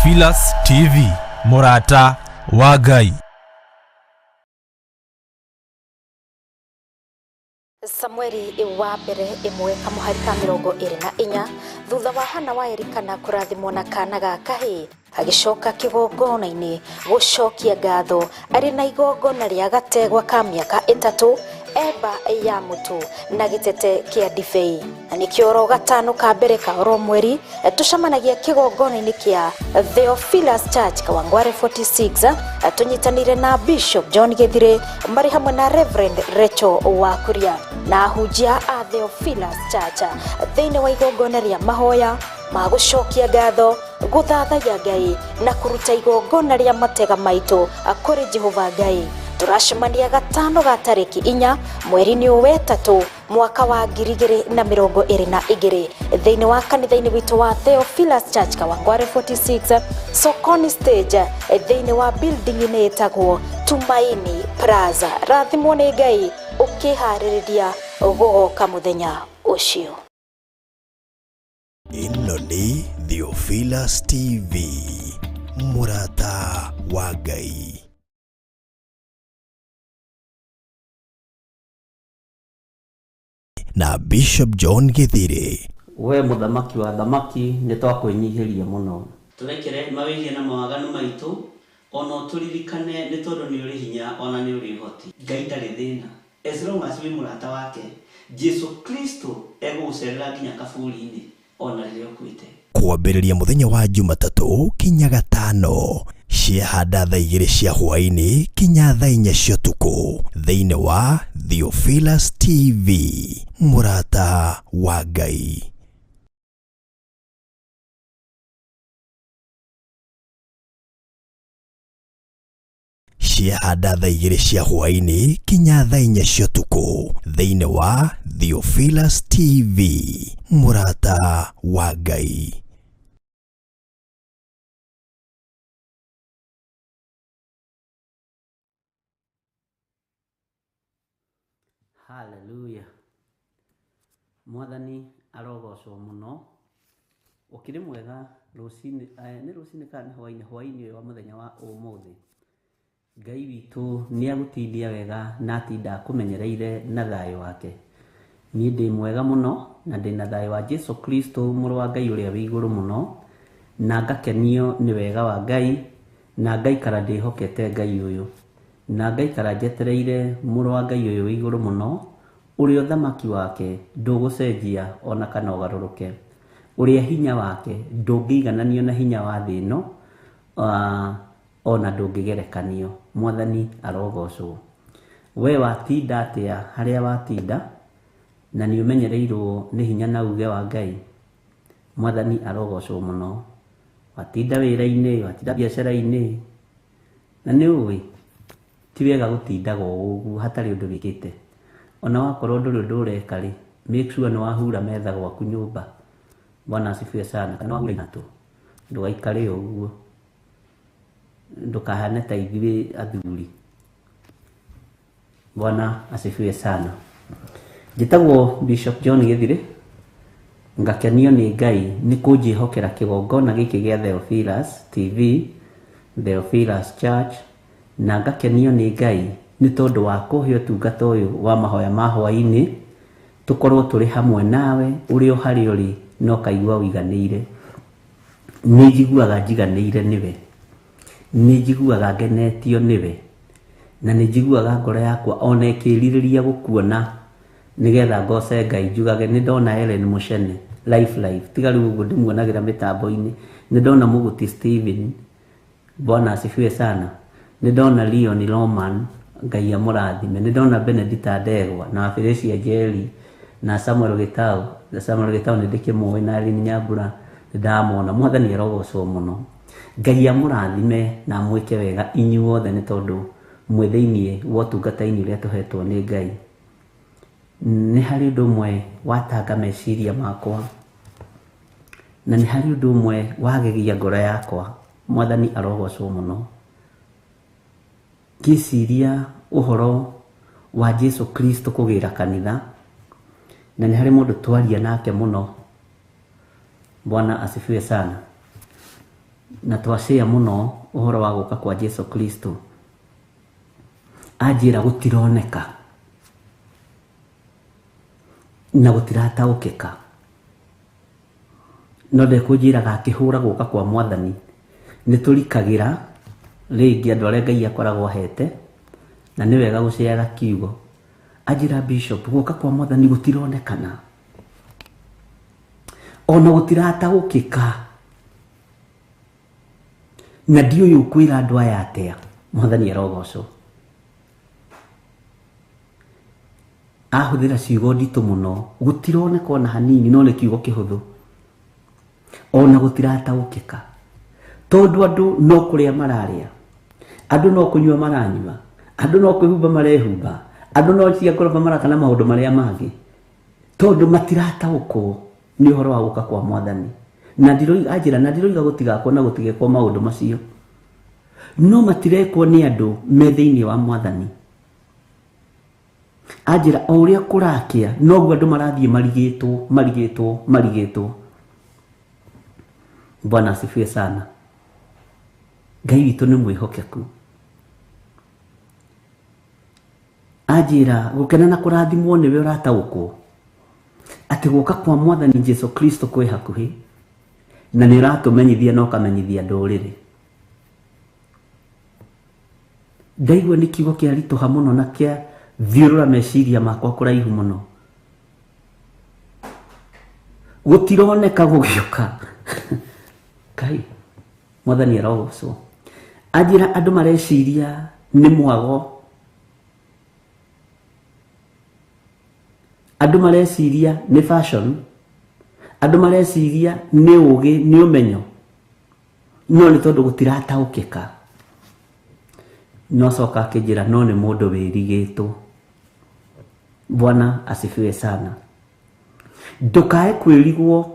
Theophilus TV, mũrata wa Ngai. Samueli wa mbere ĩmwe kamũhari ka 24. Thutha wa Hana wa Elikana kũrathimwo na kana ga kahĩĩ, agĩcoka kĩgongona-inĩ gũcokia ngatho arĩ na igongona rĩa gategwa ka mĩaka 3, eba ya mũtu na gĩtete kĩa ndibei. Na nĩkĩo oro gatano ka mbere ka oro mweri tũcemanagia kĩgongona-inĩ kĩa Theophilus Church Kawangware 46, tũnyitanĩire na Bishop John Gĩthire marĩ hamwe na Reverend Rachel Wakuria na ahunjia a Theophilus Church thĩinĩ wa igongona rĩa mahoya ma gũcokia ngatho, gũthathaiya Ngai na kũruta igongona rĩa matega maitũ kũrĩ Jehova Ngai. Tũracemania gatano ga tarĩki 4 mweri-inĩ ũyũ wetatũ mwaka wa 2022 thĩinĩ wa kanitha-inĩ witũ wa Theophilus Church Kawangware 46 Sokoni stage thĩinĩ wa building-inĩ ĩtagwo Tumaini Plaza. Rathimwo nĩ Ngai ũkĩharĩrĩria gũgoka mũthenya ũcio. Ĩno nĩ Theophilus TV, mũrata wa Ngai. Na Bishop John Gĩthire. We mũthamaki wa thamaki, nĩ twakwĩnyihĩria mũno. Tũrekere mawĩhia na mawaganu maitũ, ona ũtũririkane nĩ tondũ nĩ ũrĩ hinya ona nĩ ũrĩ ũhoti. Ngai ndarĩ thĩna. As long as wĩ mũrata wake, Jesu Kristo egũgũcerera nginya kaburi-inĩ ona rĩrĩa ũkuĩte. Kwambĩrĩria mũthenya wa Jumatatũ kinya gatano ciahanda thaa 2 cia hwaĩ-inĩ kinya thaa 4 cia ũtukũ thĩinĩ wa Theophilus TV, mũrata wa Ngai. Ciahanda thaa 2 cia hwaĩ-inĩ kinya thaa 4 cia ũtukũ thĩinĩ wa Theophilus TV, mũrata wa Ngai. Hallelujah. Mwathani arogocwo mũno. Ũkĩrĩ mwega rũcinĩ, nĩ rũcinĩ kana nĩ hwainĩ, hwainĩ ũyũ wa mũthenya wa ũmũthĩ. Ngai witũ nĩ agũtindia wega na atinda akũmenyereire na thayũ wake. Niĩ ndĩ mwega mũno na ndĩ na thayũ wa Jesu Kristo mũrũ wa Ngai ũrĩa wĩ igũrũ mũno, na ngakenio nĩ wega wa Ngai, na ngaikara ndĩhokete Ngai ũyũ, na ngaikara njetereire mũrũ wa Ngai ũyũ wĩ igũrũ mũno, ũrĩa ũthamaki wake ndũgũcenjia ona kana ũgarũrũke, ũrĩa hinya wake ndũngĩigananio na hinya wa thĩ ĩno, ona ndũngĩgerekanio. Mwathani arogocwo. We watinda atĩa harĩa watinda, na nĩ ũmenyereirwo nĩ hinya na uge wa Ngai? Mwathani arogocwo mũno. Watinda wĩra-inĩ, watinda biacara-inĩ, na nĩ ũĩ ti wega gũtindaga o ũguo hatarĩ ũndũ wĩkĩte. Ona wakorwo ndũrĩ ũndũ ũreka rĩ, make sure nĩ wahura metha gwaku nyũmba. Bwana asifiwe sana. Kana wahura inatũ, ndũgaikare o ũguo, ndũkahane ta ithuĩ athuri. Bwana asifiwe sana. Njĩtagwo Bishop John Gĩthire, ngakenio nĩ Ngai nĩ kũnjĩhokera kĩgongona gĩkĩ gĩa Theophilus TV, Theophilus Church, na ngakenio nĩ Ngai nĩ tondũ wa kũhe ũtungata ũyũ wa mahoya ma hwaĩ-inĩ, tũkorwo tũrĩ hamwe nawe ũrĩ o harĩa ũrĩ na ũkaigua ũiganĩire. Nĩ njiguaga njiganĩire nĩwe, nĩ njiguaga ngenetio nĩwe, na nĩ njiguaga ngoro yakwa ona ĩkĩrirĩria gũkuona nĩgetha ngoce Ngai njugage nĩ ndona Ellen Muchene life life, tiga rĩu ũguo ndĩmuonagĩra mĩtambo-inĩ, nĩ ndona Mũgũti Steven, Bwana asifiwe sana, nĩ ndona Leon Roman, Ngai amũrathime, nĩ ndona Benedita Ndegwa na Felicia Njeri na Samuel Gĩtau, na Samuel Gĩtau nĩ ndĩkĩmũĩ na Irene Nyambura nĩ ndamona. Mwathani arogocwo mũno. Ngai amũrathime na amwĩke wega inyuothe nĩ tondũ mwĩ thĩinĩ wa ũtungata-inĩ ũrĩa tũhetwo nĩ Ngai. Nĩ harĩ ũndũ ũmwe watanga meciria makwa, na nĩ harĩ ũndũ ũmwe wagegia ngoro yakwa. Mwathani arogocwo mũno. Ngĩciria ũhoro wa Jesu Kristo kũgĩra kanitha, na nĩ harĩ mũndũ twaria nake mũno. Bwana asifiwe sana. Na twacĩa mũno ũhoro wa gũka kwa Jesu Kristo. Anjĩra gũtironeka na gũtirataũkĩka, no ndekũnjĩraga akĩhũra gũka kwa mwathani nĩ tũrikagĩra rĩngĩ andũ arĩa Ngai akoragwo ahete, na nĩ wega gũceera kiugo. Anjĩra Bishop, gũka kwa mwathani gũtironekana ona gũtirataũkĩka, na ndiũĩ ũkwĩra andũ aya atĩa. Mwathani arogocwo. Ahũthĩra ciugo nditũ mũno, gũtironeka ona hanini, no nĩ kiugo kĩhũthũ, ona gũtirataũkĩka, tondũ andũ no kũrĩa mararĩa, andũ no kũnyua maranyua, andũ no kwĩhumba marehumba, andũ no cia ngoroba maraka na maũndũ marĩa mangĩ, tondũ matirataũkwo nĩ ũhoro wa gũka kwa mwathani. Na ndiroiga, anjĩra, na ndiroiga gũtigakwo na gũtigekwo maũndũ macio, no matirekwo nĩ andũ me thĩinĩ wa mwathani. Anjĩra o ũrĩa kũrakĩa noguo andũ marathiĩ marigĩtwo marigĩtwo marigĩtwo. Bwana asifiwe sana. Ngai witũ nĩ mwĩhokeku. Anjĩra gũkena na kũrathimwo nĩwe ũrataũkwo atĩ gũka kwa mwathani Jesu Kristo kwĩ hakuhĩ, na nĩ ũratũmenyithia na ũkamenyithia ndũrĩrĩ. Ndaigua nĩ kiugo kĩaritũha mũno na kĩa thiũrũra meciria makwa kũraihu mũno. Gũtironeka gũgĩũka. Ngai, mwathani arogocwo. Anjĩra andũ mareciria nĩ mwago, andũ mareciria nĩ fashion, andũ mareciria nĩ ũgĩ, nĩ ũmenyo, no nĩ tondũ gũtirataũkĩka. No coka akĩnjĩra no nĩ mũndũ wĩrigĩtwo. Bwana asifiwe sana. Ndũkae kwĩrigwo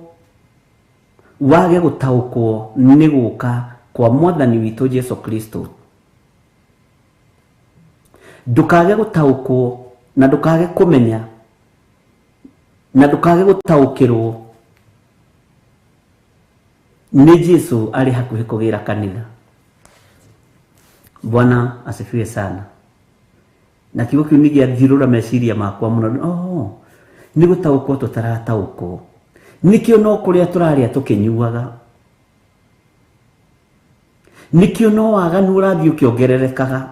wage gũtaũkwo nĩ gũka kwa mwathani witũ Jesu Kristo. Ndũkage gũtaũkwo na ndũkage kũmenya na ndũkage gũtaũkĩrwo nĩ Jesu arĩ hakuhĩ kũgĩra kanitha. Bwana asifiwe sana. Na kiugo kĩu nĩ gĩathirũra meciria makwa mũno. Oh, nĩ gũtaũkwo tũtarataũkwo, nĩkĩo no kũrĩa tũrarĩa tũkĩnyuaga, nĩkĩo no waganu ũrathiĩ ũkĩongererekaga.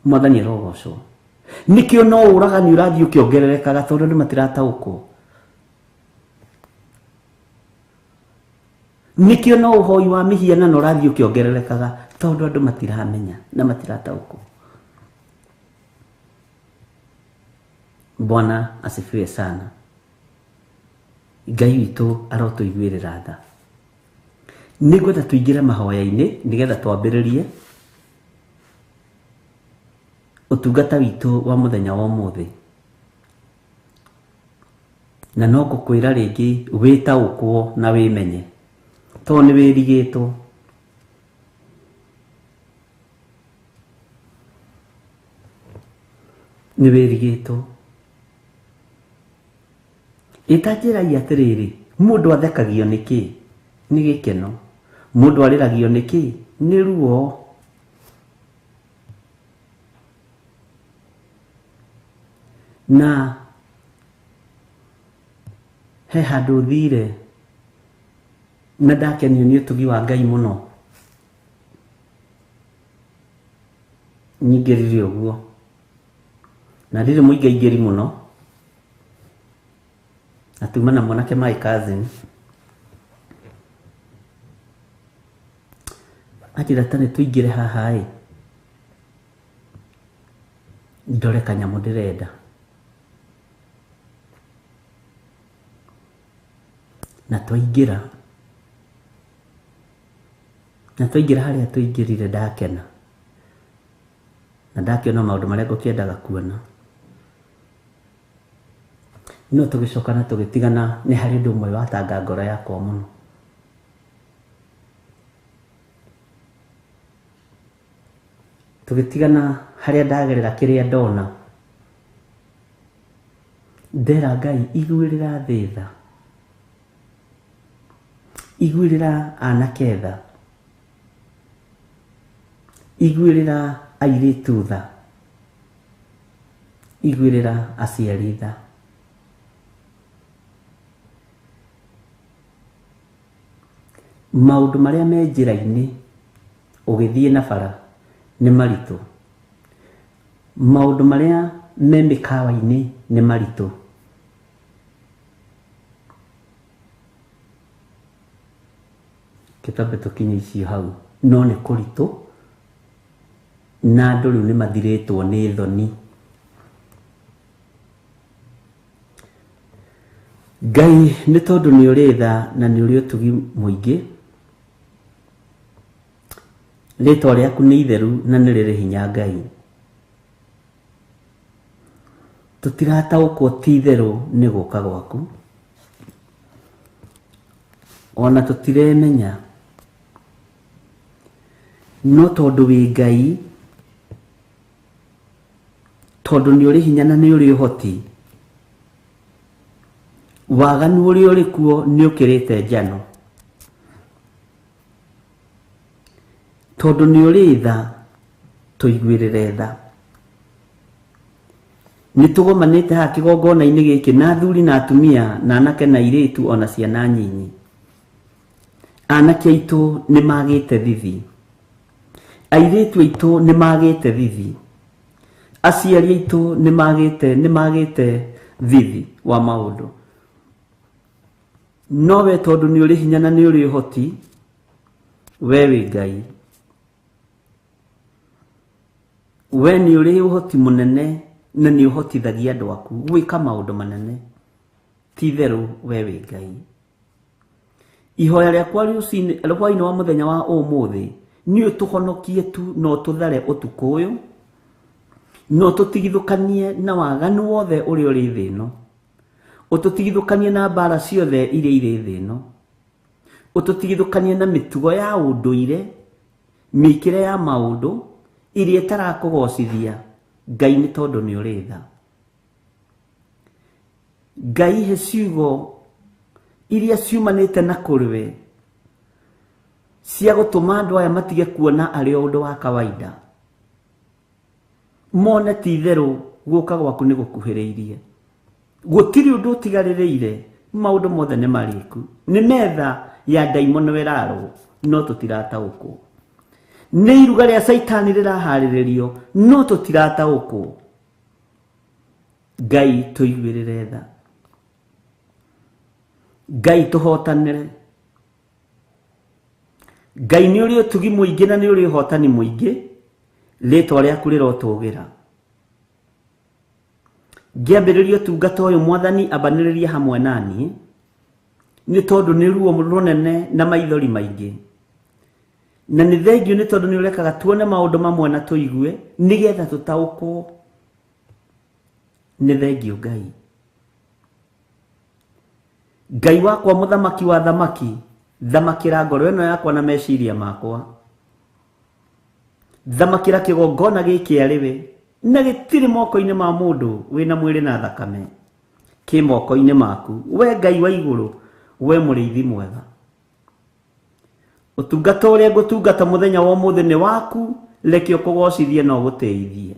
Mwathani arogocwo. Nĩkĩo no ũragani ũrathiĩ ũkĩongererekaga, tondũ andũ matirataũkwo. Nĩkĩo no ũhoi wa mĩhianano ũrathiĩ ũkĩongererekaga, tondũ andũ matiramenya na matirataũkwo. Bwana asifiwe sana. Ngai witũ arotũiguĩrĩra tha. Nĩngwenda tũingĩre mahoya-inĩ nĩgetha twambĩrĩrie ũtungata witũ wa mũthenya wa ũmũthĩ. Na no ngũkwĩra rĩngĩ wĩtaũkwo na wĩmenye, tondũ nĩ wĩrigĩtwo. Nĩ wĩrigĩtwo. Ĩtanjĩrai atĩrĩrĩ, mũndũ athekagio nĩkĩ? Nĩ gĩkeno. Mũndũ arĩragio nĩkĩ? Nĩ ruo. Na he handũ thire na ndakenio nĩ ũtugi wa Ngai mũno. Nyingĩrire ũguo na ndirĩ mũingaingĩri mũno, na tuma na mwanake my cousin. Anjĩra ta nĩ tũingĩre haha ĩ, ndore kanyamũ ndĩrenda. Na twaingĩra, na twaingĩra harĩa tũingĩrire ndakena, na ndakĩona maũndũ marĩa ngũkĩendaga kuona. No tũgĩcoka na tũgĩtigana, nĩ harĩ ũndũ ũmwe watanga ngoro yakwa mũno. Tũgĩtigana harĩa ndagerera kĩrĩa ndona, ndera Ngai iguĩrĩra thĩ tha. Iguĩrĩra anake tha, iguĩrĩra airĩtu tha, iguĩrĩra aciari tha. Maũndũ marĩa me njĩra-inĩ ũgĩthiĩ na bara nĩ maritũ, maũndũ marĩa me mĩkawa-inĩ nĩ maritũ. Kĩtambe tũkinye icio hau, no nĩ kũritũ na andũ rĩu nĩ mathirĩtwo nĩ thoni. Ngai nĩ tondũ nĩ ũrĩ tha na nĩ ũrĩ ũtugi mũingĩ, rĩtwa rĩaku nĩ itheru na nĩ rĩrĩ hinya Ngai. Tũtirataũkwo ti itherũ nĩ gũka gwaku, ona tũtiremenya, no tondũ wĩ Ngai, tondũ nĩ ũrĩ hinya na nĩ ũrĩ ũhoti, waganu ũrĩa ũrĩ kuo nĩ ũkĩrĩte njano. Tondũ nĩ ũrĩ tha, tũiguĩrĩre tha. Nĩ tũgomanĩte haha kĩgongona-inĩ gĩkĩ na athuri na atumia na anake na airĩtu ona ciana nyinyi. Anake aitũ nĩ magĩte thithi, airĩtu aitũ nĩ magĩte thithi, aciari aitũ nĩ magĩte thithi wa maũndũ. No we tondũ nĩ ũrĩ hinya na nĩ ũrĩ ũhoti, we wĩ Ngai, we nĩ ũrĩ ũhoti mũnene na nĩ ũhotithagia andũ aku gwĩka maũndũ manene. Ti itherũ we wĩ Ngai. Ihoya rĩakwa rũcinĩ hwainĩ wa mũthenya wa ũmũthĩ nĩ ũtũhonokie tu na ũtũthare ũtukũ ũyũ, na ũtũtigithũkanie na waganu wothe ũrĩa ũrĩ thĩ ĩno, ũtũtigithũkanie na mbara ciothe iria irĩ thĩ ĩno, ũtũtigithũkanie na mĩtugo ya ũndũire, mĩkĩre ya maũndũ iria ĩtarakũgocithia Ngai, nĩ tondũ nĩ ũrĩ tha. Ngai, he ciugo iria ciumanĩte na kũrĩ we cia gũtũma andũ aya matige kuona arĩ o ũndũ wa kawaida, mone ti itherũ gũka gwaku nĩ gũkuhĩrĩirie, gũtirĩ ũndũ ũtigarĩrĩire, maũndũ mothe nĩ marĩku, nĩ metha ya ndaimono ĩrarwo no tũtirataũkwo, nĩ iruga rĩa caitani rĩraharĩrĩrio no tũtirataũkwo. Ngai tũiguĩrĩre tha, Ngai tũhotanĩre. Ngai nĩ ũrĩ ũtugi mũingĩ na nĩ ũrĩ ũhotani mũingĩ, rĩtwa rĩaku rĩrotũgĩra. Ngĩambĩrĩria ũtungata ũyũ Mwathani ambanĩrĩria hamwe na niĩ, nĩ tondũ nĩ ruo rũnene na maithori maingĩ, na nĩ thengio nĩ tondũ nĩ ũrekaga tuone maũndũ mamwe na tũigue nĩgetha tũtaũkwo. Nĩ thengio Ngai. Ngai wakwa mũthamaki wa thamaki, thamakĩra ngoro ĩno yakwa na meciria makwa, thamakĩra kĩgongona gĩkĩ arĩ we, na gĩtirĩ moko-inĩ ma mũndũ wĩna mwĩrĩ na thakame, kĩ moko-inĩ maku we Ngai wa igũrũ, we mũrĩithi mwega. Ũtungata ũrĩa ngũtungata mũthenya wa ũmũthĩ nĩ waku, reke ũkũgocithie na ũgũtĩithie.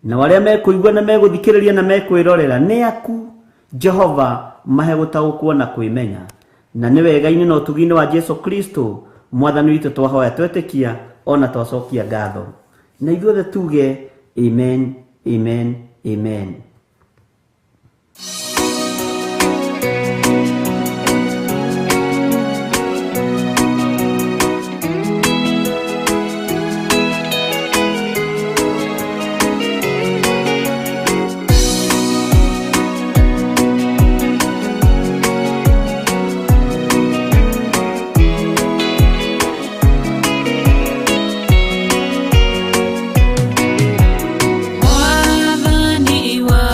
Na arĩa mekũigua na megũthikĩrĩria na mekwĩrorera nĩ aku Jehova, mahe gũtaũkwo na kwĩmenya. Na nĩ wega-inĩ na ũtugi-inĩ wa Jesu Kristo Mwathani witũ twahoya twetĩkia ona twacokia ngatho. Na ithuothe tuge amen, amen, amen. Mwathani wa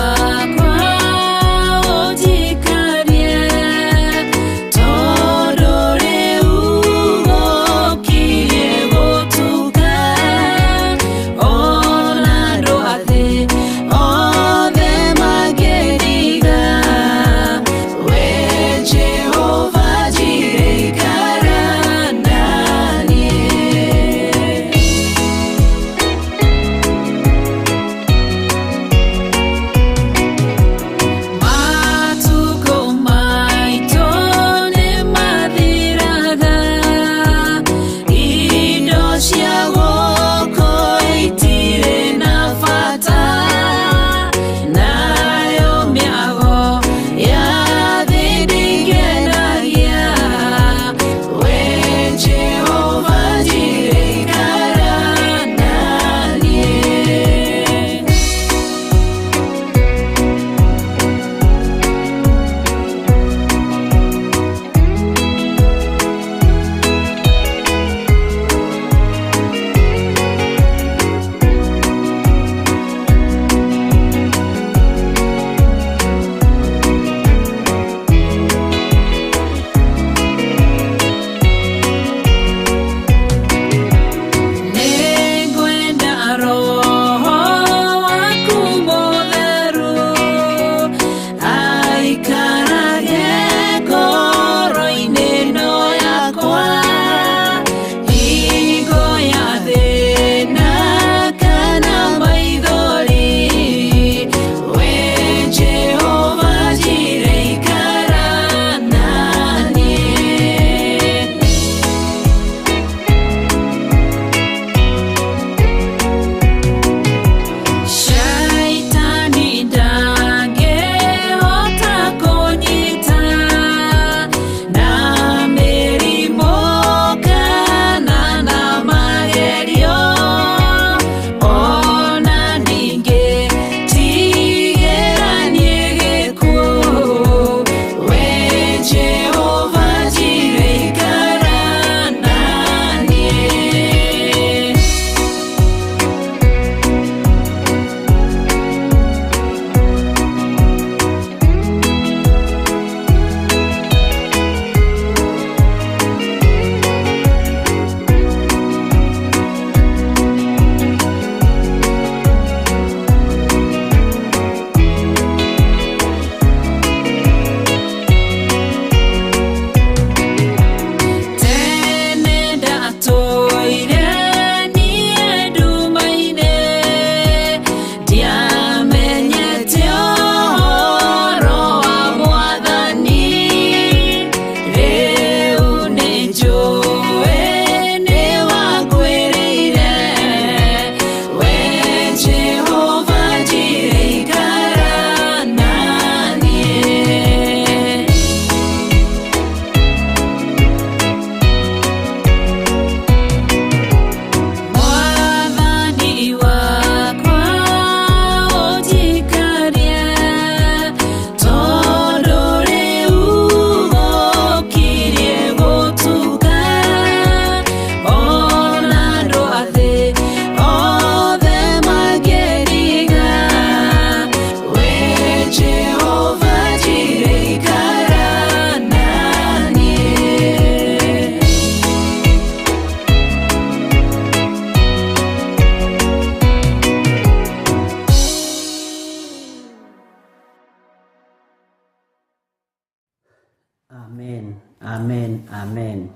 Amen, amen.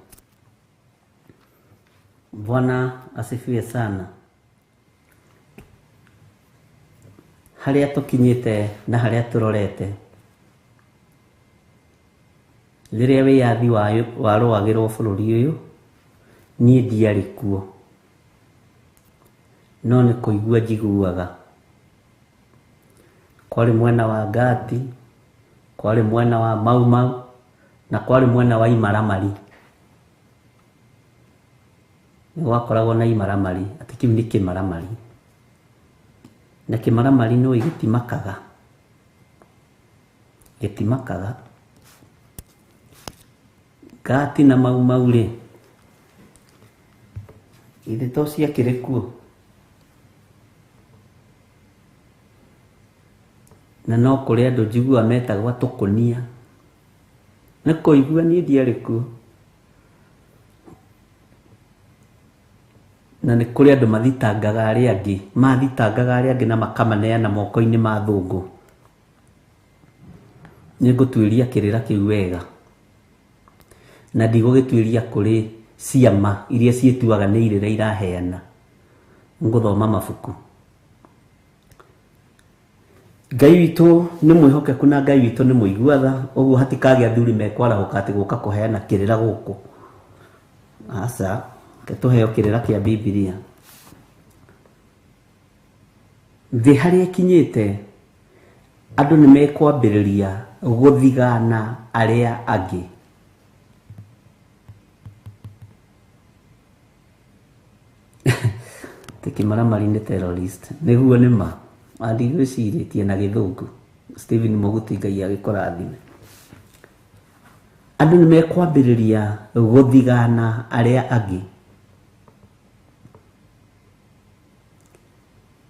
Bwana asifiwe sana. Harĩa tũkinyĩte na harĩa tũrorete, rĩrĩa wĩyathi warũagĩrwo bũrũri ũyũ, niĩ ndiarĩ kuo, no nĩ kũigua njiguaga. Kwarĩ mwena wa Ngati, kwarĩ mwena wa Mau Mau, na kwarĩ mwena wa Imaramari. Nĩ gwakoragwo na Imaramari, atĩ kĩu nĩ kĩmaramari. Na kĩmaramari nĩ ũĩ gĩtimakaga, gĩtimakaga. Ngati na Mau Mau rĩ, ithe to ciakĩrĩ kuo? Na no kũrĩ andũ njiguaga metagwo tũkũnia. Nĩ kũigua niĩ ndiarĩ kuo. Na nĩ kũrĩ andũ mathitangaga arĩa angĩ, mathitangaga arĩa angĩ na makamaneana moko-inĩ ma thũngũ. Nĩ ngũtuĩria kĩrĩra kĩu wega, na ndigũgĩtuĩria kũrĩ ciama iria ciĩtuaga nĩ irĩra iraheana. Ngũthoma mabuku. Ngai witũ nĩ mwĩhokeku na Ngai witũ nĩ mũigua tha, ũguo hatikagĩa athuri mekwarahũka atĩ gũka kũheana kĩrĩra gũkũ. Aca, reke tũheo kĩrĩra kĩa Bibilia. Thĩ harĩa ĩkinyĩte, andũ nĩ mekwambĩrĩria gũthigana arĩa angĩ. Atĩ kĩmaramari nĩ terrorist. Nĩguo nĩ ma. Ndigwĩcirĩtie na gĩthũngũ. Stephen Mũguti Ngai agĩkũrathime. Andũ nĩ mekwambĩrĩria gũthigana arĩa angĩ.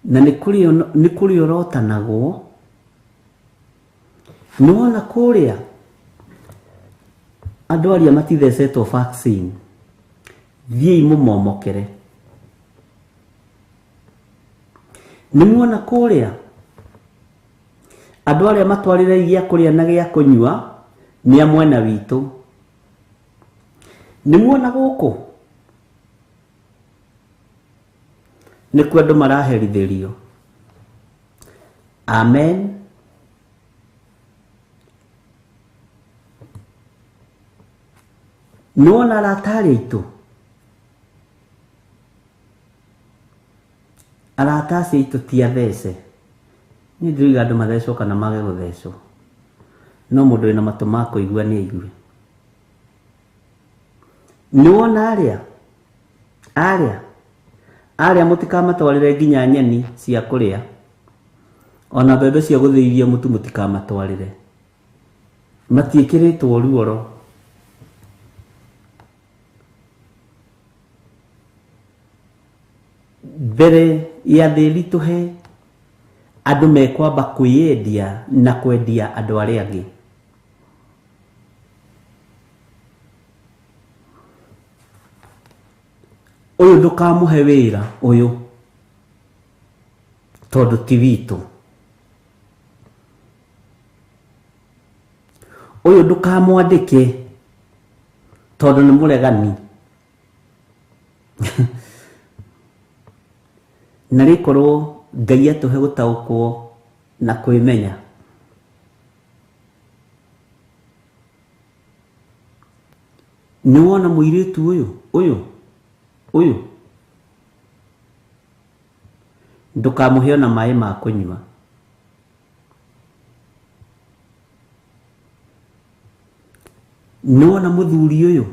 Na nĩ kũrĩ ũrotanagwo. Nĩ wona kũrĩa andũ arĩa matithecetwo vaccine, thiĩi mũmomokere. Nĩ muona kũrĩa andũ arĩa matwarĩre gĩa kũrĩa na gĩa kũnyua nĩ a mwena witũ. Nĩ muona gũkũ nĩkuo andũ maraherithĩrio. Amen. Nĩ wona arata arĩa aitũ, arata acio aitũ ti athece. Niĩ ndĩroiga andũ mathecwo kana mage gũthecwo, no mũndũ wĩna matũ ma kũigua nĩ aigue. Nĩ wona arĩa arĩa arĩa mũtikamatwarĩre nginya nyeni cia kũrĩa, ona mbembe cia gũthĩithia mũtu mũtikamatwarĩre. Matiĩkĩrĩtwo ruoro. Mbere ya thĩ ĩritũhe, andũ mekwamba kwĩyendia na kwendia andũ arĩa angĩ. Ũyũ ndũkamũhe wĩra ũyũ tondũ ti witũ. Ũyũ ndũkamwandĩke tondũ nĩ mũregani. Na rĩkorwo Ngai atũhe gũtaũkwo na kwĩmenya. Nĩ wona mũirĩtu ũyũ ũyũ ũyũ, ndũkamũhe ona maĩ ma kũnyua. Nĩ wona mũthuri ũyũ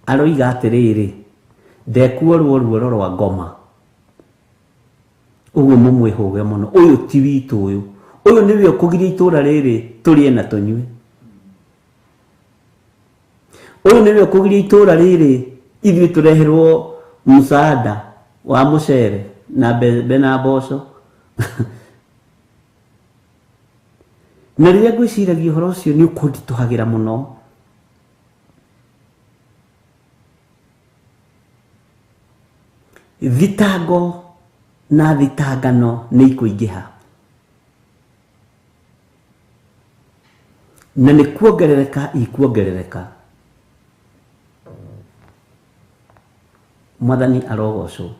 aroiga atĩrĩrĩ, ndekuorwo ruoro rwa ngoma. Ũguo mũmwĩhũge mũno. Ũyũ ti witũ ũyũ. Ũyũ nĩwe ũkũgiria itũra rĩrĩ tũrĩe na tũnyue. Ũyũ nĩwe ũkũgiria itũra rĩrĩ ithuĩ tũreherwo msaada wa mũcere na mbembe na mboco. Na rĩrĩa ngwĩciragia ũhoro ũcio nĩ ũkũnditũhagĩra mũno. Thitango na thitangano nĩ ikũingĩha. Na nĩ kuongerereka ikuongerereka. Mwathani arogocwo.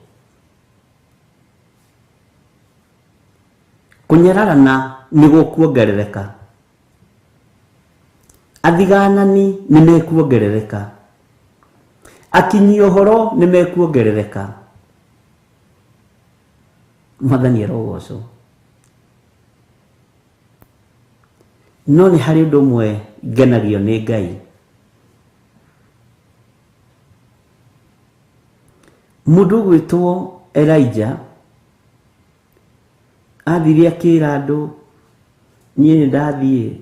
Kũnyararana nĩ gũkuongerereka. Athiganani nĩ mekuongerereka. Akinyi ũhoro nĩ mekuongerereka. Mwathani arogocwo. No nĩ harĩ ũndũ ũmwe ngenagio nĩ Ngai. Mũndũ ũgwĩtwo Elijah athire akĩra andũ niĩ nĩ ndathiĩ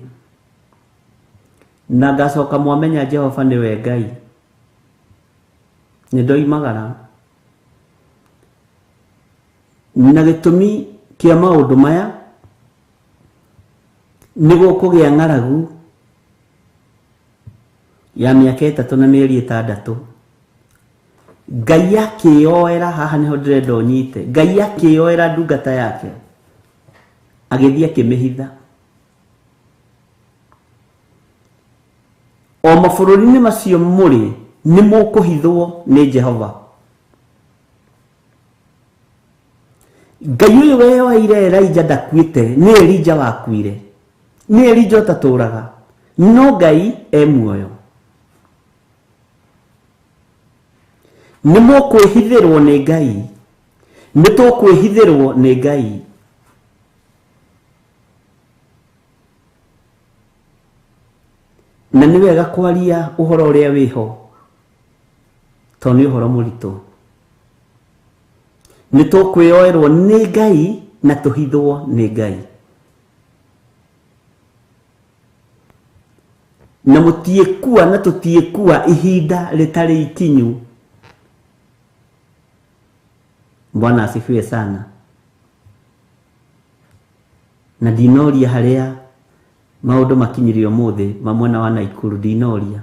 na ngacoka mwamenya Jehova nĩwe Ngai. Nĩ ndoimagara. Na gĩtũmi kĩa maũndũ maya nĩ gũkũgĩa ng'aragu ya mĩaka 3 na mĩeri 6. Ngai akĩyoera, haha nĩho ndĩrenda ũnyite. Ngai akĩyoera ndungata yake agĩthiĩ akĩmĩhitha. O mabũrũri-inĩ macio mũrĩ nĩ mũkũhithwo nĩ Jehova. Ngai ũyũ weyoeire Elijah ndakuĩte, nĩ Elijah wakuire. Nĩ Elijah ũtatũraga, no Ngai e muoyo. Nĩ mũkwĩhithĩrwo nĩ Ngai. Nĩ tũkwĩhithĩrwo nĩ Ngai. Na nĩ wega kwaria ũhoro ũrĩa wĩho, tondũ nĩ ũhoro mũritũ. Nĩ tũkwĩyoerwo nĩ Ngai na tũhithwo nĩ Ngai. Na mũtiĩkua na tũtiĩkua ihinda rĩtarĩ ikinyu. Bwana asifiwe sana. Na ndinoria harĩa maũndũ makinyire ũmũthĩ ma mwena wa Naikuru, ndinoria.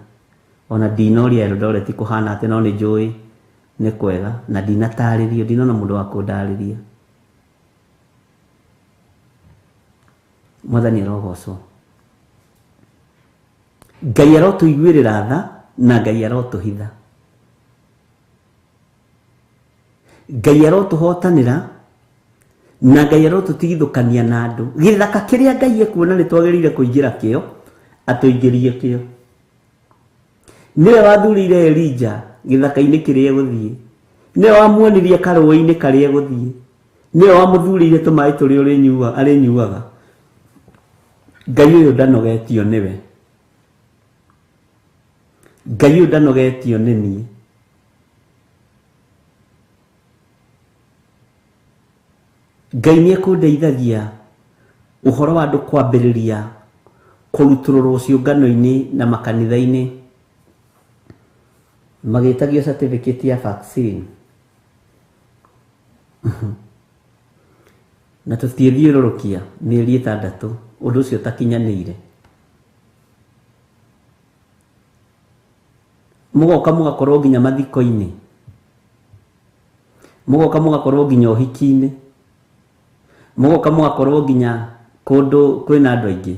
Ona ndinoria Eldoret kũhana atĩ, no nĩ njũĩ nĩ kwega, na ndinatarĩrio, ndinona mũndũ wa kũndarĩria. Mwathani arogocwo. Ngai arotũiguĩrĩra tha na Ngai arotũhitha. Ngai arotũhotanĩra na Ngai arotũtigithũkania na andũ. Gĩthaka kĩrĩa Ngai ekuona nĩ twagĩrĩire kũingĩra kĩo, atũingĩrie kĩo. Nĩwe wathurire Elijah gĩthaka-inĩ kĩrĩa egũthiĩ. Nĩwe wamuonirie karũĩ-inĩ karĩa egũthiĩ. Nĩwe wamũthurĩire tũmaĩ tũrĩa arĩnyuaga. Ngai ũyũ ndanogetio nĩwe. Ngai ũyũ ndanogetio nĩ niĩ. Ngai nĩ ekũndeithagia ũhoro wa andũ kwambĩrĩria kũrutũrũrwo ciũngano-inĩ na makanitha-inĩ magĩtagio certificate ya vaccine. Na tũtiĩthiũrũrũkia mĩeri 6 ũndũ ũcio ũtakinyanĩire. Mũgoka mũgakorwo nginya mathiko-inĩ, mũgoka mũgakorwo nginya ũhiki-inĩ, mũgoka mũgakorwo nginya kũndũ kwĩna andũ aingĩ.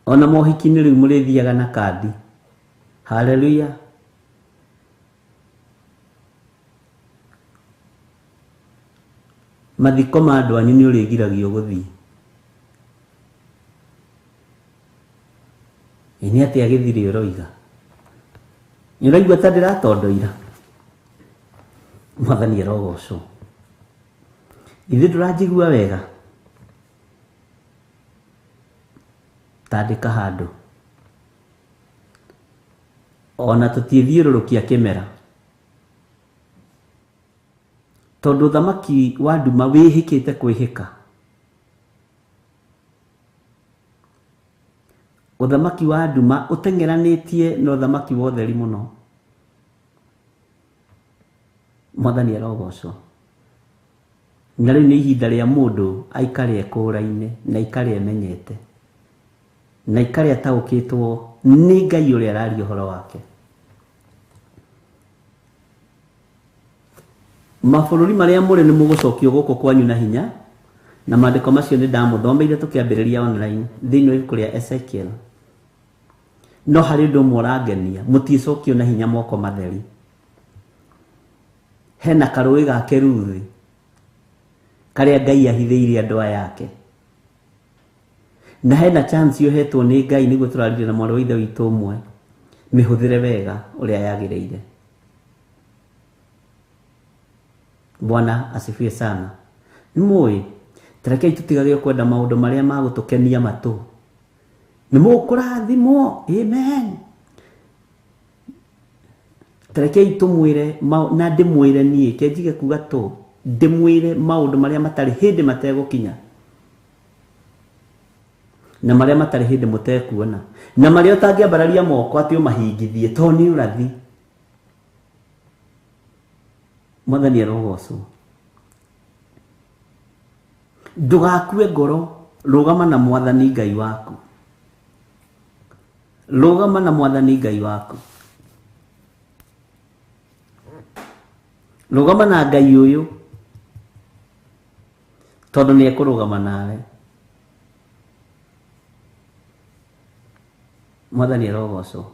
Ona mohiki-inĩ rĩu mũrĩthiaga na kandi. Haleluya. Mathiko ma andũ anyu nĩ ũrĩgiragio gũthiĩ. Nĩ atĩa gĩthiri ũroiga? Nĩ ũraigua ta ndĩratondoira? Mwathani arogocwo. Ithuĩ ndũranjigua wega? Tandĩka handũ. Ona tũtiĩthiũrũrũkia kĩmera. Tondũ ũthamaki wa nduma wĩhĩkĩte kwĩhĩka. Ũthamaki wa nduma ũteng'eranĩtie na ũthamaki wa ũtheri mũno. Mwathani arogocwo. Na rĩu nĩ ihinda rĩa mũndũ aikare ekũraine na aikare emenyete na aikare ataũkĩtwo nĩ Ngai ũrĩa araria ũhoro wake. Mabũrũri marĩa mũrĩ nĩ mũgũcokio gũkũ kwanyu na hinya, Na maandĩko macio nĩ ndamũthomeire tũkĩambĩrĩria online thĩinĩ wa ibuku rĩa Ezekiel. No harĩ ũndũ ũmwe ũrangenia, mũticokio na hinya moko matheri. Hena karũĩ ga Keruthi karĩa Ngai ahithĩire andũ aya ake. Na hena chance ũhetwo nĩ Ngai nĩguo tũrarire na mwarĩ wa ithe witũ ũmwe, mĩhũthĩre wega ũrĩa yagĩrĩire. Bwana asifiwe sana. Nĩ mũĩ, tarekei tũtigage kwenda maũndũ marĩa magũtũkenia matũ. Nĩ mũkũrathimwo, amen. Tarekei tũmwĩre na ndĩmwĩre niĩ, ke njige kuga tũ, ndĩmwĩre maũndũ marĩa matarĩ hĩndĩ mategũkinya, na marĩa matarĩ hĩndĩ mũtekuona, na marĩa ũtangĩambararia moko atĩ ũmahingithie tondũ nĩ ũrathi. Mwathani arogocwo. Ndũgakue ngoro, rũgama na Mwathani Ngai waku. Rũgama na Mwathani Ngai waku. Rũgama na Ngai ũyũ tondũ nĩ ekũrũgama nawe. Mwathani arogocwo.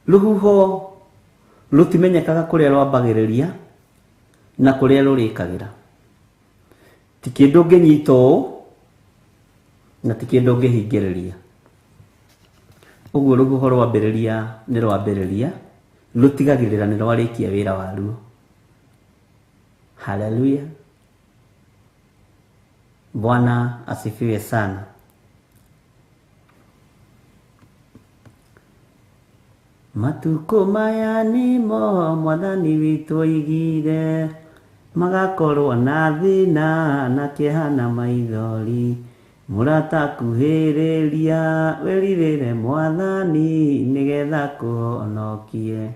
Rũhuho rũtimenyekaga kũrĩa rwambagĩrĩria na kũrĩa rũrĩkagĩra. Ti kĩndũ ũngĩnyita ũũ na ti kĩndũ ũngĩhingĩrĩria. Ũguo rũhuho rwambĩrĩria nĩ rwambĩrĩria, rũtigagĩrĩra nĩ rwarĩkia wĩra waruo. Haleluya. Bwana asifiwe sana. Matukũ maya nĩmo Mwathani witũ oigire, magakorwo na thĩna na kĩeha na maithori. Mũrata kuhĩrĩria wĩrirĩre Mwathani nĩgetha kũhonokie.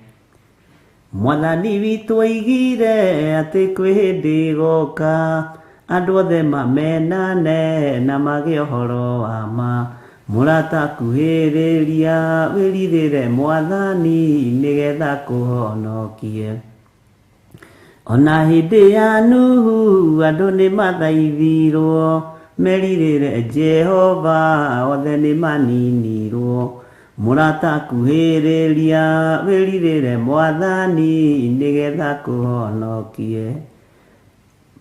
Mwathani witũ oigire atĩ kwĩ hĩndĩ ĩgoka andũ othe mamenane na magĩe ũhoro wa ma. Mũrata kuhĩrĩria wĩrirĩre Mwathani nĩgetha kũhonokie. Ona hĩndĩ ya Nuhu andũ nĩ mathaithirwo merirĩre Jehova othe nĩ maninirwo. Mũrata kuhĩrĩria wĩrirĩre Mwathani nĩgetha kũhonokie.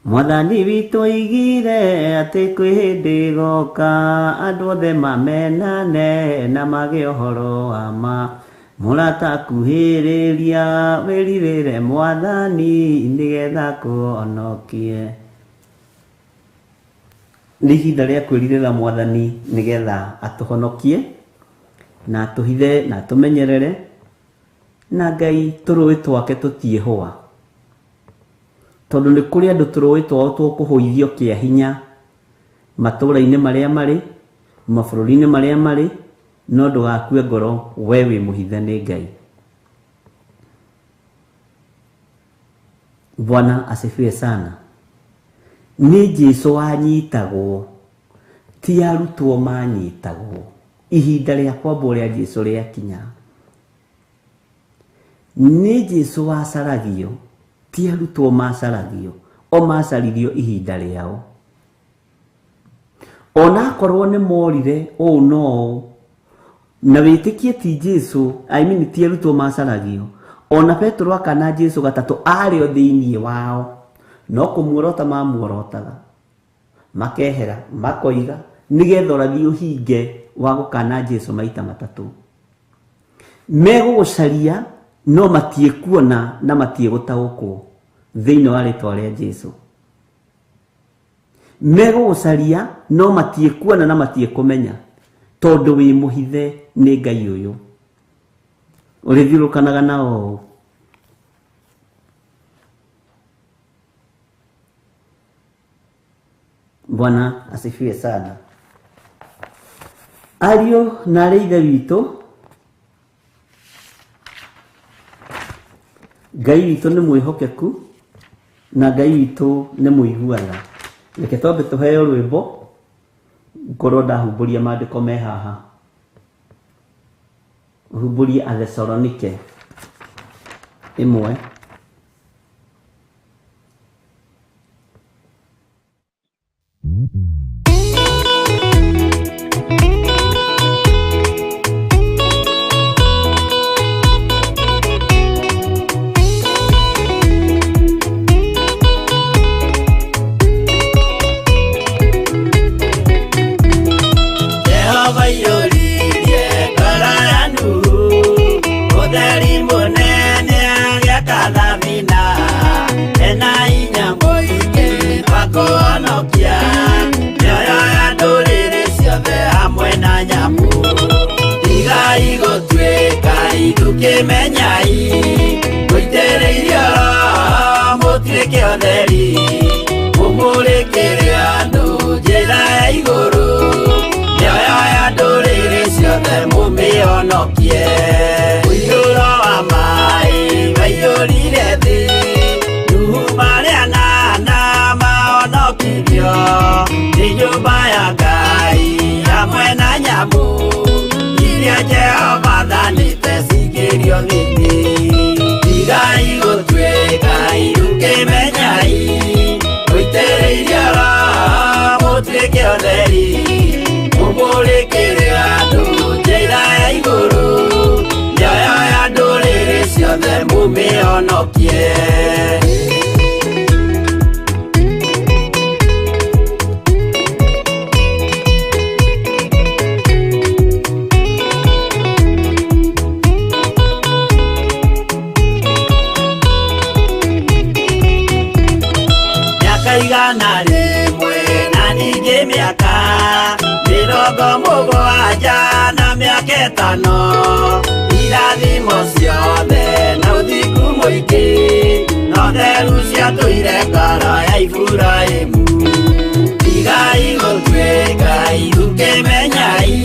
Mwathani witũ oigire atĩ kwĩ hĩndĩ ĩgoka andũ othe mamenane na magĩe ũhoro wa ma. Mũrata kuhĩrĩria wĩrirĩre Mwathani nĩgetha kũhonokie. Nĩ ihinda rĩa kwĩrirĩra Mwathani nĩgetha atũhonokie na atũhithe na atũmenyerere, na Ngai tũrũĩ twake tũtiĩhũa. Tondũ nĩ kũrĩ andũ tũrũĩ twao tũkũhũithio kĩa hinya matũũra-inĩ marĩa marĩ, mabũrũri-inĩ marĩa marĩ, no ndũgakue ngoro, we wĩ mũhithe nĩ Ngai. Bwana asifiwe sana. Nĩ Jesũ wanyitagwo, ti arutwo manyitagwo. Ihinda rĩa kwambwo rĩa Jesũ rĩakinya, nĩ Jesũ wacaragio, ti arutwo macaragio, o macaririo ihinda rĩao. Ona akorwo nĩ morire ũũ no ũũ, na wĩtĩkie ti Jesũ, I mean ti arutwo macaragio. Ona Petero akana Jesũ gatatũ arĩ o thĩinĩ wao, no kũmuorota mamuorotaga, makehera, makoiga nĩgetha ũrathi ũhinge wa gũkana Jesũ maita matatũ. Megũgũcaria no matiĩkuona na matiĩgũtaũkwo thĩinĩ wa rĩtwa rĩa Jesũ. Megũgũcaria no matiĩkuona na matiĩkũmenya tondũ wĩ mũhithe nĩ Ngai ũyũ ũrĩthiũrũkanaga nao. Bwana asifiwe sana. Ariũ na arĩ ithe witũ, Ngai witũ nĩ mwĩhokeku na Ngai witũ nĩ mũiguaga. Reke twambe tũheo rwĩmbo ngorwo ndahumbũria maandĩko me haha. Humbũrie Athesalonike 1. Rukimenyai Mũitĩrĩirio Roho mũtuĩke ũtheri Mũmũrĩkĩre andũ njĩra ya igũrũ Mĩoyo ya ndũrĩrĩ ciothe mũmĩhonokie Mũiyũro wa maĩ waiyũrire thĩ Nuhu marĩ anana mahonokirio Nĩ nyũmba ya Ngai hamwe na nyamũ Iria Jehova athanĩte cingĩrio thĩinĩ Tigai gũtuĩka irũkĩmenyai Mũitĩrĩirio Roho mũtuĩke ũtheri Mũmũrĩkĩre andũ njĩra ya igũrũ Mĩoyo ya ndũrĩrĩ ciothe mũmĩhonokie Miaka 100 na ningĩ mĩaka 70 na mĩaka 5 irathimo ciothe na ũthingu mũingĩ no theru ciatũire ngoro ya Iburahĩmu Tigai gũtuĩka irũkĩmenyai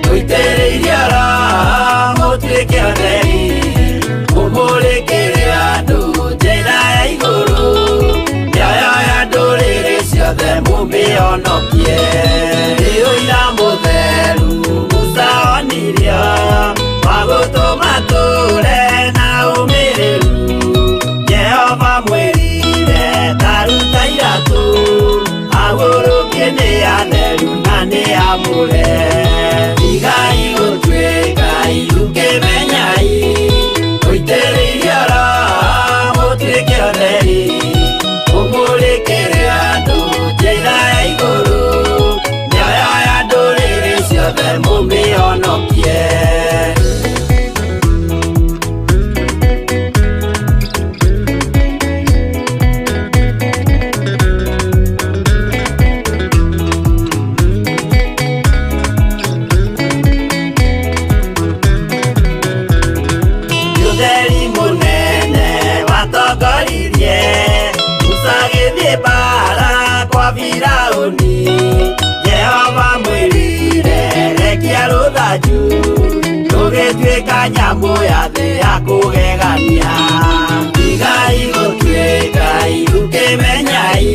Mũitĩrĩirio Roho mũtuĩke ũtheri Mũmũrĩkĩre andũ njĩra ya igũrũ Mĩoyo ya ndũrĩrĩ ciothe mũmĩhonokie Nĩ ũira mũtheru Musa onirio wa gũtũma tũre na ũmĩrĩru Jehova mwĩrire ta ruta iratũ Ahurũkie nĩ atheru na nĩ amũre Tigai gũtuĩka irũkĩmenyai Mũitĩrĩirio Roho mũtuĩke ũtheri Mũmũrĩkĩre andũ njĩra ya igũrũ Mĩoyo ya ndũrĩrĩ ciothe mũmĩhonokie Ũtheri mũnene watongoririe Musa agĩthiĩ mbaara kwa Firaũni Jehova mwĩrire rekia rũthanju Rũgĩtuĩka nyamũ ya thĩ ya kũgegania Tigai gũtuĩka irũkĩmenyai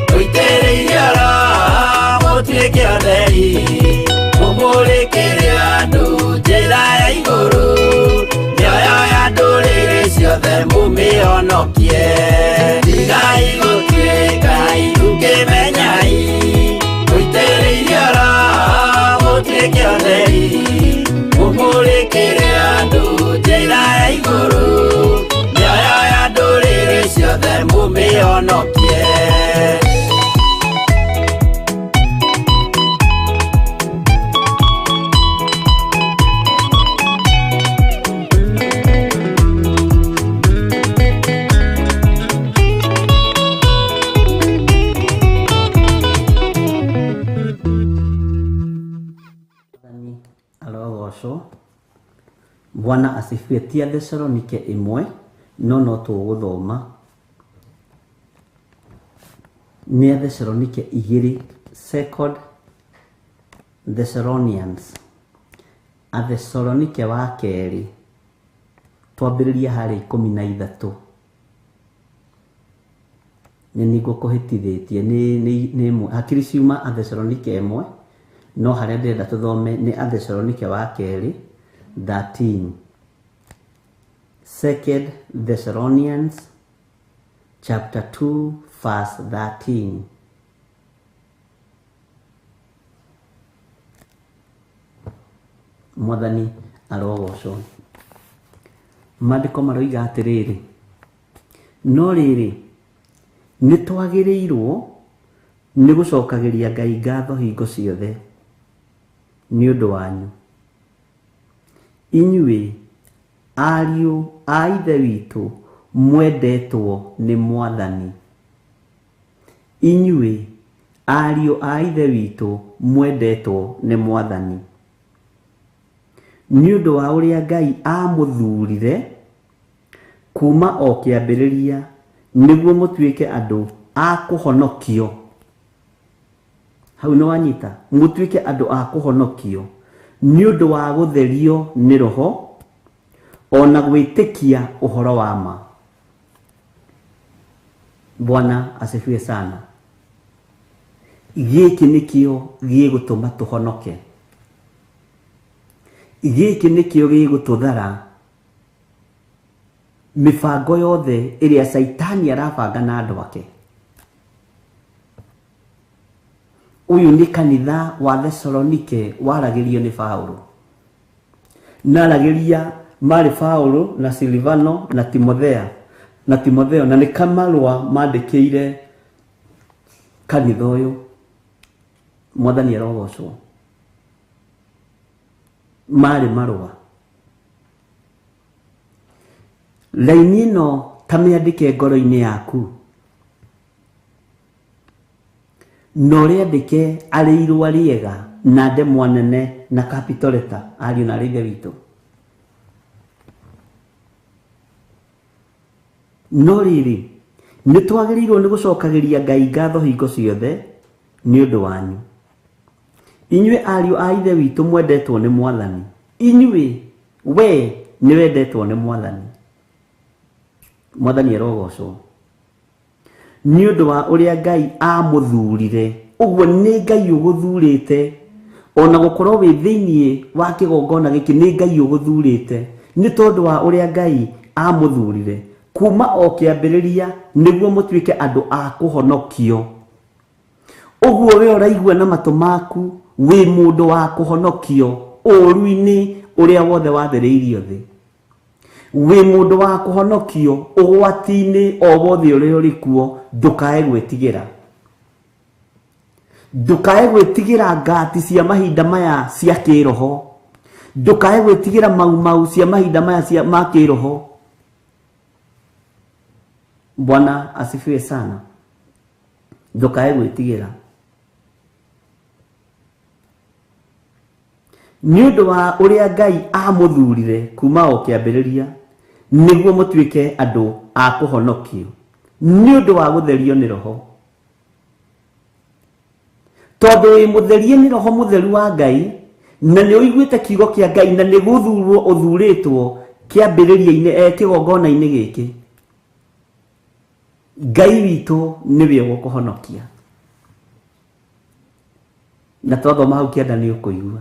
Mũitĩrĩirio Roho mũtuĩke ũtheri Mũmũrĩkĩre andũ njĩra ya igũrũ Mĩoyo ya ndũrĩrĩ ciothe mũmĩhonokie Tigai gũtuĩka irũkĩmenyai Mũitĩrĩirio Roho mũtuĩke ũtheri Mũmũrĩkĩre andũ njĩra ya igũrũ Mĩoyo ya ndũrĩrĩ ciothe mũmĩhonokie Mwathani arogocwo. Bwana asifiwe. Ti Athesalonike 1 no tũgũthoma nĩ Athesalonike 2, Second Thessalonians, Athesalonike wa kerĩ, twambĩrĩria harĩ 13. Nĩ nĩguo kũhĩtithĩtie nĩ ĩmwe hakiri ciuma Athesalonike 1, no harĩa ndĩrenda tũthome nĩ Athesalonike wa kerĩ 13. Second Thessalonians chapter 2 verse 13. Mwathani arogocwo. Maandĩko maroiga atĩrĩrĩ, no rĩrĩ nĩ twagĩrĩirwo nĩ gũcokagĩria Ngai ngatho hingo ciothe nĩ ũndũ wanyu, inyuĩ ariũ a Ithe witũ mwendetwo nĩ Mwathani. Inyuĩ ariũ a Ithe witũ mwendetwo nĩ Mwathani. Nĩ ũndũ wa ũrĩa Ngai amũthurire kuma o kĩambĩrĩria nĩguo mũtuĩke andũ a kũhonokio. Hau nĩ wanyita, mũtuĩke andũ a kũhonokio nĩ ũndũ wa gũtherio nĩ Roho ona gwĩtĩkia ũhoro wa ma. Bwana asifiwe sana. Gĩkĩ nĩkĩo gĩgũtũma tũhonoke. Gĩkĩ nĩkĩo gĩgũtũthara mĩbango yothe ĩrĩa Caitani arabanga na andũ ake. Ũyũ nĩ kanitha wa Thesalonike waragĩrio nĩ Paulo. Naragĩria marĩ Paulo na Silvano na Timotheo na nĩ kamarũa mandĩkĩire kanitha ũyũ. Mwathani arogocwo. Marĩ marũa. Raini ĩno ta mĩandĩke ngoro-inĩ yaku, na ũrĩandĩke arĩ irũa rĩega na ndemwa nene na capital letter, ariũ na aarĩ a Ithe witũ. No rĩrĩ, nĩ twagĩrĩirwo nĩ gũcokagĩria Ngai ngatho hingo ciothe nĩ ũndũ wanyu, inyuĩ ariũ a Ithe witũ mwendetwo nĩ Mwathani. Inyuĩ, we nĩ wendetwo nĩ Mwathani. Mwathani arogocwo. Nĩ ũndũ wa ũrĩa Ngai amũthurire. Ũguo nĩ Ngai ũgũthurĩte, ona gũkorwo wĩ thĩinĩ wa kĩgongona gĩkĩ nĩ Ngai ũgũthurĩte, nĩ tondũ wa ũrĩa Ngai amũthurire kuma o kĩambĩrĩria nĩguo mũtuĩke andũ a kũhonokio. Ũguo we ũraigua na matũ maku wĩ mũndũ wa kũhonokio ũũru-inĩ ũrĩa wothe wathereirio thĩ. Wĩ mũndũ wa kũhonokio ũgwati-inĩ o wothe ũrĩa ũrĩ kuo, ndũkae gwĩtigĩra. Ndũkae gwĩtigĩra ngati cia mahinda maya cia kĩroho. Ndũkae gwĩtigĩra maumau cia mahinda maya cia ma kĩroho. Bwana asifiwe sana. Ndũkae gwĩtigĩra. Nĩ ũndũ wa ũrĩa Ngai amũthurire kuma o kĩambĩrĩria nĩguo mũtuĩke andũ a kũhonokio nĩ ũndũ wa gũtherio nĩ Roho. Tondũ wĩ mũtherie nĩ Roho mũtheru wa Ngai, na nĩ ũiguĩte kiugo kĩa Ngai, na nĩ gũthurwo ũthurĩtwo kĩambĩrĩria-inĩ, kĩgongona-inĩ gĩkĩ, Ngai witũ nĩwe ũgũkũhonokia. Na twathoma hau kĩanda nĩ ũkũigua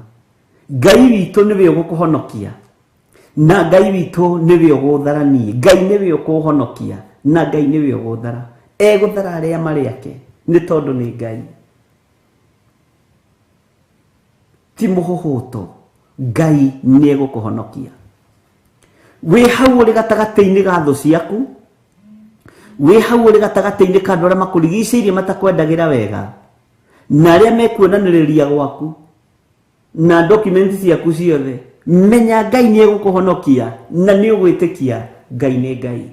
Ngai witũ nĩwe ũgũkũhonokia, na Ngai witũ nĩwe ũgũthara niĩ. Ngai nĩwe ũkũhonokia, na Ngai nĩwe ũgũthara. Egũthara arĩa marĩ ake nĩ tondũ nĩ Ngai. Ti mũhũhũto, Ngai nĩ egũkũhonokia. Wĩ hau ũrĩ gatagatĩ-inĩ ga thũ ciaku, wĩ hau ũrĩ gatagatĩ-inĩ ka andũ arĩa makũrigicĩirie matakwendagĩra wega, na arĩa mekuonanĩrĩria gwaku na document ciaku ciothe, menya Ngai nĩ egũkũhonokia na nĩ ũgwĩtĩkia Ngai nĩ Ngai.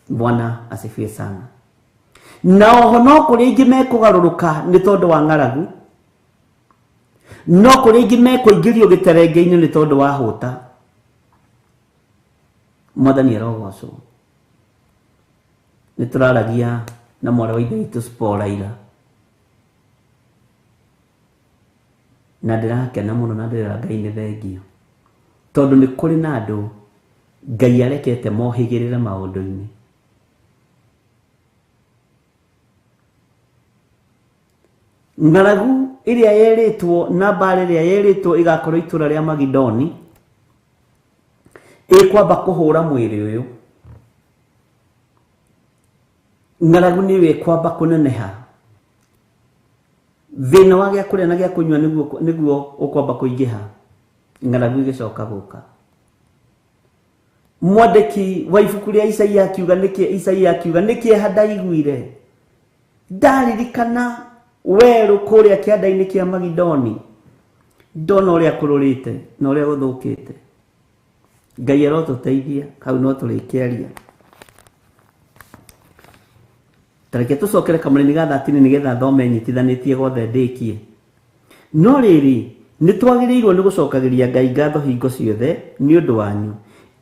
Bwana asifiwe sana. Na oho no kũrĩ aingĩ mekũgarũrũka nĩ tondũ wa ng'aragu, no kũrĩ aingĩ mekũingĩrio gĩterenge-inĩ nĩ tondũ wa hũta. Mwathani arogocwo. Nĩ tũraragia na mwarĩ wa Ithe witũ Spora ira, na ndĩrakena mũno na ndĩrera Ngai nĩ thengio, tondũ nĩ kũrĩ na andũ Ngai arekete mohĩgĩrĩre maũndũ-inĩ. Ng'aragu ĩrĩa yerĩtwo na mbara ĩrĩa yerĩtwo ĩgakorwo itũra rĩa Magidoni ĩkwamba kũhũra mwĩrĩ ũyũ. Ng'aragu nĩyo ĩkwamba kũneneha. Thĩna wa gĩa kũrĩa na gĩa kũnyua nĩguo ũkwamba kũingĩha. Ng'aragu ĩgĩcoka gũka. Mwandĩki wa ibuku rĩa Isaia akiuga nĩkĩ, Isaia akiuga nĩ kĩeha ndaiguire ndaririkana werũ kũrĩa kĩanda-inĩ kĩa Magidoni, ndona ũrĩa kũrũrĩte na ũrĩa gũthũkĩte. Ngai arotũteithia, hau no tũrĩkĩaria. Tareke tũcokere kamũraini ga 13 nĩgetha thome nyitithanĩtie gothe ndĩkie. No rĩrĩ, Nĩ twagĩrĩirwo nĩ gũcokagĩria Ngai ngatho hingo ciothe nĩ ũndũ wanyu,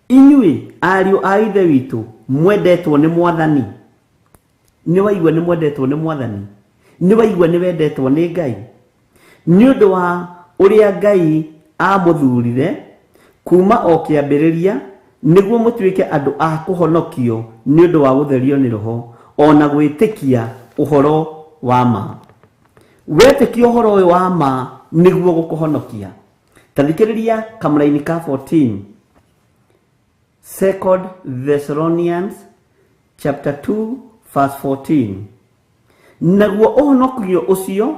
inyuĩ ariũ a Ithe witũ mwendetwo nĩ Mwathani. Nĩ waigua nĩ mwendetwo nĩ Mwathani, nĩ waigua nĩ wendetwo nĩ Ngai, nĩ ũndũ wa ũrĩa Ngai amũthurire kuma o kĩambĩrĩria nĩguo mũtuĩke andũ a kũhonokio nĩ ũndũ wa gũtherio nĩ Roho ona gwĩtĩkia ũhoro wa ma. Wetĩkia ũhoro ũyũ wa ma nĩguo gũkũhonokia. Ta thikĩrĩria kamũraini ka 14, Second Thessalonians chapter 2 verse 14. Naguo ũhonokio ũcio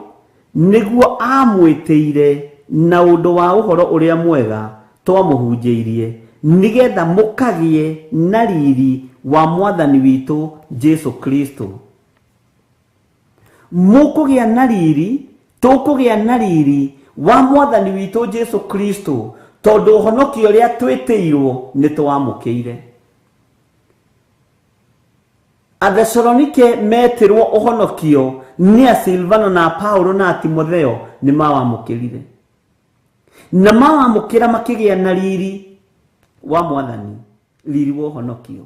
nĩguo amwĩtĩire na ũndũ wa ũhoro ũrĩa mwega twamũhunjĩirie, nĩgetha mũkagĩe na riri wa Mwathani witũ Jesu Kristo. Mũkũgĩa na riri, tũkũgĩa na riri wa Mwathani witũ Jesu Kristo, tondũ ũhonokio ũrĩa twĩtĩirwo nĩ twamũkĩire. Athesalonike metirwo ũhonokio nĩ a Silvano na Paulo na Timotheo nĩ mawamũkĩrire, na mawamũkĩra makĩgĩa na riri wa Mwathani, riri wa ũhonokio.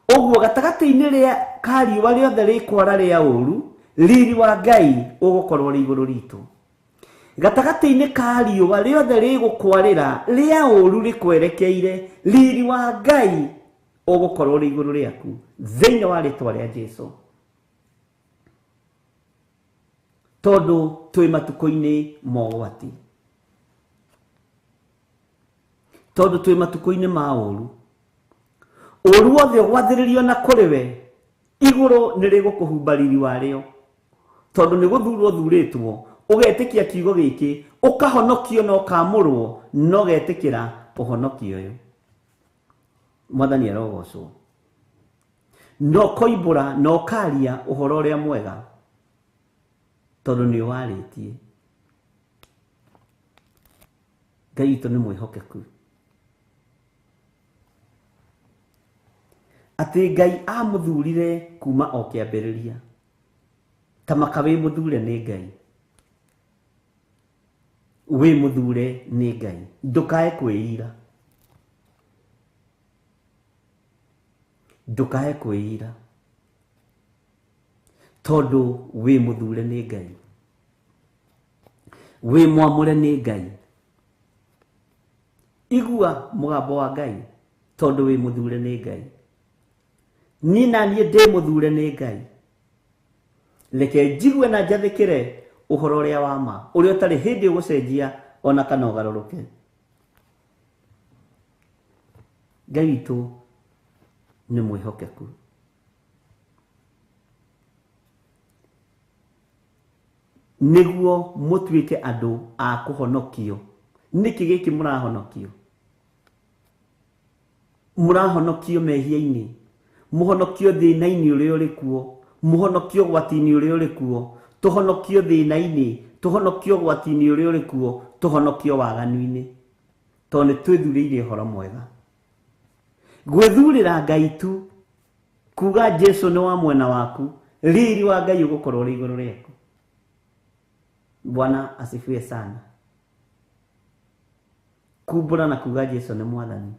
Ũguo gatagatĩ-inĩ rĩa ka riũa rĩothe rĩkwara rĩa ũru, riri wa Ngai ũgũkorwo ũrĩ igũrũ ritũ. Gatagatĩ-inĩ ka riũa rĩothe rĩgũkwarĩra rĩa ũru rĩkwerekeire, riri wa Ngai ũgũkorwo ũrĩ igũrũ rĩaku thĩinĩ wa rĩtwa rĩa Jesu. Tondũ twĩ matukũ-inĩ ma ũgwati, tondũ twĩ matukũ-inĩ ma ũru, ũru wothe ũgwathĩrĩrio na kũrĩ we, igũrũ nĩ rĩgũkũhumba riri warĩo, tondũ nĩ gũthurwo ũthurĩtwo, ũgetĩkia kiugo gĩkĩ, ũkahonokio na ũkamũrwo, na ũgetĩkĩra ũhonokio ũyũ. Mwathani arogocwo. Na ũkoimbũra na ũkaria ũhoro ũrĩa mwega, tondũ nĩ ũwarĩtie. Ngai witũ nĩ mwĩhokeku, atĩ Ngai amũthurire kuma o kĩambĩrĩria. Ta maka wĩ mũthure nĩ Ngai, wĩ mũthure nĩ Ngai, ndũkae kwĩira, ndũkae kwĩira, tondũ wĩ mũthure nĩ Ngai, wĩ mwamũre nĩ Ngai. Igua mũgambo wa Ngai, tondũ wĩ mũthure nĩ Ngai. Niĩ na niĩ ndĩ mũthure nĩ Ngai. Reke njigue na njathĩkĩre ũhoro ũrĩa wa ma, ũrĩa ũtarĩ hĩndĩ ũgũcenjia ona kana ũgarũrũke. Ngai witũ nĩ mwĩhokeku. Nĩguo mũtuĩke andũ a kũhonokio. Nĩkĩ gĩkĩ mũrahonokio? Mũrahonokio mehia-inĩ, mũhonokio thĩna-inĩ ũrĩa ũrĩ kuo, mũhonokio ũgwati-inĩ ũrĩa ũrĩ kuo, tũhonokio thĩna-inĩ, tũhonokio ũgwati-inĩ ũrĩa ũrĩ kuo, tũhonokio waganu-inĩ, tondũ nĩ twĩthurĩire ũhoro mwega. Gwĩthurĩra Ngai tu, kuga Jesu nĩ wa mwena waku, riri wa Ngai ũgũkorwo ũrĩ igũrũ rĩaku. Bwana asifiwe sana. Kumbũra na kuga Jesu nĩ Mwathani.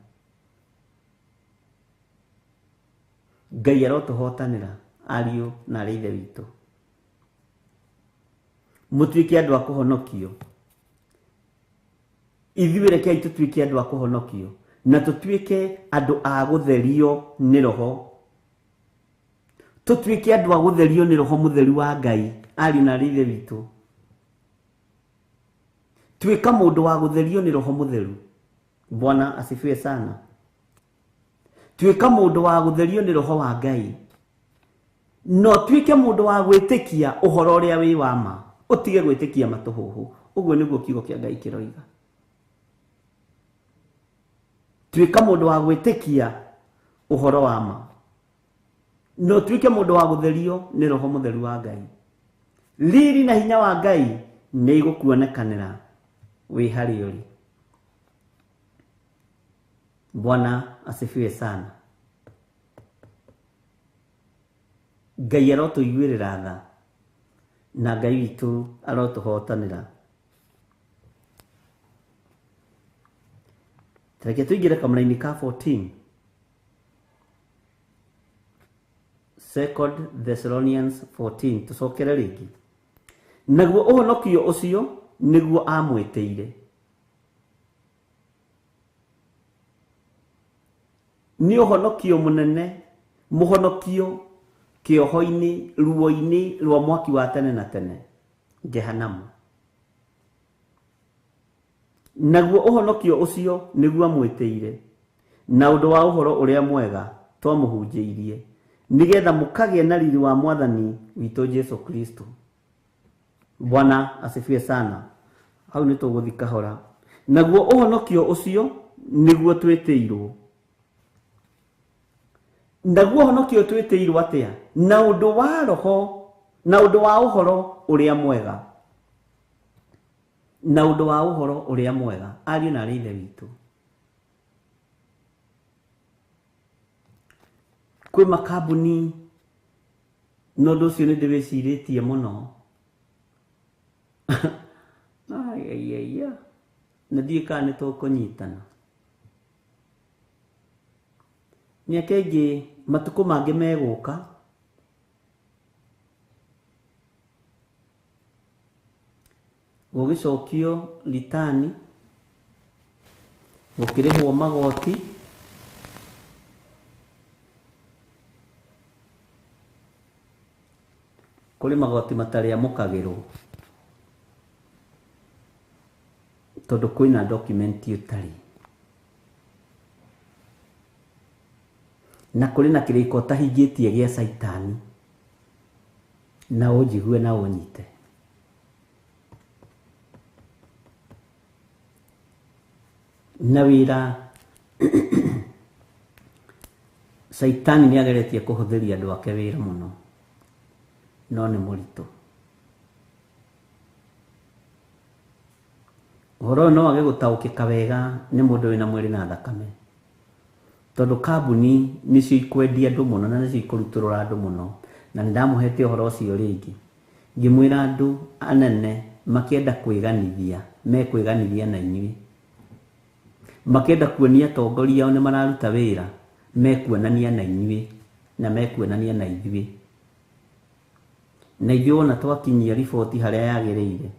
Ngai arotũhotanĩra ariũ na arĩ Ithe witũ, mũtuĩke andũ a kũhonokio. Ithuĩ rekei tũtuĩke andũ a kũhonokio na tũtuĩke andũ a gũtherio nĩ Roho, tũtuĩke andũ a gũtherio nĩ Roho Mũtheru wa Ngai. Ariũ na arĩ Ithe witũ, tuĩka mũndũ wa gũtherio nĩ Roho Mũtheru. Bwana asifiwe sana. Tuĩka mũndũ wa gũtherio nĩ Roho wa Ngai, no tuĩke mũndũ wa gwĩtĩkia ũhoro ũrĩa wĩ wa ma, ũtige gwĩtĩkia matũhũhũ. Ũguo nĩguo kiugo kĩa Ngai kĩroiga. Tuĩka mũndũ wa gwĩtĩkia ũhoro wa ma, no tuĩke mũndũ wa gũtherio nĩ Roho Mũtheru wa Ngai. Riri na hinya wa Ngai nĩ igũkuonekanĩra wĩ harĩa ũrĩ. Bwana asifiwe sana. Ngai arotũiguĩrĩra tha, na Ngai witũ arotũhotanĩra. Reke tũingĩre kamũraini ka 14. Second Thessalonians 14, tũcokere rĩngĩ. Naguo ũhonokio ũcio nĩguo amwĩtĩire. Nĩ ũhonokio mũnene, mũhonokio kĩoho-inĩ, ruo-inĩ rwa mwaki wa tene na tene, Jehanamu. Naguo ũhonokio ũcio nĩguo amwĩtĩire, na ũndũ wa ũhoro ũrĩa mwega twamũhunjĩirie, nĩgetha mũkagĩe na riri wa Mwathani witũ Jesu Kristo. Bwana asifiwe sana. Hau nĩ tũgũthiĩ kahora. Naguo ũhonokio ũcio nĩguo twĩtĩirwo. Naguo ũhonokio twĩtĩirwo atĩa? Na ũndũ wa roho, na ũndũ wa ũhoro ũrĩa mwega. Na ũndũ wa ũhoro ũrĩa mwega, ariũ na arĩ ithe witũ. Kwĩ makambuni, na ũndũ ũcio nĩ ndĩwĩcirĩtie mũno. Aiaiaia. Na ndiũĩ kana nĩ tũkũnyitana. Mĩaka ĩngĩ, matukũ mangĩ megũka, gũgĩcokio ritani, gũkĩrĩhwo magoti, kũrĩ magoti matarĩamũkagĩrwo tondũ kwĩna document ũtarĩ, na kũrĩ na kĩrĩko ũtahingĩtie gĩa caitani, na ũnjigue na ũnyite. Na wĩra caitani nĩ ageretie kũhũthĩria andũ ake wĩra mũno, no nĩ mũritũ. Ũhoro ũyũ no wage gũtaũkĩka wega nĩ mũndũ wĩna mwĩrĩ na thakame, tondũ kambuni nĩcio ikwendia andũ mũno na nĩcio ikũrutũrũra andũ mũno. Na nĩ ndamũhete ũhoro ũcio rĩngĩ, ngĩmwĩra andũ anene makĩenda kwĩganithia, mekwĩganithia na inyuĩ. Makĩenda kuonia atongoria ao nĩ mararuta wĩra, mekuonania na inyuĩ na mekuonania na ithuĩ. Na ithuĩ wona twakinyia riboti harĩa yagĩrĩire,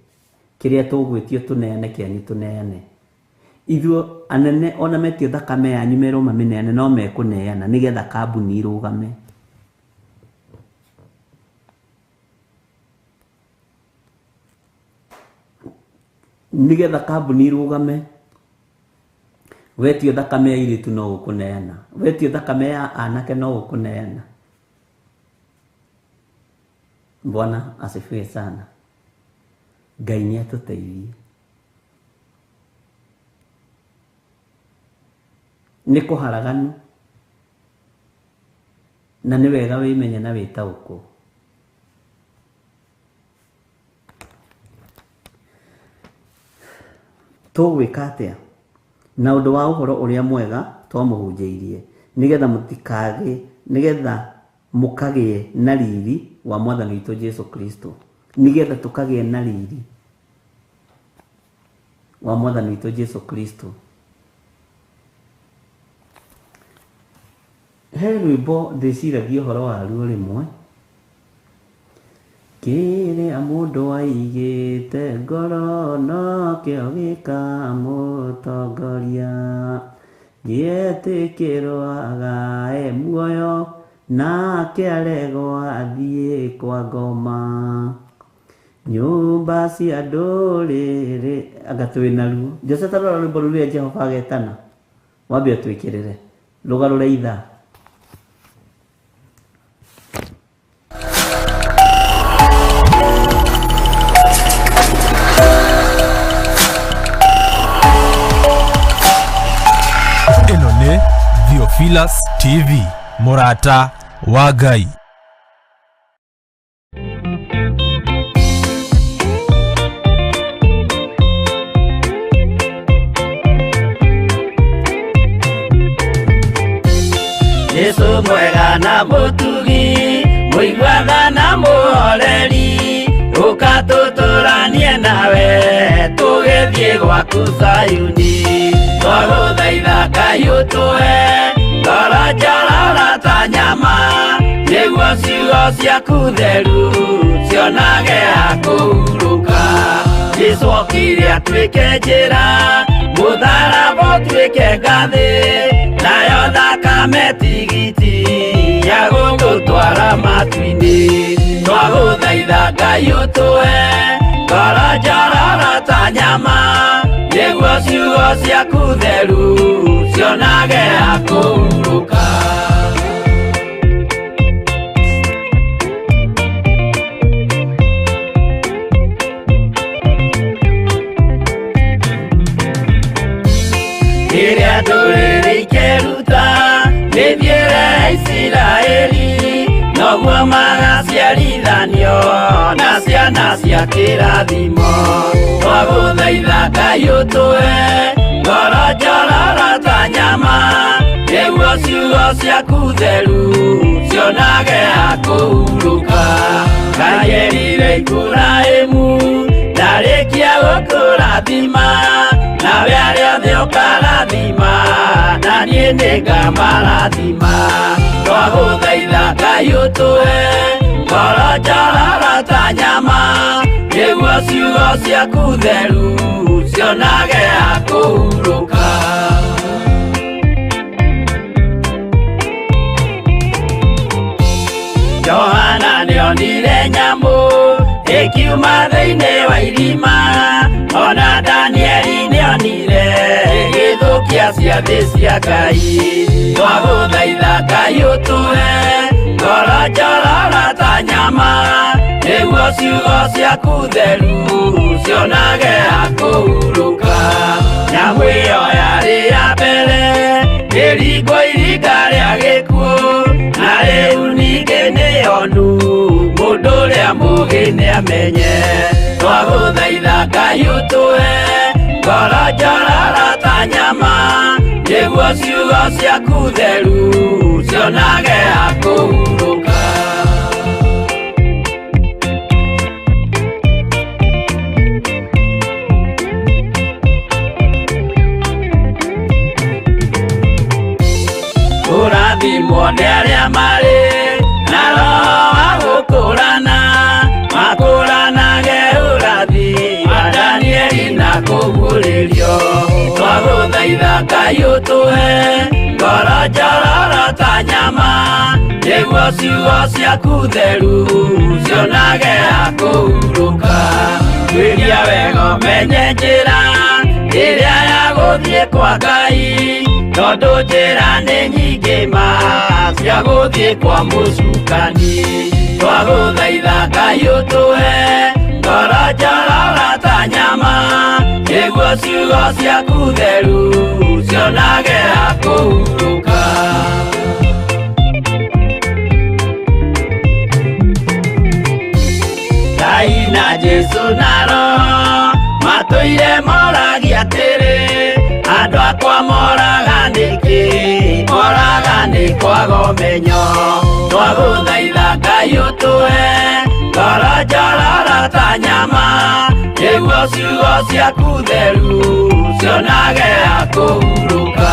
kĩrĩa tũgwĩtio tũneane kĩanyu tũneane. Ithuĩ anene ona metio thakame yanyu merwo mamĩneane, no mekũneana nĩgetha kambuni irũgame. Nĩgetha kambuni irũgame, wetio thakame ya airĩtu no ũkũneana, wetio thakame ya anake no ũkũneana. Bwana asifiwe sana. Ngai nĩ atũteithie. Nĩ kũharaganu, na nĩ wega wĩmenye na wĩtaũkwo. Tũgwĩka atĩa? Na ũndũ wa ũhoro ũrĩa mwega twamũhunjĩirie, nĩgetha mũtikage, nĩgetha mũkagĩe na riri wa Mwathani witũ Jesu Kristo. Nĩgetha tũkagĩe na riri wa Mwathani witũ Jesu Kristo. He rwĩmbo ndĩciragia ũhoro waruo rĩmwe, kĩrĩa mũndũ aigĩte ngoro nokĩo gĩkamũtongoria, gĩetĩkĩrwo agae muoyo nake aregwo athiĩ kwa ngoma. Nyũmba cia ndũrĩrĩ anga twĩ naruo. Jose ta rora rwĩmbo rũrĩa Jehova agetana, wambe ũtwĩkĩrĩre rũgarũre ithaa. Ĩno nĩ Theophilus TV, mũrata wa Ngai. Jesu mwega na mũtugi, mũiguana na mũhoreri, ũka tũtũranie nawe, tũgĩthiĩ gwaku Zayuni. Twagũthaitha Ngai ũtũhe ngoro njororo ta nyama, nĩguo ciugo ciaku theru cionage ha kũhurũka. Jesũ okire atuĩke njĩra, mũtharaba ũtuĩke ngathĩ, nayo thakame tigiti ya gũtũtwara matu-inĩ. Twagũthaitha Ngai ũtũhe ngoro njororo ta nyama, nĩguo ciugo ciaku theru cionage ha kũhurũka. Rĩrĩa ndũrĩrĩ ikeruta mĩthiĩre ya Isiraeli, noguo magaciarithanio na ciana cia kĩrathimo. Twagũthaitha Ngai ũtũhe ngoro njororo ta nyama, nĩguo ciugo ciaku theru cionage ha kũhurũka. Ngai erire Iburahĩmu ndarĩkia gũkũrathima, nawe arĩa othe ũkarathima, na niĩ nĩngamarathima. Twagũthaitha Ngai ũtũhe ngoro njororo ta nyama, nĩguo ciugo ciaku theru cionage ha kũhurũka. Johana nĩonire nyamũ ĩkiuma thĩinĩ wa irima, ona Danieli nĩonire ĩgĩthũkia ciathĩ cia Ngai. Twagũthaitha Ngai ũtũhe ngoro njororo ta nyama, nĩguo ciugo ciaku theru cionage ha kũhurũka. Nyamũ ĩyo yarĩ ya mbere ĩringwo iringa rĩa gĩkuũ, na rĩu ningĩ nĩyonu mũndũ ũrĩa mũũgĩ nĩamenye. Twagũthaitha Ngai ũtũhe ngoro njororo ta nyama, nĩguo ciugo ciaku theru cionage ha kũhurũka. Kũrathimwo nĩ arĩa marĩ na roho wa gũkũrana, makũranage ũrathi wa Danieli na kũguũrĩrio. Twagũthaitha Ngai ũtũhe ngoro njororo ta nyama, nĩguo ciugo ciaku theru cionage ha kũhurũka. Tuĩria wega ũmenye njĩra ĩrĩa ya gũthiĩ kwa Ngai, tondũ njĩra nĩ nyingĩ ma cia gũthiĩ kwa mũcukani. Twagũthaitha Ngai ũtũhe ngoro njororo ta nyama, nĩguo ciugo ciaku theru cionage ha kũhurũka. Ngai na Jesũ na Roho matũire moragia atĩrĩ, andũ akwa moraga nĩkĩ? Moraga nĩ kwaga ũmenyo. Twagũthaitha Ngai ũtũhe ngoro njororo ta nyama, nĩguo ciugo ciaku theru cionage ha kũhurũka.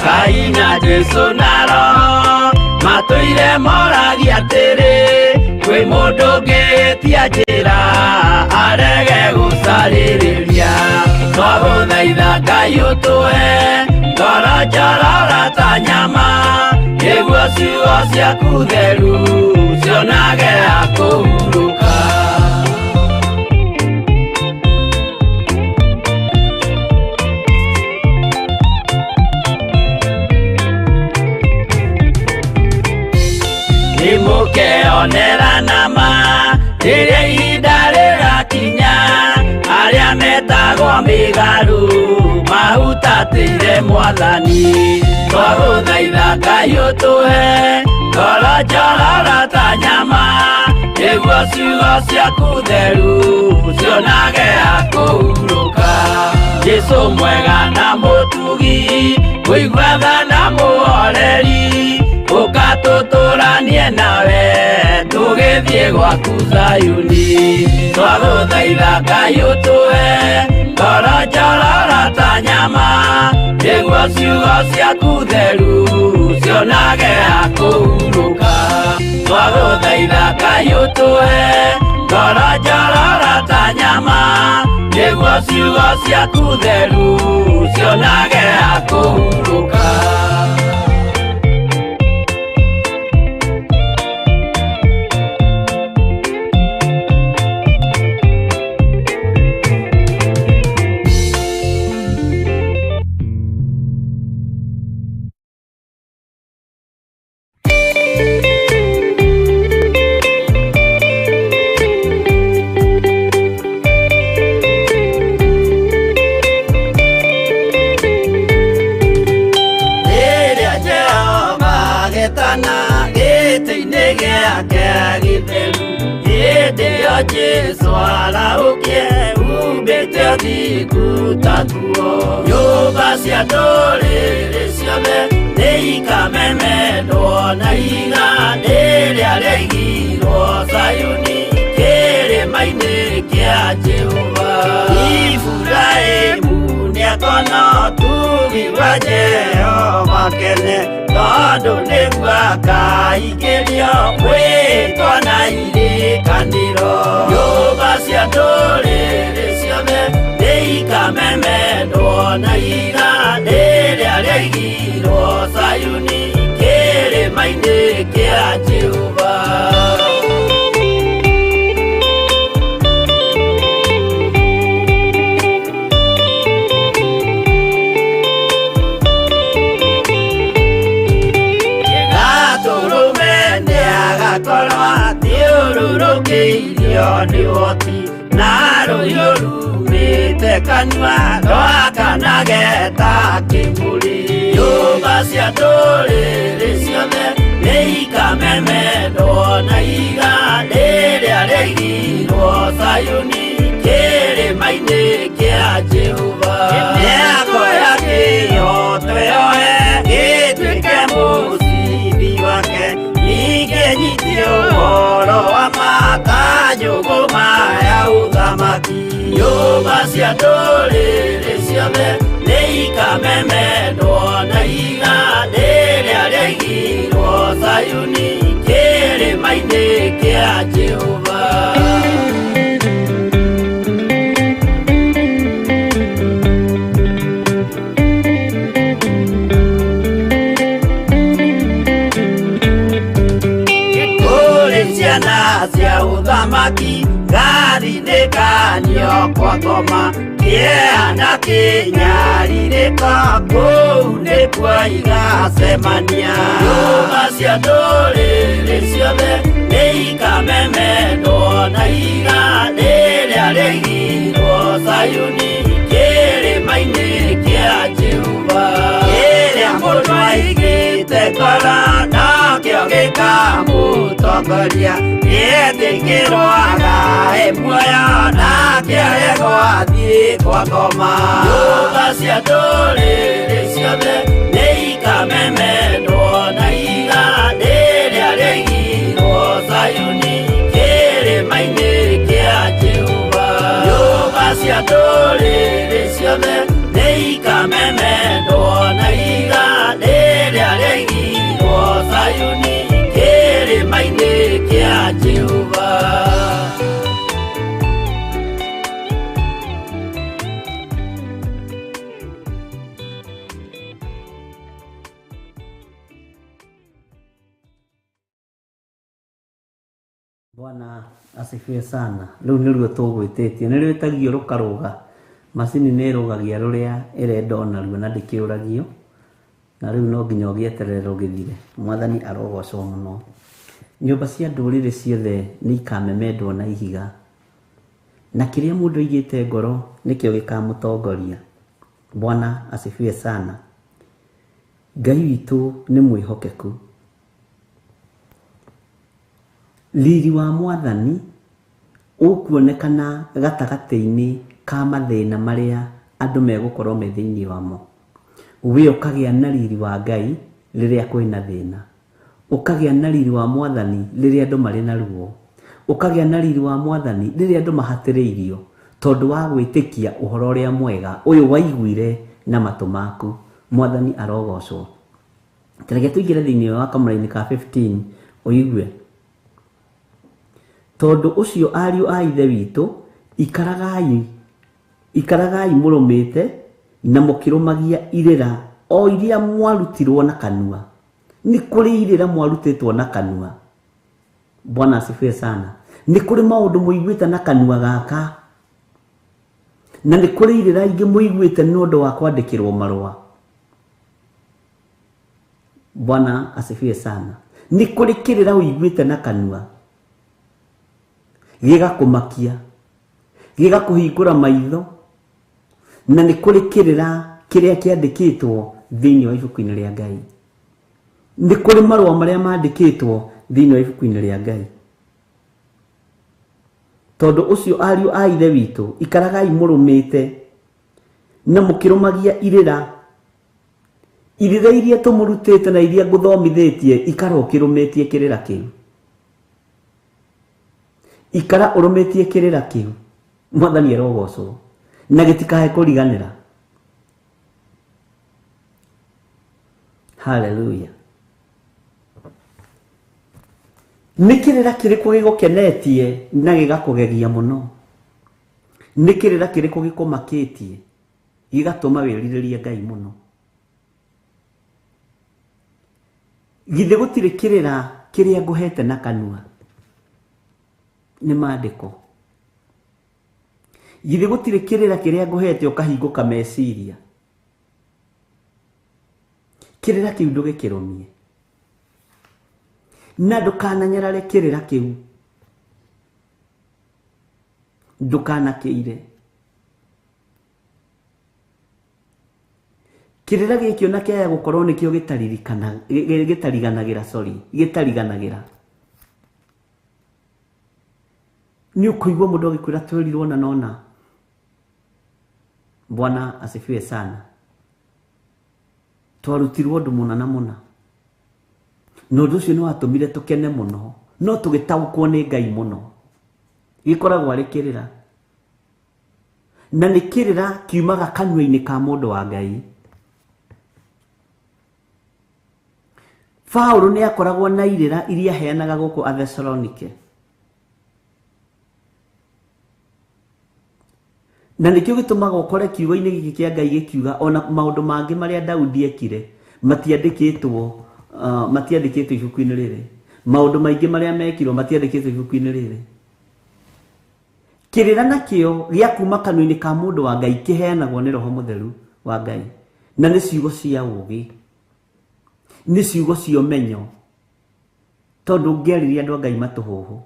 Ngai na Jesũ na Roho matũire moragia atĩrĩ, kwĩ mũndũ ũngĩtia njĩra arege gũcarĩrĩria. Twagũthaitha Ngai ũtũhe ngoro njororo ta nyama, nĩguo ciugo ciaku theru cionage ha kũhurũka. Nĩmũkeonera nama rĩrĩa ihinda rĩgakinya, arĩa metagwo mĩgarũ mahutatĩire Mwathani. Twagũthaitha Ngai ũtũhe ngoro njororo ta nyama, nĩguo ciugo ciaku theru cionage ha kũhurũka. Jesũ mwega na mũtugi, mũigua tha na mũhoreri, ũka tũtũranie nawe tũgĩthiĩ gwaku Zayuni. Twagũthaitha Ngai ũtũhe ngoro njororo ta nyama, Nĩguo ciugo ciaku theru cionage hakũhurũka. Twagũthaitha Ngai ũtũhe ngoro njororo ta nyama, nĩguo ciugo ciaku theru cionage hakũhurũka. Jesu araukie umbĩte ũthingu ta nguo. Nyũmba cia ndũrĩrĩ ciothe nĩikamemendwo na ihiga rĩrĩa rĩaigirwo Zayuni kĩrĩma-inĩ kĩa Jehova. Iburahĩmu nĩakona ũtugi wa Jehova kene, tondũ nĩguo akaingĩrio mwĩtwa na irĩkanĩro. Nyũmba cia ndũrĩrĩ ciothe nĩikamemendwo na ihiga rĩrĩa rĩaigirwo Zayuni kĩrĩma-inĩ kĩa Jehova. Athiũrũrũkĩirio nĩ ũhoti na rũhiũ rumĩte kanua rwakanage ta kĩmũrĩ. Nyũmba cia ndũrĩrĩ ciothe nĩikamemendwo na ihiga rĩrĩa rĩaigirwo Zayuni kĩrĩma-inĩ kĩa Jehova. Nĩakoya kĩhooto yoe gĩtuĩke mũcibi wake, ningĩ nyite ũhoro wa ma nyũngũma ya ũthamaki. Nyũmba cia ndũrĩrĩ ciothe nĩikamemendwo na ihiga rĩrĩa rĩaigirwo Zayuni kĩrĩma-inĩ kĩa Jehova. Ciana cia ũthamaki ngarinĩkanio kwa ngoma, kĩeha na kĩnyarirĩko kũu nĩkuo igacemania. Nyũmba cia ndũrĩrĩ ciothe nĩikamemendwo na ihiga rĩrĩa rĩaigirwo Zayuni kĩrĩma-inĩ kĩa Jehova. Kĩrĩa mũndũ aigĩte ngoro nokĩo gĩkamũtongoria, nĩetĩkĩrwo agae muoyo nake aregwo athiĩ kwa ngoma. Nyũmba cia ndũrĩrĩ ciothe nĩikamemendwo na ihiga rĩrĩa rĩaigirwo Zayuni kĩrĩma-inĩ kĩa Jehova. Nyũmba cia ndũrĩrĩ ciothe nĩikamemendwo na ihiga rĩrĩa rĩaigirwo Zayuni kĩrĩma-inĩ kĩa Jehova. Bwana asifiwe sana. Rĩu nĩruo tũgwĩtĩtie, nĩ rwĩtagio rũkarũga. Macini nĩ ĩrũgagia rũrĩa ĩrenda onaruo na ndĩkĩũragio, na rĩu no nginya ũgĩeterere rũgĩthire. Mwathani arogocwo mũno. Nyũmba cia ndũrĩrĩ ciothe nĩ ikamemendwo na ihiga, na kĩrĩa mũndũ aigĩte ngoro nĩkĩo gĩkamũtongoria. Bwana asifiwe sana. Ngai witũ nĩ mwĩhokeku. Riri wa mwathani ũkuonekana gatagatĩ-inĩ ka mathĩna marĩa andũ megũkorwo me thĩinĩ wamo. We ũkagĩa na riri wa Ngai rĩrĩa kwĩna thĩna, ũkagĩa na riri wa mwathani rĩrĩa andũ marĩ na ruo, ũkagĩa na riri wa mwathani rĩrĩa andũ mahatĩrĩirio tondũ wa gwĩtĩkia ũhoro ũrĩa mwega ũyũ waiguire na matũ maku. Mwathani arogocwo. Reke tũingĩre thĩinĩ wa kamũra-inĩ ka 15 ũigue. Tondũ ũcio ariũ a Ithe witũ, ikaragai mũrũmĩte na mũkĩrũmagia irĩra o iria mwarutirwo na kanua. Nĩ kũrĩ irĩra mwarutĩtwo na kanua. Bwana asifiwe sana. Nĩ kũrĩ maũndũ mũiguĩte na kanua gaka, na nĩ kũrĩ irĩra ingĩ mũiguĩte nĩ ũndũ wa kwandĩkĩrwo marũa. Bwana asifiwe sana. Nĩ kũrĩ kĩrĩra ũiguĩte na kanua gĩgakũmakia, gĩgakũhingũra maitho, na nĩ kũrĩ kĩrĩra kĩrĩa kĩandĩkĩtwo thĩinĩ wa ibuku-inĩ rĩa Ngai. Nĩ kũrĩ marũa marĩa mandĩkĩtwo thĩinĩ wa ibuku-inĩ rĩa Ngai. Tondũ ũcio ariũ a Ithe witũ, ikaragai mũrũmĩte na mũkĩrũmagia irĩra, irĩra iria tũmũrutĩte na iria ngũthomithĩtie, ikara ũkĩrũmĩtie kĩrĩra kĩu. Ikara ũrũmĩtie kĩrĩra kĩu. Mwathani arogocwo, na gĩtikae kũriganĩra. Haleluya. Nĩ kĩrĩra kĩrĩkũ gĩgũkenetie na gĩgakũgegia mũno? Nĩ kĩrĩra kĩrĩkũ gĩkũmakĩtie gĩgatũma wĩrirĩrie Ngai mũno? Githĩ gũtirĩ kĩrĩra kĩrĩa ngũhete na kanua? Nĩ maandĩko. Githĩ gũtirĩ kĩrĩra kĩrĩa ngũhete ũkahingũka meciria? Kĩrĩra kĩu ndũgĩkĩrũmie, na ndũkananyarare kĩrĩra kĩu, ndũkanakĩire. Kĩrĩra gĩkĩ ona kĩaya gũkorwo nĩkĩo gĩtariganagĩra, sorry, gĩtariganagĩra. Nĩ ũkũigua mũndũ agĩkwĩra twerirwo na nona. Bwana asifiwe sana. Twarutirwo ũndũ mũna na mũna, na ũndũ ũcio nĩ watũmire tũkene mũno, no tũgĩtaũkwo nĩ Ngai mũno. Gĩkoragwo arĩ kĩrĩra, na nĩ kĩrĩra kiumaga kanua-inĩ ka mũndũ wa Ngai. Paũlũ nĩ akoragwo na irĩra iria aheanaga gũkũ Athesalonike, na nĩkĩo gĩtũmaga ũkore kiugo-inĩ gĩkĩ kĩa Ngai gĩkiuga ona maũndũ mangĩ marĩa Daudi ekire matiandĩkĩtwo, matiandĩkĩtwo ibuku-inĩ rĩrĩ. Maũndũ maingĩ marĩa mekirwo matiandĩkĩtwo ibuku-inĩ rĩrĩ. Kĩrĩra nakĩo gĩa kuma kanua-inĩ ka mũndũ wa Ngai kĩheanagwo nĩ Roho Mũtheru wa Ngai, na nĩ ciugo cia ũũgĩ, nĩ ciugo cia ũmenyo, tondũ ũngĩarĩria andũ a Ngai matũhũhũ,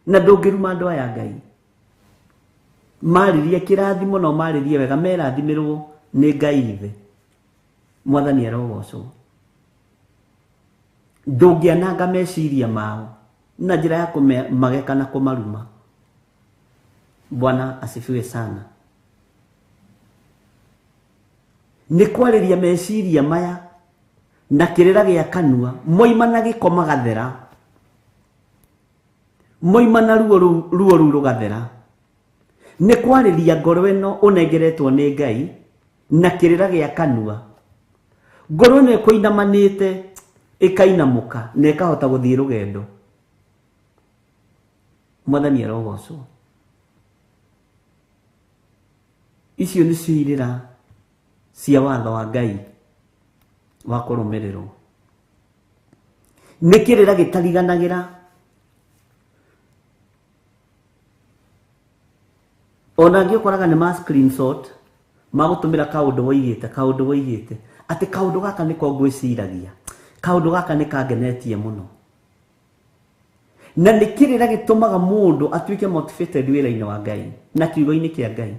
na ndũngĩruma andũ aya Ngai. Marĩrie kĩrathimo na ũmarĩrie wega, merathimĩrwo nĩ Ngai Ithe. Mwathani arogocwo. Ndũngĩananga meciria mao na njĩra ya kũmageka na kũmaruma. Bwana asifiwe sana. Nĩ kwarĩria meciria maya na kĩrĩra gĩa kanua, moima na gĩko magathera, moima na ruo rũu rũgathera. Nĩ kwarĩria ngoro ĩno ũnengeretwo nĩ Ngai na kĩrĩra gĩa kanua. Ngoro ĩno ĩkũinamanĩte ĩkainamũka na ĩkahota gũthiĩ rũgendo. Mwathani arogocwo. Icio nĩcio irĩra cia watho wa Ngai wa kũrũmĩrĩrwo. Nĩ kĩrĩra gĩtariganagĩra. Ona angĩ ũkoraga nĩ ma screenshot magũtũmĩra kaũndũ woigĩte, kaũndũ woigĩte, atĩ kaũndũ gaka nĩko ngwĩciragia, kaũndũ gaka nĩ kangenetie mũno. Na nĩ kĩrĩra gĩtũmaga mũndũ atuĩke motivated wĩra-inĩ wa Ngai na kiugo-inĩ kĩa Ngai.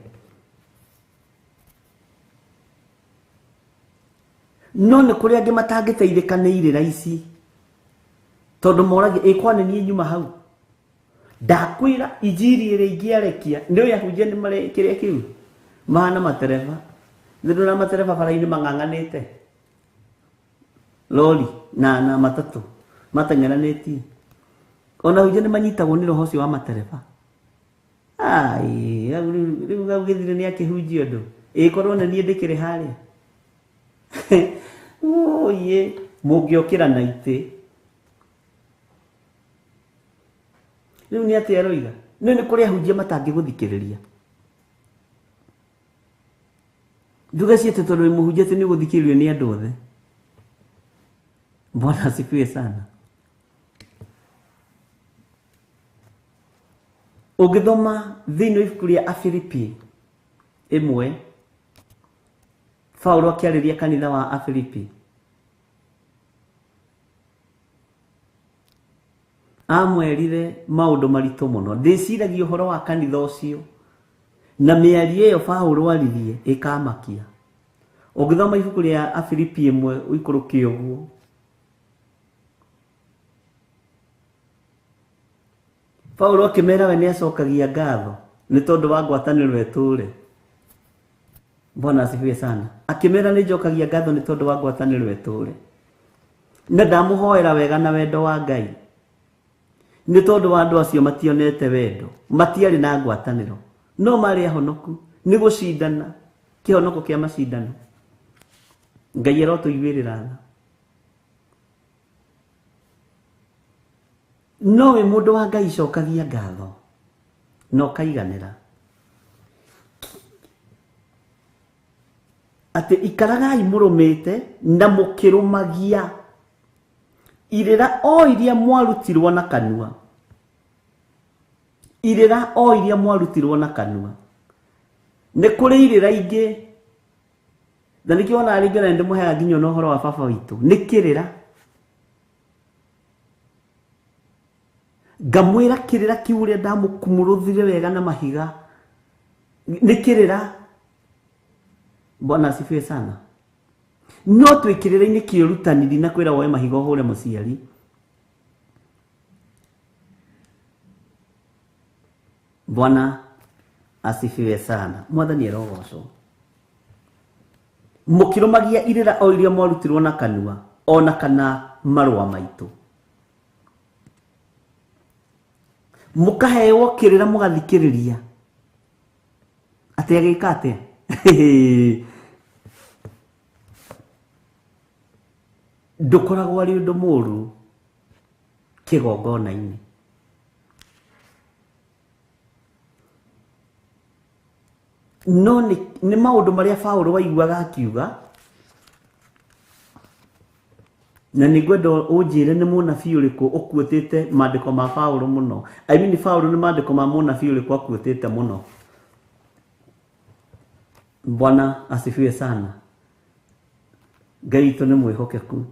No nĩ kũrĩ angĩ matangĩteithĩka nĩ irĩra ici, tondũ moragia ĩ kwa nĩ niĩ nyuma hau. Ndakwĩra injiri ĩrĩa ingĩarekia, nĩ ũĩ ahunjia nĩ marĩ kĩrĩa kĩu mahana matereba. Nĩ ndona matereba bara-inĩ mang'ang'anĩte, lori na matatũ mateng'eranĩtie. Ona ahunjia nĩ manyitagwo nĩ roho ũcio wa matereba. Ai, rĩu gau gĩthire nĩ akĩhunjia ũndũ. Ĩ korwo nĩ niĩ ndĩkĩrĩ harĩa. Oye mũngĩokĩra na itĩ rĩu nĩ atĩa aroiga nĩ nĩ kũrĩ ahunjia matangĩgũthikĩrĩria nduga ciĩte tondũ wĩ mũhunjia atĩ nĩ ũgũthikĩrĩrio nĩ andũ othe. Bwana asifiwe sana. Ũngĩthoma thĩinĩ wa ibuku rĩa Afilipi 1, Paulo akĩarĩria kanitha wa Afilipi amwerire maũndũ maritũ mũno. Ndĩciragia ũhoro wa kanitha ũcio na mĩario ĩyo Paulo aririe ĩkamakia. Ũngĩthoma ibuku rĩa Afilipi 1 ũikũrũke ũguo, Paulo akĩmera we nĩacokagia ngatho nĩ tondũ wa ngwatanĩro ĩtũre. Bwana asifiwe sana. Akĩmera nĩ njokagia ngatho nĩ tondũ wa ngwatanĩro ĩtũre, na ndamũhoera wega na wendo wa Ngai nĩ tondũ wa andũ acio mationete wendo, matiarĩ na ngwatanĩro, no marĩ ahonoku nĩ gũcindana, kĩhonoko kĩa macindano. Ngai arotũiguĩrĩra tha. No wĩ mũndũ wa Ngai cokagia ngatho na ũkaiganĩra atĩ ikaragai mũrũmĩte na mũkĩrũmagia irĩra o iria mwarutirwo na kanua, irĩra o iria mwarutirwo na kanua. Nĩ kũrĩ irĩra ingĩ na nĩkĩo ona rĩngĩ na ndĩmũheaga nginya ona ũhoro wa baba witũ nĩ kĩrĩra. Ngamwĩra kĩrĩra kĩu ũrĩa ndamũkumũrũthire wega na mahiga nĩ kĩrĩra. Bwana asifiwe sana. No twĩ kĩrĩra-inĩ kĩũrutani, ndinakwĩra woe mahiga ũhũre mũciari. Bwana asifiwe sana. Mwathani arogocwo. Mũkĩrũmagia irĩra o iria mwarutirwo na kanua ona kana marũa maitũ, mũkaheo kĩrĩra mũgathikĩrĩria atĩ agĩka atĩa. Ndũkoragwo arĩ ũndũ mũũru kĩgongona-inĩ. No nĩ maũndũ marĩa Paulo waiguaga akiuga, na nĩngwenda ũnjĩre nĩ mũnabii ũrĩkũ ũkuĩtĩte maandĩko ma Paulo mũno. I mean Paulo nĩ maandĩko ma mũnabii ũrĩkũ akuĩtĩte mũno. Bwana asifiwe sana. Ngai witũ nĩ mwĩhokeku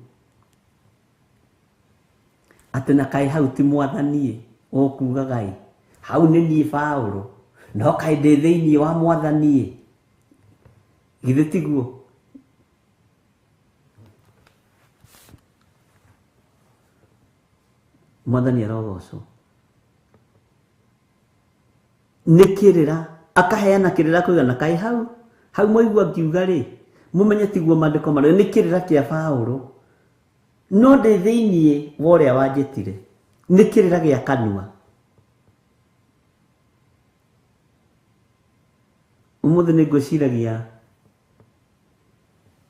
atĩ na kaĩ hau ti mwathani ũkugaga ĩ, hau nĩ niĩ Paulo no kaĩ ndĩ thĩinĩ wa mwathani, githĩ tiguo? Mwathani arogocwo. Nĩ kĩrĩra akaheana kĩrĩra kuiga na kaĩ hau hau mwaigua ngiuga rĩ mũmenye tiguo maandĩko marĩa nĩ kĩrĩra kĩa Paulo no ndĩ thĩinĩ wa ũrĩa wanjĩtire, nĩ kĩrĩra gĩa kanua. Ũmũthĩ nĩ ngwĩciragia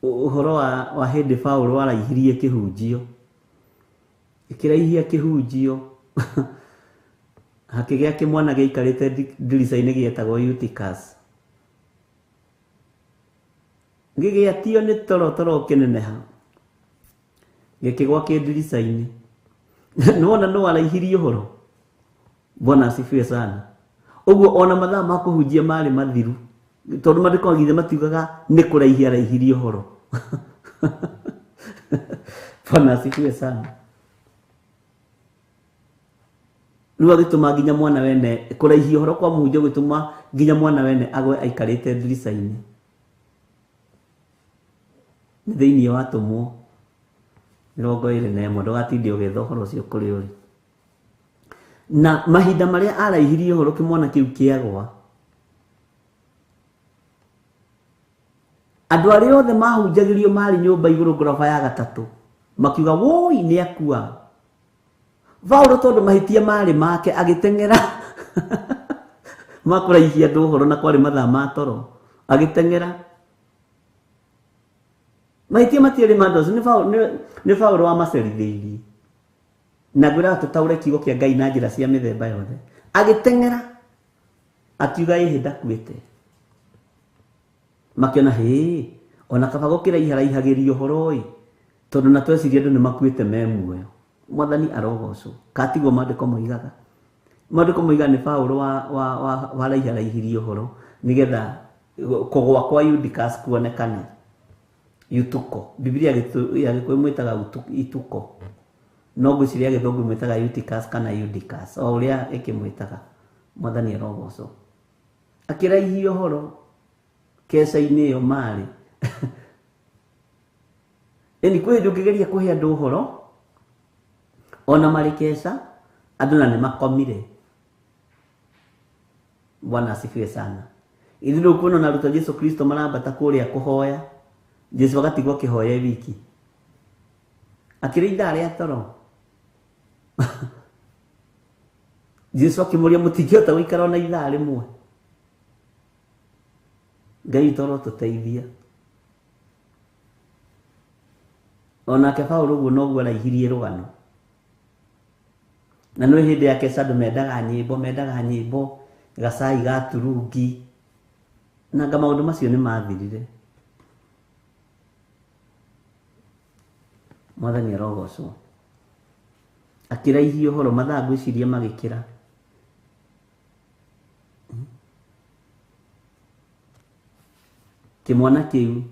ũhoro wa hĩndĩ Paulo araihirie kĩhunjio, ĩkĩraihia kĩhunjio hakĩgĩa kĩmwana gĩaikarĩte ndirica-inĩ gĩetagwo Eutychus, gĩgĩatio nĩ toro toro ũkĩneneha gĩkĩgwa kĩ ndirica-inĩ. Nĩwona no araihirie ũhoro. Bwana asifiwe sana. Ũguo ona mathaa ma kũhunjia marĩ mathiru tondũ maandĩko githĩ matiugaga nĩ kũraihia araihirie ũhoro. Bwana asifiwe sana. Rĩu agĩtũma nginya mwana wene kũraihia ũhoro kwa mũhunjia gũtũma nginya mwana wene agwe aikarĩte ndirica-inĩ. Nĩ thĩinĩ wa atũmwo 21 ndũgatinde ũgĩetha ũhoro ũcio kũrĩ ũrĩ. Na mahinda marĩa araihirie ũhoro kĩmwana kĩu kĩagwa, andũ arĩa othe mahunjagĩrio marĩ nyũmba igũrũ ngoroba ya gatatũ makiuga woi nĩ akua. Paulo tondũ mahĩtia marĩ make agĩteng'era makũraihia andũ ũhoro na kwarĩ mathaa ma toro, agĩteng'era Mahĩtia matiarĩ ma andũ acio, nĩ Paũlũ wamacerithĩirie. Na ngwĩraga tũtaũre kiugo kĩa Ngai na njĩra cia mĩthemba yothe. Agĩteng'era akiuga ĩhĩ ndakuĩte. Makĩona hĩ ona kaba gũkĩra iharaihagĩria ũhoro ĩ, tondũ na tweciria andũ nĩ makuĩte me muoyo. Mwathani arogocwo. Katiguo maandĩko moigaga. Maandĩko moigaga nĩ Paũlũ waraiharaihirie ũhoro nĩgetha kũgũa kwa Eutychus kuonekane. Yutuko. Biblia ya Gĩkũyũ mwĩtaga ituko. No ngwĩciria Gĩthũngũ mwĩtaga Eutychus kana Eutychus, o ũrĩa ĩkĩmwĩtaga. Mwathani arogocwo. Akĩraihia ũhoro keca-inĩ ĩyo marĩ. Ĩni kwĩ hĩndĩ ũngĩgeria kũhe andũ ũhoro ona marĩ keca, andũ na nĩ makomire. Bwana asifiwe sana. Ithuĩ ndũkuona ona arutwo a Jesu Kristo marambata kũrĩa kũhoya, Jesu agatigwo akĩhoya wiki. Akĩrĩ ithaa rĩa toro. Jesu akĩmũria mũtingĩhota gũikara ona ithaa rĩmwe. Ngai witũ arotũteithia. Onake Paũlũ ũguo noguo araihirie rũgano. Na nĩ hĩndĩ ya keca andũ mendaga nyĩmbo, mendaga nyĩmbo, gacai ga turungi. Na anga maũndũ macio nĩ mathirire. Mwathani arogocwo. Akĩraihia ũhoro mathaa ngwĩciria magĩkĩra. Kĩmwana kĩu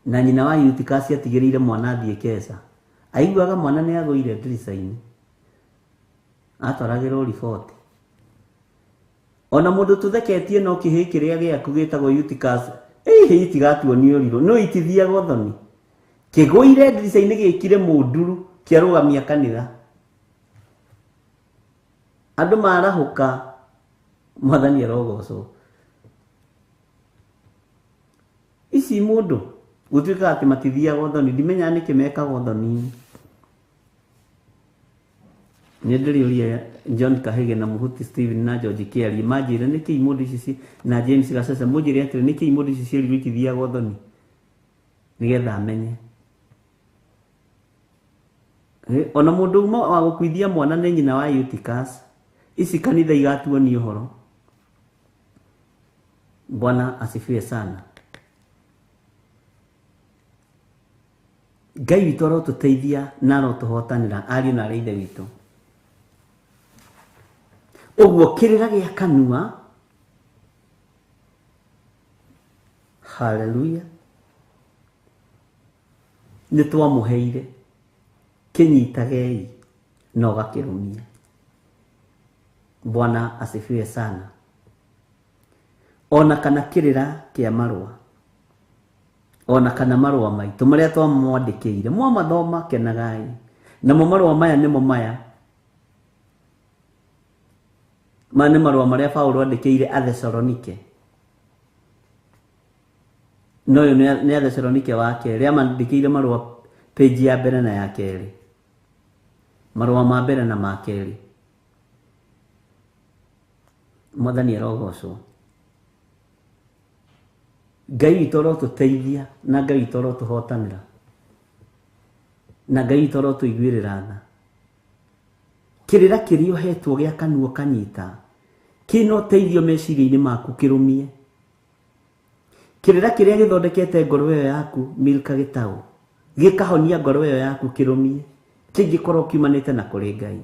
na nyina wa Eutychus atigĩrĩire mwana athiĩ keca. Aiguaga mwana nĩ agũire ndirica-inĩ. Atwaragĩrwo riboti. Ona mũndũ tũtheketie no kĩhĩ kĩrĩa gĩaku gĩtagwo Eutychus, ĩhĩ itigatuonio ũrirũ, no itithiaga ũthoni. Kĩgũire ndirica-inĩ gĩkire mũnduru kĩarũgamia kanitha. Andũ marahũka, Mwathani arogocwo. Ici mũndũ gũtuĩkaga atĩ matithiaga ũthoni, ndimenyaga nĩkĩ mekaga ũthoni-inĩ. Nĩ ndĩrĩũria John Kahige na Mũhuti Steven na George Kĩarie manjĩre nĩkĩ imũndũ ici na James Gacece mũnjĩre atĩrĩ nĩkĩ imũndũ ici cierirwo itithiaga ũthoni nĩgetha amenye. Ona mũndũ ũmwe wa gũkuithia mwana nĩ nyina wa Eutychus. Ici kanitha igatuonia ũhoro. Bwana asifiwe sana. Ngai witũ arotũteithia na arotũhotanĩra ariũ na aarĩ a Ithe witũ. Ũguo kĩrĩra gĩa kanua, haleluya, nĩ twamũheire, kĩnyitagei na ũgakĩrũmia. Bwana asifiwe sana. Ona kana kĩrĩra kĩa marũa, ona kana marũa maitũ marĩa twamwandĩkĩire, mwamathoma kenagai. Namo marũa maya nĩmo maya. Maya nĩ marũa marĩa Paũlũ andĩkĩire Athesalonike. No ũyũ nĩ Athesalonike wa kerĩ, amandĩkĩire marũa page ya mbere na ya kerĩ. Marũa ma mbere na ma kerĩ. Mwathani arogocwo. Ngai witũ arotũteithia na Ngai witũ arotũhotanĩra. Na Ngai witũ arotũiguĩrĩra tha. Kĩrĩra kĩrĩa ũhetwo gĩa kanua kanyita, kĩna ũteithio meciria-inĩ maku kĩrũmie. Kĩrĩra kĩrĩa gĩthondekete ngoro ĩyo yaku Milka Gĩtaũ, gĩkahonia ngoro ĩyo yaku kĩrũmie, kĩngĩkorwo kiumanĩte na kũrĩ Ngai.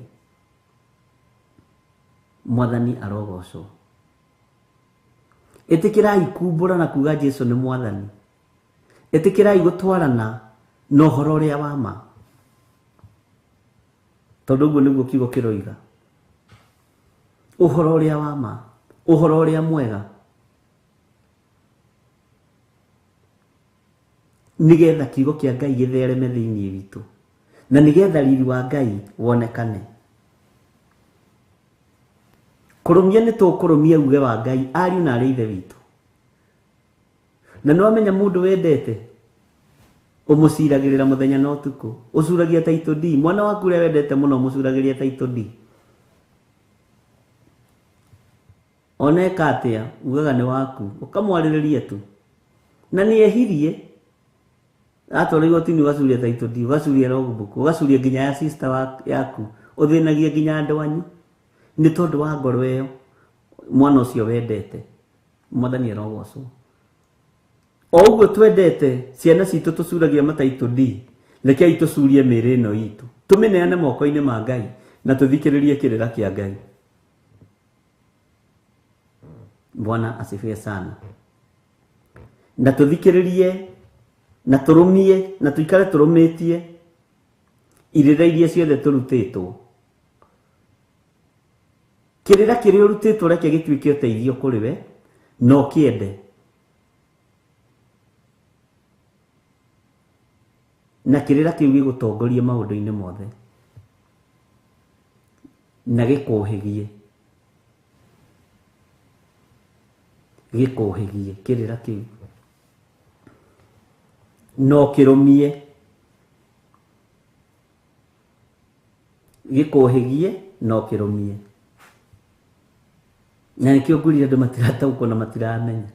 Mwathani arogocwo. Ĩtĩkĩrai kumbũra na kuga Jesu nĩ Mwathani. Ĩtĩkĩrai gũtwarana na ũhoro ũrĩa wa ma. Tondũ ũguo nĩguo kiugo kĩroiga. Ũhoro ũrĩa wa ma, ũhoro ũrĩa mwega. Nĩgetha kiugo kĩa Ngai gĩthereme thĩinĩ witũ. Na nĩgetha riri wa Ngai wonekane. Kũrũmia nĩ tũkũrũmia uge wa Ngai ariũ na aarĩ a Ithe witũ. Na nĩ wamenya mũndũ wendete ũmũciragĩrĩra mũthenya na ũtukũ, ũcuragia title D. Mwana waku ũrĩa wendete mũno ũmũcuragĩria title D. Ona eka atĩa ugaga nĩ waku, ũkamwarĩrĩria tu. Na nĩ ehirie atwarwo igoti-inĩ ũgacuria title deed, ũgacuria logbook, ũgacuria nginya ya sister yaku, ũthĩnagie nginya andũ anyu nĩ tondũ wa ngoro ĩyo mwana ũcio wendete. Mwathani arogocwo. O ũguo twendete ciana citũ tũcuragia mataitũ D, rekei tũcurie mĩĩrĩ ĩno itũ, tũmĩneane moko-inĩ ma Ngai na tũthikĩrĩrie kĩrĩra kĩa Ngai. Bwana asifiwe sana. Na tũthikĩrĩrie na tũrũmie na tũikare tũrũmĩtie irĩra iria ciothe tũrutĩtwo. Kĩrĩra kĩrĩa ũrutĩtwo reke gĩtuĩke ũteithio kũrĩ we na ũkĩende. Na kĩrĩra kĩu gĩgũtongorie maũndũ-inĩ mothe na gĩkũhĩgie, gĩkũhĩgie kĩrĩra kĩu no kĩrũmie, gĩkũhĩgie no kĩrũmie. Na nĩkĩo ngwĩrire andũ matirataũkwo na matiramenya,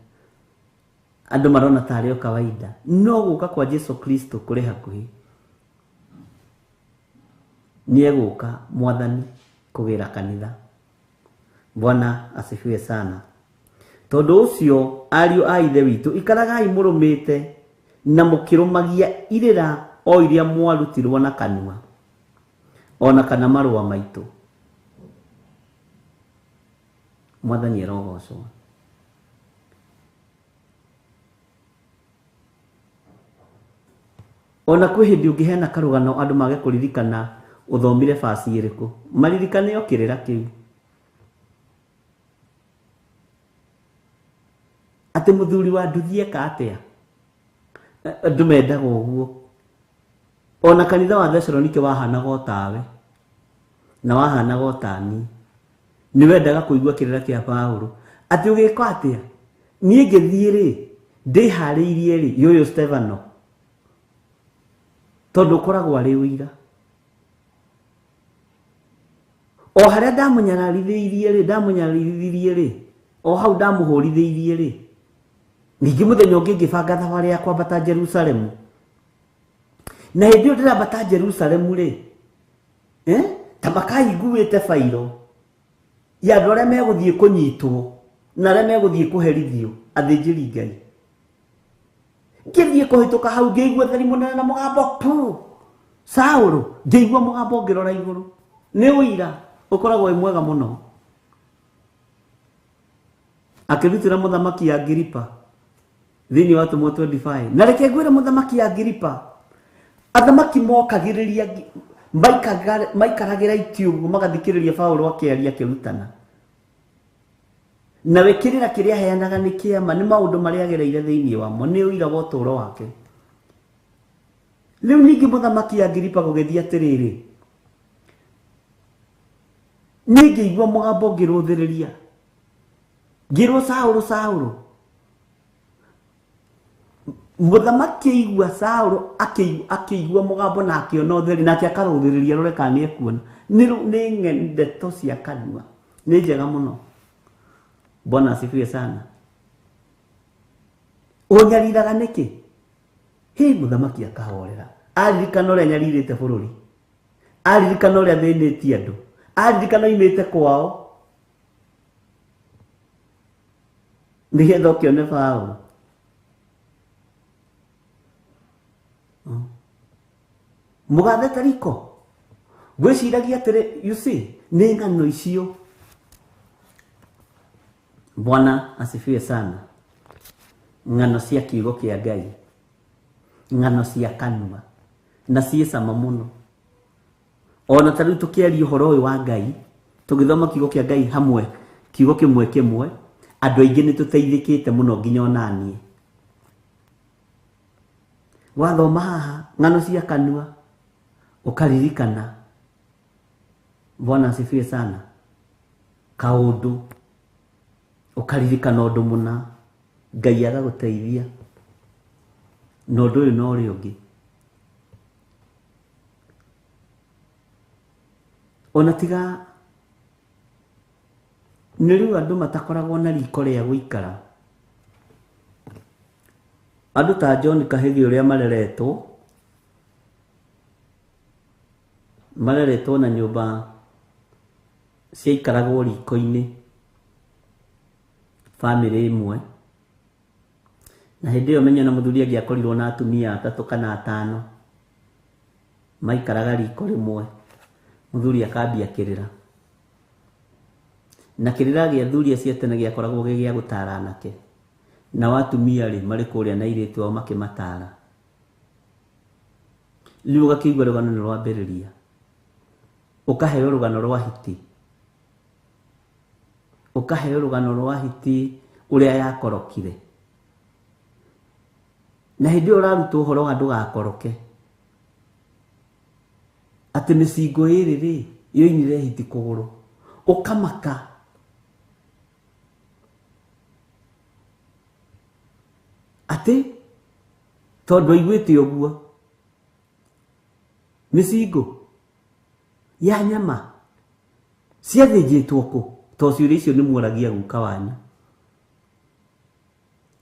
andũ marona tarĩ o kawaida, no gũka kwa Jesu Kristo kũrĩ hakuhĩ. Nĩ egũka Mwathani kũgĩra kanitha. Bwana asifiwe sana. Tondũ ũcio ariũ a Ithe witũ, ikaragai mũrũmĩte na mũkĩrũmagia irĩra o iria mwarutirwo na kanua ona kana marũa maitũ. Mwathani arogocwo. Ona kwĩ hĩndĩ ũngĩheana karũgano andũ mage kũririkana ũthomire baci ĩrĩkũ, maririkane o kĩrĩra kĩu. Atĩ mũthuri wa nduthi eka atĩa? Andũ mendaga ũguo. Ona kanitha wa Thesalonike wahanaga o tawe na wahanaga o tani. Nĩ wendaga kũigua kĩrĩra kĩa Paũlũ atĩ ũgĩka atĩa? Niĩ ngĩthiĩ rĩ, ndĩharĩirie rĩ, yũyũ Stefano, tondũ ũkoragwo arĩ ũira. O harĩa ndamũnyararithĩirie rĩ, ndamũnyararithirie rĩ, o hau ndamũhũrithĩirie rĩ, ningĩ mũthenya ũngĩ ngĩbanga thabarĩ ya kwambata Jerusalemu. Na hĩndĩ ĩyo ndĩrambata Jerusalemu rĩ, ta makaiguĩte bairo ya andũ arĩa megũthiĩ kũnyitwo na arĩa megũthiĩ kũherithio athĩnjĩri Ngai. Ngĩthiĩ kũhĩtũka hau ngĩigua theri mũnene na mũgambo pu Saũlũ, ngĩigua mũgambo ngĩrora igũrũ. Nĩ ũira ũkoragwo wĩ mwega mũno. Akĩrutĩra mũthamaki Agiripa thĩinĩ wa Atũmwo 25. Na reke ngwĩre mũthamaki Agiripa, athamaki mokagĩrĩria maikaragĩra itĩ ũguo magathikĩrĩria Paũlũ akĩaria akĩrutana. Nawe kĩrĩra kĩrĩa aheanaga nĩ kĩama, nĩ maũndũ marĩa agereire thĩinĩ wamo, nĩ ũira wa ũtũũro wake. Rĩu ningĩ mũthamaki Agiripa gũgĩthiĩ atĩrĩrĩ, niĩ ngĩigua mũgambo ngĩrũthĩrĩria, ngĩrwo Saũlũ, Saũlũ. Mũthamaki aigua Saũlũ akĩigua mũgambo na akĩona ũtheri, nake akarũthĩrĩria rore kana nĩ ekuona. Nĩ ndeto cia kanua, nĩ njega mũno. Bwana asifiwe sana. Ũnyariraga nĩkĩ? Hĩ, mũthamaki akahorera. Aririkana ũrĩa nyarirĩte bũrũri, aririkana ũrĩa thĩnĩtie andũ, aririkana oimĩte kwao nĩgetha ũkĩone Paũlũ. Mũgathe Tariko, ngwĩciragia atĩrĩ, you see, nĩ ng'ano icio. Bwana asifiwe sana. Ng'ano cia kiugo kĩa Ngai, ng'ano cia kanua, na ciĩ cama mũno. Ona ta rĩu tũkĩaria ũhoro ũyũ wa Ngai, tũgĩthoma kiugo kĩa Ngai hamwe, kiugo kĩmwe kĩmwe, andũ aingĩ nĩ tũteithĩkĩte mũno nginya ona niĩ. Wathoma haha ng'ano cia kanua ũkaririkana. Bwana asifiwe sana. Kaũndũ ũkaririkana ũndũ mũna, Ngai agagũteithia na ũndũ ũyũ na ũrĩa ũngĩ. Ona tiga nĩ rĩu andũ matakoragwo na riko rĩa gũikara, Andũ ta John Kahigi ũrĩa mareretwo na nyũmba ciaikaragwo riko-inĩ bamĩrĩ ĩmwe, na hĩndĩ ĩyo menye na mũthuri angĩakorirwo na atumia atatũ kana atano maikaraga riko rĩmwe, mũthuri akambia kĩrĩra, na kĩrĩra gĩa athuri acio tene gĩakoragwo gĩ gĩa gũtara anake, nao atumia rĩ marĩ kũrĩa na airĩtu ao makĩmatara. Rĩu ũgakĩigua rũgano nĩ rwambĩrĩria, ũkaheo rũgano rwa hiti, ũkaheo rũgano rwa hiti ũrĩa yakorokire, na hĩndĩ ĩyo ũrarutwo ũhoro wa ndũgakoroke, atĩ mĩcingo ĩrĩ rĩ yoinire hiti kũgũrũ, ũkamaka. Atĩ tondũ aiguĩte ũguo mĩcingo ya nyama ciathĩnjĩtwo kũ? To ciũria icio nĩ muoragia guka wanyu.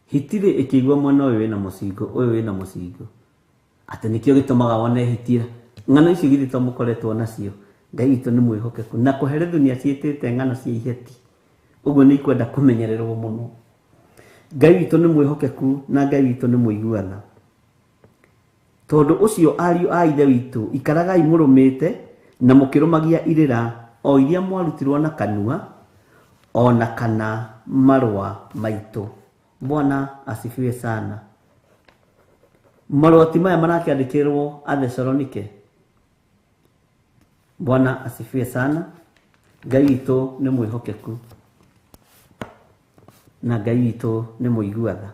Hiti rĩ ĩkĩigua mwena ũyũ wĩna mũcingo, ũyũ wĩna mũcingo, atĩ nĩkĩo gĩtũmaga wone hiti. Ng'ano icio githĩ to mũkoretwo nacio? Ngai witũ nĩ mwĩhokeku, na kũherethu nĩ aciĩtĩte ng'ano cia iheti, ũguo nĩ ikwenda kũmenyererwo mũno. Ngai witũ nĩ mwĩhokeku na Ngai witũ nĩ mũiguana. Tondũ ũcio ariũ a ithe witũ, ikaragai mũrũmĩte na mũkĩrũmagia irĩra o iria mwarutirwo na kanua ona kana marũa maitũ. Bwana asifiwe sana. Marũa ti maya marakĩandĩkĩrwo Athesalonike. Bwana asifiwe sana. Ngai witũ nĩ mwĩhokeku na Ngai witũ nĩ mũiguatha.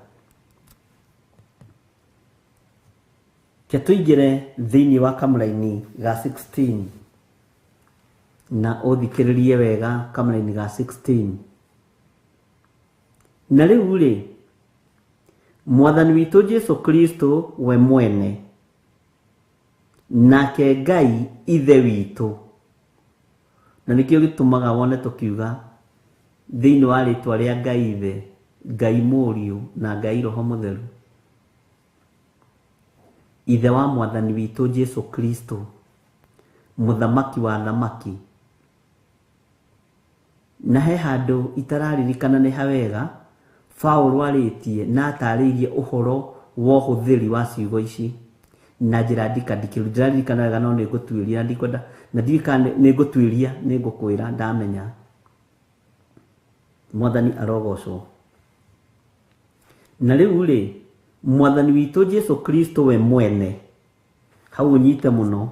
Ke tũingĩre thĩinĩ wa kamũraini ga 16 na ũthikĩrĩrie wega kamũraini ga 16. Na rĩu rĩ, Mwathani witũ Jesu Kristo we mwene nake Ngai ithe witũ, na nĩkĩo gĩtũmaga wone tũkiuga thĩinĩ wa rĩtwa rĩa Ngai ithe, Ngai mũriũ na Ngai Roho Mũtheru, ithe wa Mwathani witũ Jesu Kristo, mũthamaki wa thamaki. Na he handũ itararirikana nĩ hawega Paũlũ arĩtie na atarĩirie ũhoro wa ũhũthĩri wa ciugo ici na njĩra ndikandikĩru. Ndĩraririkana wega no nĩngũtuĩria, ndikwenda na ndiũĩ kana nĩngũtuĩria, nĩngũkwĩra ndamenya. Mwathani arogocwo. Na rĩu rĩ, Mwathani witũ Jesu Kristo we mwene, hau ũnyite mũno,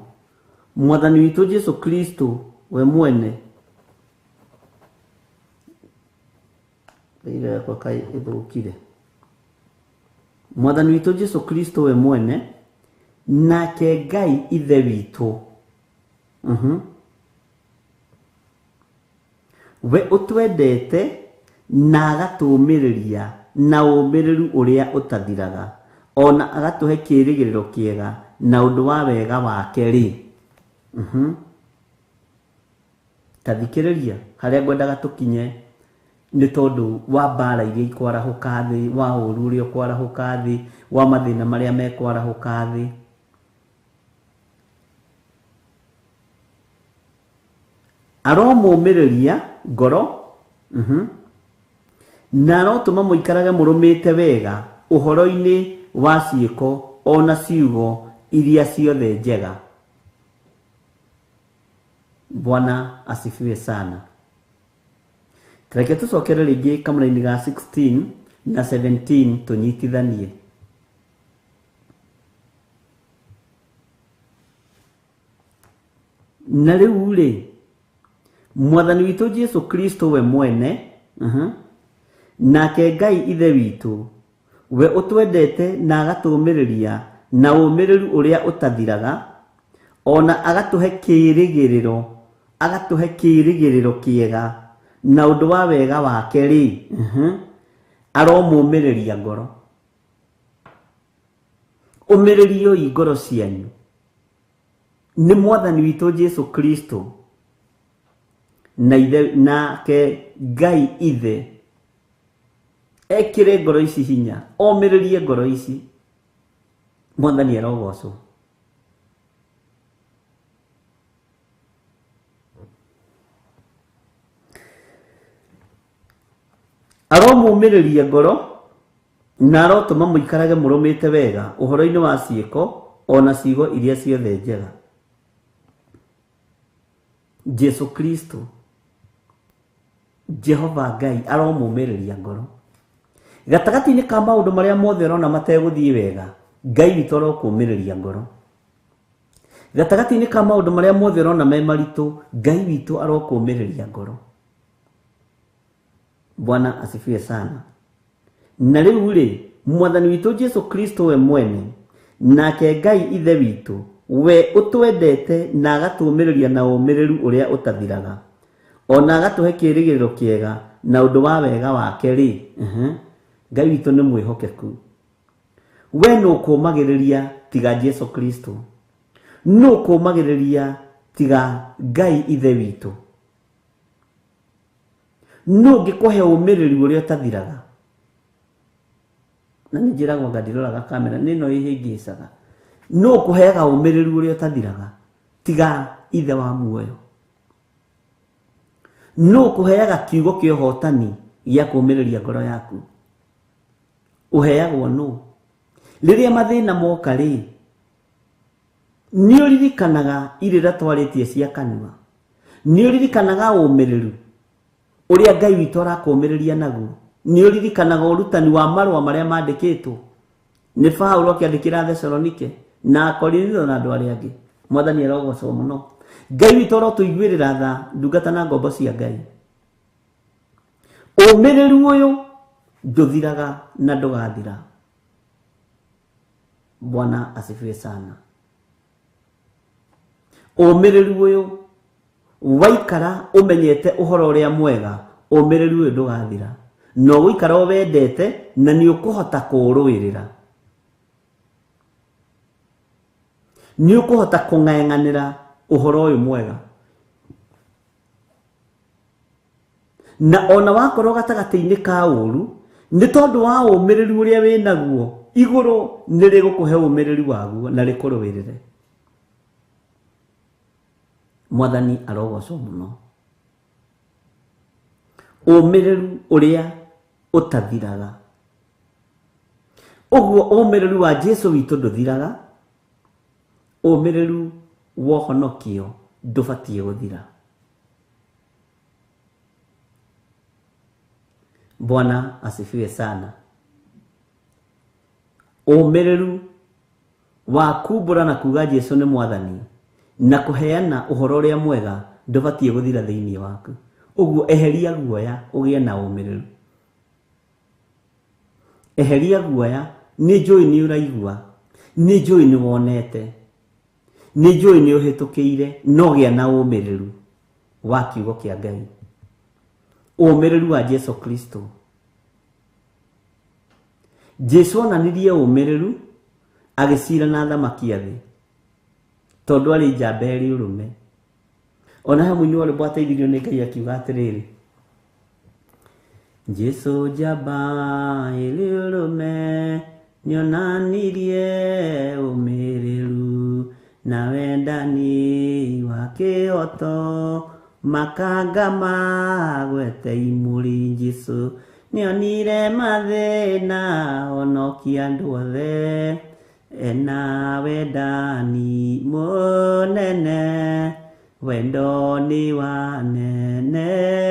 Mwathani witũ Jesu Kristo we mwene, ĩra yakwa kaĩ ĩthũkire. Mwathani witũ Jesu Kristo we mwene nake Ngai ithe witũ, we ũtwendete na agatũũmĩrĩria na ũũmĩrĩru ũrĩa ũtathiraga, ona agatũhe kĩĩrĩgĩrĩro kĩega na ũndũ wa wega wake rĩ. Ta thikĩrĩria harĩa ngwendaga tũkinye nĩ tondũ wa mbara iria ikwarahũka thĩ, wa ũũru ũrĩa ũkwarahũka thĩ, wa mathĩna marĩa mekwarahũka thĩ. Aromũmĩrĩria ngoro, na arotũma mũikarage mũrũmĩte wega ũhoro-inĩ wa ciĩko ona ciugo iria ciothe njega. Bwana asifiwe sana. Reke tũcokere rĩngĩ kamũraini ga 16 na 17 tũnyitithanie. Na rĩu rĩ, Mwathani witũ Jesu Kristo we mwene, nake Ngai ithe witũ, we ũtwendete na agatũũmĩrĩria na ũũmĩrĩru ũrĩa ũtathiraga, ona agatũhe kĩĩrĩgĩrĩro, agatũhe kĩĩrĩgĩrĩro kĩega na ũndũ wa wega wake rĩ, aromũũmĩrĩria ngoro. Ũmĩrĩrioi ngoro cianyu nĩ Mwathani witũ Jesu Kristo na ithe nake Ngai ithe ekĩre ngoro ici hinya, omĩrĩrie ngoro ici. Mwathani arogocwo. Aromũmĩrĩria ngoro na arotũma mũikarage mũrũmĩte wega ũhoro-inĩ wa ciĩko ona ciugo iria ciothe njega. Jesu Kristo Jehova Ngai aromũmĩrĩria ngoro gatagatĩ-inĩ ka maũndũ marĩa mothe ũrona mategũthiĩ wega. Ngai witũ arokũmĩrĩria ngoro gatagatĩ-inĩ ka maũndũ marĩa mothe ũrona me maritũ. Ngai witũ arokũmĩrĩria ngoro. Bwana asifiwe sana. Na rĩu rĩ, Mwathani witũ Jesu Kristo we mwene nake Ngai Ithe witũ we ũtwendete na agatũũmĩrĩria na ũmĩrĩru ũrĩa ũtathiraga ona agatũhe kĩĩrĩgĩrĩro kĩega na ũndũ wa wega wake rĩ, Ngai witũ nĩ mwĩhokeku. We nũkũũmagĩrĩria tiga Jesu Kristo, nũkũũmagĩrĩria tiga Ngai Ithe witũ, nũ ũngĩkũhe ũmĩrĩru ũrĩa ũtathiraga. Na nĩ njĩragwo anga ndiroraga kamera nĩ ĩno ĩhĩngĩcaga. Nũ ũkũheaga ũmĩrĩru ũrĩa ũtathiraga tiga Ithe wa muoyo? Nũ ũkũheaga kiugo kĩa ũhotani gĩa kũũmĩrĩria ngoro yaku? Ũheagwo nũ? Rĩrĩa mathĩna moka rĩ, nĩ ũririkanaga irĩra twarĩtie cia kanua, nĩ ũririkanaga ũmĩrĩru ũrĩa Ngai witũ arakũũmĩrĩria naguo, nĩ ũririkanaga ũrutani wa marũa marĩa mandĩkĩtwo nĩ Paulo akĩandĩkĩra Thesalonike na Akorinitho na andũ arĩa angĩ. Mwathani arogocwo mũno. Ngai witũ arotũiguĩrĩra tha, ndungata na ngombo cia Ngai. Ũmĩrĩru ũyũ ndũthiraga na ndũgathira. Bwana asifiwe sana. Ũmĩrĩru ũyũ waikara ũmenyete ũhoro ũrĩa mwega, ũmĩrĩru ũyũ ndũgathira, na ũgũikara ũwendete na nĩ ũkũhota kũũrũĩrĩra, nĩ ũkũhota kũng'eng'anĩra ũhoro ũyũ mwega. Na ona wakorwo gatagatĩ-inĩ ka ũru, nĩ tondũ wa ũmĩrĩru ũrĩa wĩnaguo, igũrũ nĩ rĩgũkũhe ũmĩrĩru waguo na rĩkũrũĩrĩre. Mwathani arogocwo mũno. Ũmĩrĩru ũrĩa ũtathiraga. Ũguo ũmĩrĩru wa Jesu witũ ndũthiraga, ũmĩrĩru wa ũhonokio ndũbatiĩ gũthira. Bwana asifiwe sana. Ũmĩrĩru wa kumbũra na kuga Jesu nĩ Mwathani na kũheana ũhoro ũrĩa mwega ndũbatiĩ gũthira thĩinĩ waku. Ũguo eheria guoya ũgĩe na ũmĩrĩru. Eheria guoya, nĩ njũĩ nĩ ũraigua, nĩ njũĩ nĩ wonete, nĩ njũĩ nĩ ũhĩtũkĩire, no gĩa na ũmĩrĩru wa kiugo kĩa Ngai, ũmĩrĩru wa Jesu Kristo. Jesu onanirie ũmĩrĩru agĩcira na athamaki a thĩ, tondũ arĩ njamba ĩrĩ ũrũme. Ona he mũini wa rwĩmbo ateithirio nĩ Ngai akiuga atĩrĩrĩ, Jesu njamba ĩrĩ ũrũme nĩonanirie ũmĩrĩru na wendani wa kĩhoto, makanga magwete imũrĩ. Jesu nĩonire mathĩna honokia andũ othe, ena wendani mũnene, wendo nĩ wanenehire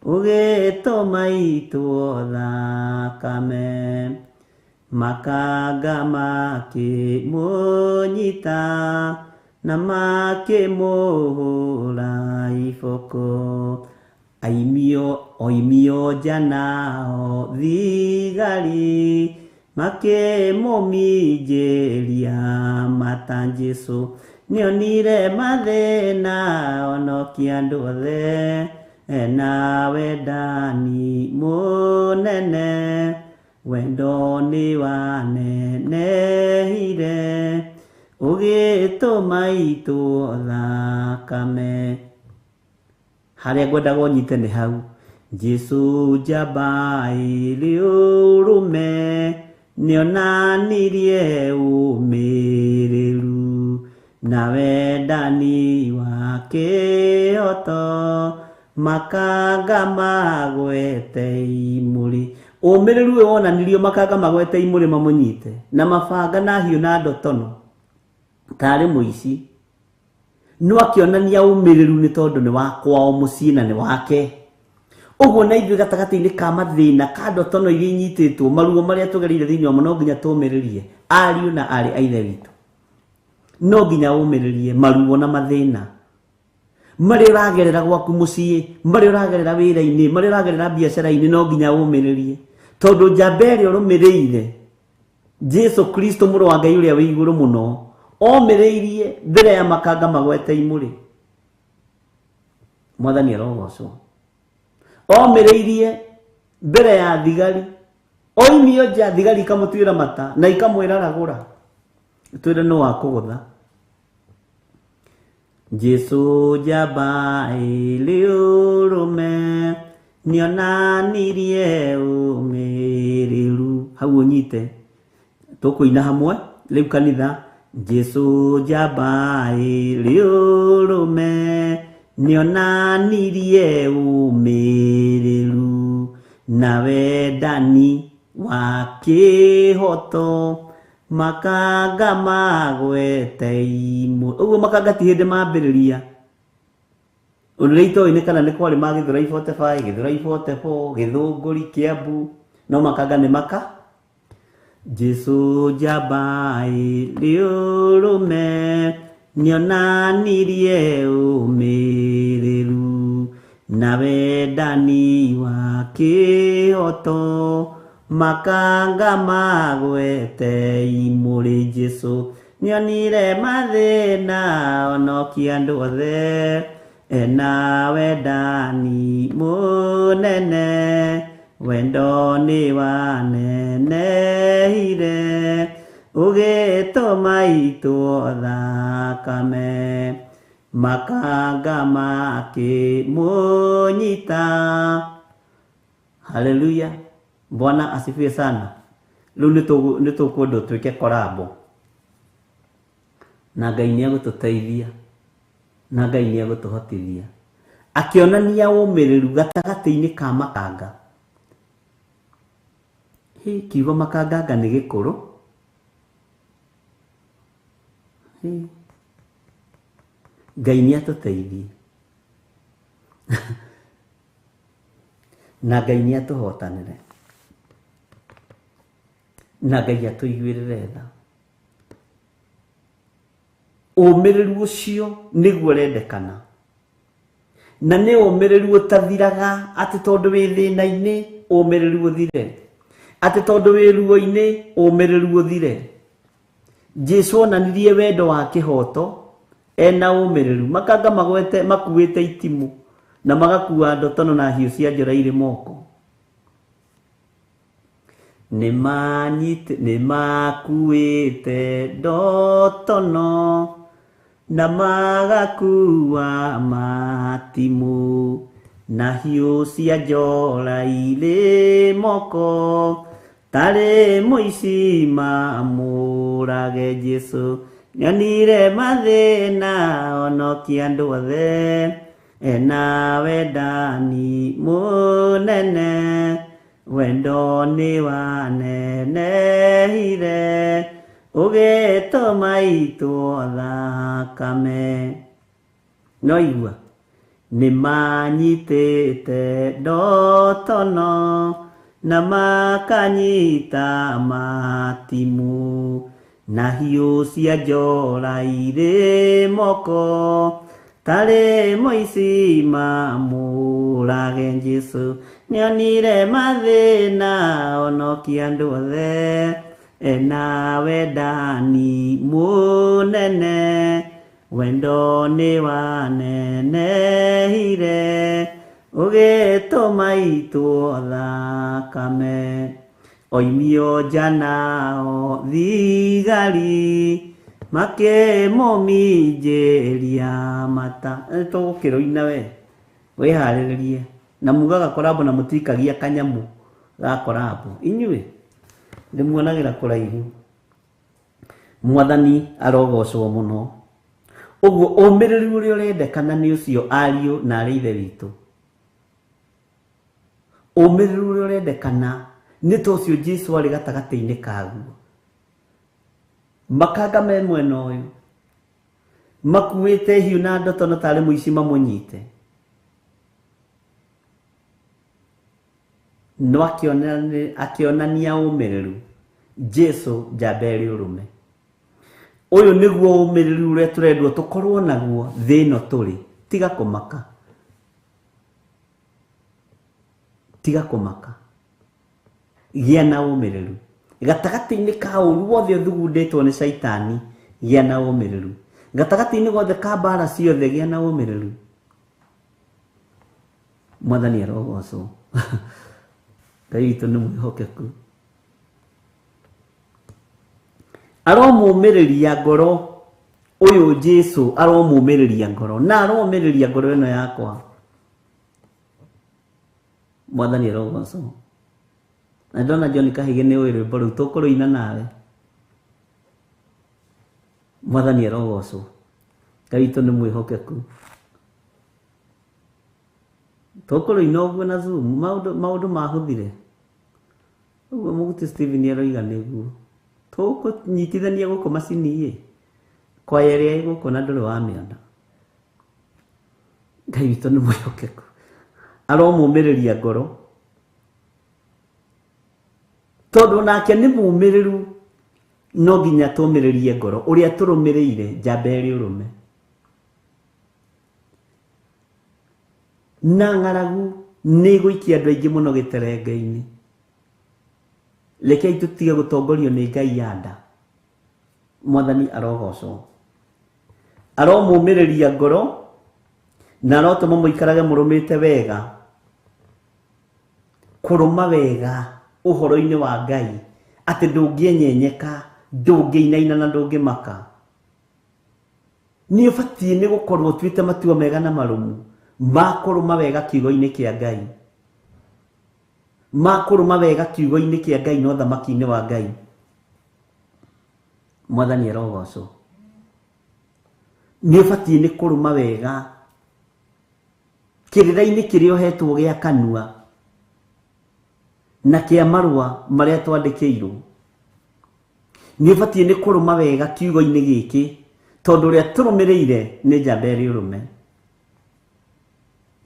ũgĩtũma itwo thakame. Makanga makĩmũnyita na makĩmũhũra iboko, aimio oimio nja nao thigari makĩmũminjĩria mata. Jesu nĩonire mathĩna honokia andũ othe, ena wendani mũnene, wendo nĩ wanenehire ũgĩtũma itwo thakame. Harĩa ngwendaga ũnyite nĩ hau. Jesu njamba ĩrĩ ũrũme Nĩonanirie ũmĩrĩru na wendani wa kĩhoto, makanga magwete imũrĩ. Ũmĩrĩru ũyũ wonanirio makanga magwete imũrĩ mamũnyite na mabanga na hiũ na ndotono tarĩ mũici, no akĩonania ũmĩrĩru nĩ tondũ nĩ wa kwao mũciĩ na nĩ wake. Ũguo na ithuĩ gatagatĩ-inĩ ka mathĩna ka ndotono iria inyitĩtwo, maruo marĩa tũgereire thĩinĩ wamo, no nginya tũmĩrĩrie ariũ na aarĩ a Ithe witũ. No nginya ũmĩrĩrie maruo na mathĩna marĩa ũragerera gwaku mũciĩ, marĩa ũragerera wĩra-inĩ, marĩa ũragerera biacara-inĩ, no nginya ũmĩrĩrie tondũ njamba ĩrĩa ũrũmĩrĩire Jesu Kristo mũrũ wa Ngai ũrĩa wĩ igũrũ mũno omĩrĩirie mbere ya makanga magwete imũrĩ. Mwathani arogocwo. Omĩrĩirie mbere ya thigari, oimio nja thigari ikamũtuĩra mata na ikamwĩra ragũra, twĩre nũ wakũgũtha. Jesu njamba ĩrĩ ũrũme nĩonanirie ũmĩrĩru. Hau ũnyite tũkũina hamwe rĩu kanitha. Jesu njamba ĩrĩ ũrũme nĩonanirie ũmĩrĩru na wendani wa kĩhoto, makanga magwete imũrĩ. Ũguo makanga ti hĩndĩ mambĩrĩria. Ũrĩa itoĩ nĩ kana nĩ kwarĩ ma Gĩthũrai 45, Gĩthũrai 44, Gĩthũngũri, Kĩambu, no makanga nĩ maka. Jesu njamba ĩrĩ ũrũme nĩonanirie ũmĩrĩru na wendani wa kĩhoto, makanga magwete imũrĩ. Jesu nĩonire mathĩna onokia andũ othe, ena wendani mũnene, wendo nĩ wanenehire ũgĩtũma itwo thakame, makanga makĩmũnyita. Haleluya, Bwana asifiwe sana. Rĩu nĩ tũkwenda ũtuĩke korabo na Ngai nĩ egũtũteithia na Ngai nĩ egũtũhotithia. Akĩonania ũmĩrĩru gatagatĩ-inĩ ka makanga. Hĩ, kiugo makanganga nĩ gĩkũrũ. Hĩ, Ngai nĩ atũteithie na Ngai nĩ atũhotanĩre na Ngai atũiguĩrĩre tha. Ũmĩrĩru ũcio nĩguo ũrendekana, na nĩ ũmĩrĩru ũtathiraga atĩ tondũ wĩ thĩna-inĩ ũmĩrĩru ũthire, atĩ tondũ wĩ ruo-inĩ ũmĩrĩru ũthire. Jesu onanirie wendo wa kĩhoto ena ũmĩrĩru. Makanga magwete makuĩte itimũ na magakua ndotono na hiũ cia njora irĩ moko. Nĩmakuĩte ndotono na magakua matimũ na hiũ cia njora irĩ moko, tarĩ mũici mamũrage. Jesu nĩonire mathĩna onokia andũ othe, ena wendani mũnene, wendo nĩ wanenehire ũgĩtũma itwo thakame. No igua nĩmanyitĩte ndotono na makanyita matimũ na hiũ cia njora irĩ moko, tarĩ mũici mamũrage. Jesu nĩonire mathĩna onokia andũ othe, ena wendani mũnene, wendo nĩ wanenehire ũgĩtũma itwo thakame. Oimio nja nao thigari makĩmũminjĩria mata. Tũgũkĩrũina we wĩharĩrĩrie na mugaga korabo na mũtikagia kanyamũ ga korabo inyuĩ. Ndĩmuonagĩra kũraihu. Mwathani arogocwo mũno. Ũguo ũmĩrĩru ũrĩa ũrendekana nĩ ũcio ariũ na arĩ ithe witũ. Ũmĩrĩru ũrĩa ũrendekana nĩ ta ũcio Jesu arĩ gatagatĩ-inĩ kaguo. Makanga me mwena ũyũ makuĩte hiũ na ndotono tarĩ mũici mamũnyite. No akĩonania ũmĩrĩru. Jesu njamba ĩrĩ ũrũme. Ũyũ nĩguo ũmĩrĩru ũrĩa tũrendwo tũkorwo naguo thĩ ĩno tũrĩ. Tiga kũmaka. Tiga kũmaka. Gĩa na ũmĩrĩru. Gatagatĩ-inĩ ka ũru wothe ũthugundĩtwo nĩ caitani, gĩa na ũmĩrĩru. Gatagatĩ-inĩ gothe ka mbara ciothe, gĩa na ũmĩrĩru. Mwathani arogocwo. Ngai witũ nĩ mwĩhokeku. Aromũmĩrĩria ngoro ũyũ Jesu, aromũmĩrĩria ngoro na aromĩrĩria ngoro ĩno yakwa. Mwathani arogocwo. Na ndona John Kahige nĩ ũĩ rwĩmbo rũu tũkũrũina nawe. Mwathani arogocwo. Ngai witũ nĩ mwĩhokeku. Tũkũrũina ũguo na Zoom, maũndũ mahũthire. Ũguo Mũguti Stephen aroiga nĩguo. Tũkũnyitithania gũkũ macini ĩ. Kwaya ĩrĩa ĩ gũkũ na ndũrĩ wamĩona. Ngai witũ nĩ mwĩhokeku. Aromũmĩrĩria ngoro. Tondũ nake nĩ mũmĩrĩru, no nginya tũmĩrĩrie ngoro ũrĩa tũrũmĩrĩire njamba ĩrĩ ũrũme. Na ng'aragu nĩ ĩgũikia andũ aingĩ mũno gĩterenge-inĩ. Rekei tũtige gũtongorio nĩ Ngai ya nda. Mwathani arogocwo. Aromũmĩrĩria ngoro na arotũma mũikarage mũrũmĩte wega. Kũrũma wega ũhoro-inĩ wa Ngai atĩ ndũngĩenyenyeka, ndũngĩinaina na ndũngĩmaka. Nĩ ũbatiĩ nĩ gũkorwo ũtuĩte matua mega na marũmu ma kũrũma wega kiugo-inĩ kĩa Ngai. Ma kũrũma wega kiugo-inĩ kĩa Ngai na ũthamaki-inĩ wa Ngai. Mwathani arogocwo. Nĩ ũbatiĩ nĩ kũrũma wega kĩrĩra-inĩ kĩrĩa ũhetwo gĩa kanua na kĩa marũa marĩa twandĩkĩirwo. Nĩ ũbatiĩ nĩ kũrũma wega kiugo-inĩ gĩkĩ tondũ ũrĩa tũrũmĩrĩire nĩ njamba ĩrĩ ũrũme.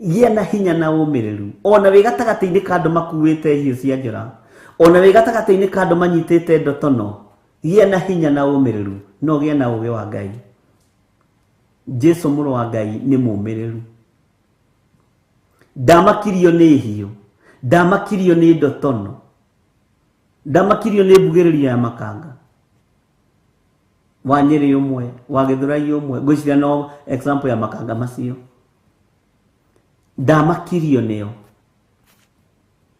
Gĩa na hinya na ũmĩrĩru ona wĩ gatagatĩ-inĩ ka andũ makuĩte hiũ cia njora, ona wĩ gatagatĩ-inĩ ka andũ manyitĩte ndotono, gĩa na hinya na ũmĩrĩru no gĩa na ũũgĩ wa Ngai. Jesu mũrũ wa Ngai nĩ mũmĩrĩru. Ndamakirio nĩ hiũ, ndamakirio nĩ ndotono, ndamakirio nĩ mbugĩrĩrio ya makanga. Wa Nyĩrĩ ũmwe, wa Gĩthũrai ũmwe, ngwĩciria no example ya makanga macio. Ndamakirio nĩo.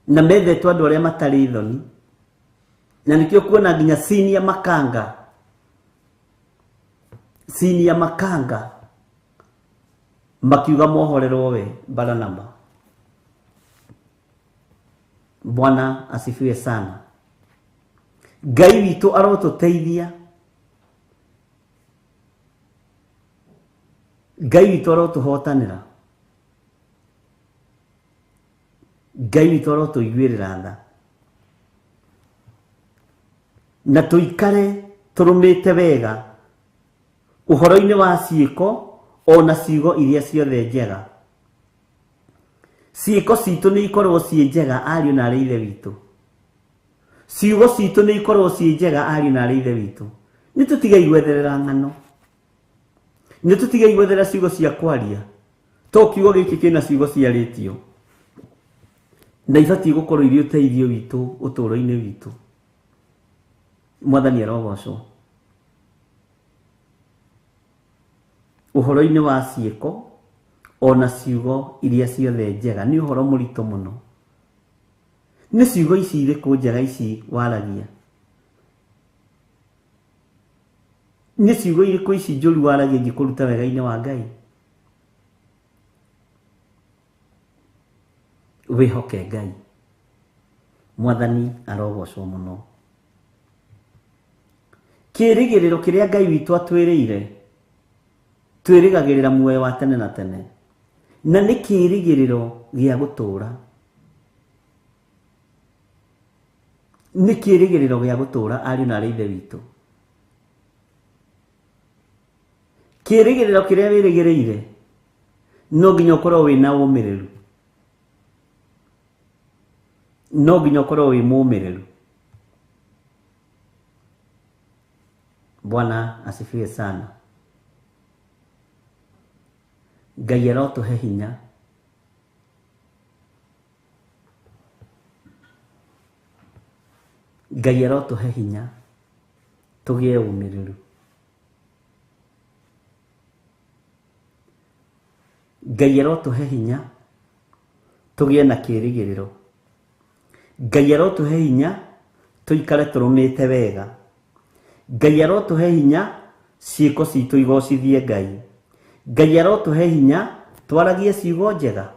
Na methetwo andũ arĩa matarĩ thoni. Na nĩkĩo kuona nginya senior makanga. Senior makanga makiuga mohorerwo we Baranaba. Bwana asifiwe sana. Ngai witũ arotũteithia. Ngai witũ arotũhotanĩra. Ngai witũ arotũiguĩrĩra tha. Na tũikare tũrũmĩte wega ũhoro-inĩ wa ciĩko ona ciugo iria ciothe njega. Ciĩko citũ nĩ ikorwo ciĩ njega ariũ na arĩ ithe witũ. Ciugo citũ nĩ ikorwo ciĩ njega ariũ na arĩ ithe witũ. Nĩ tũtige gwetherera ng'ano. Nĩ tũtige gwetherera ciugo cia kwaria. To kiugo gĩkĩ kĩna ciugo ciarĩtio. Na ibatiĩ gũkorwo irĩ ũteithio witũ ũtũũro-inĩ witũ. Mwathani arogocwo. Ũhoro-inĩ wa ciĩko ona ciugo iria ciothe njega nĩ ũhoro mũritũ mũno. Nĩ ciugo ici irĩkũ njega ici waragia? Nĩ ciugo irĩkũ ici njũru waragia ingĩkũruta wega-inĩ wa Ngai? Wĩhoke Ngai. Mwathani arogocwo mũno. Kĩĩrĩgĩrĩro kĩrĩa Ngai witũ atwĩrĩire, twĩrĩgagĩrĩra muoyo wa tene na tene, na nĩ kĩĩrĩgĩrĩro gĩa gũtũũra. Nĩ kĩĩrĩgĩrĩro gĩa gũtũũra ariũ na aarĩ a Ithe witũ. Kĩĩrĩgĩrĩro kĩrĩa wĩrĩgĩrĩire no nginya ũkorwo wĩna ũmĩrĩru, no nginya ũkorwo wĩ mũmĩrĩru. Bwana asifiwe sana. Ngai arotũhe hinya. Ngai arotũhe hinya tũgĩe ũmĩrĩru. Ngai arotũhe hinya tũgĩe na kĩĩrĩgĩrĩro. Ngai arotũhe hinya tũikare tũrũmĩte wega. Ngai arotũhe hinya ciĩko citũ igocithie Ngai. Ngai arotũhe hinya twaragie ciugo njega.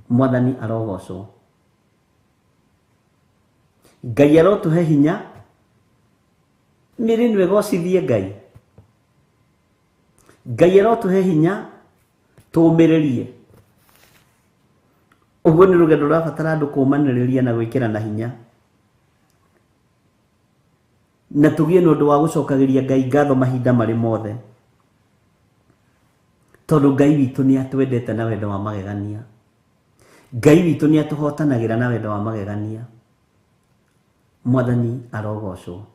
Mwathani arogocwo. Ngai arotũhe hinya mĩĩrĩ ĩno ĩgocithie Ngai. Ngai arotũhe hinya tũũmĩrĩrie. Ũguo nĩ rũgendo rũrabatara andũ kũũmanĩrĩria na gwĩkĩrana hinya, na tũgĩe na ũndũ wa gũcokagĩria Ngai ngatho mahinda marĩ mothe, tondũ Ngai witũ nĩ atwendete na wendo wa magegania. Ngai witũ nĩ atũhotanagĩra na wendo wa magegania. Mwathani arogocwo.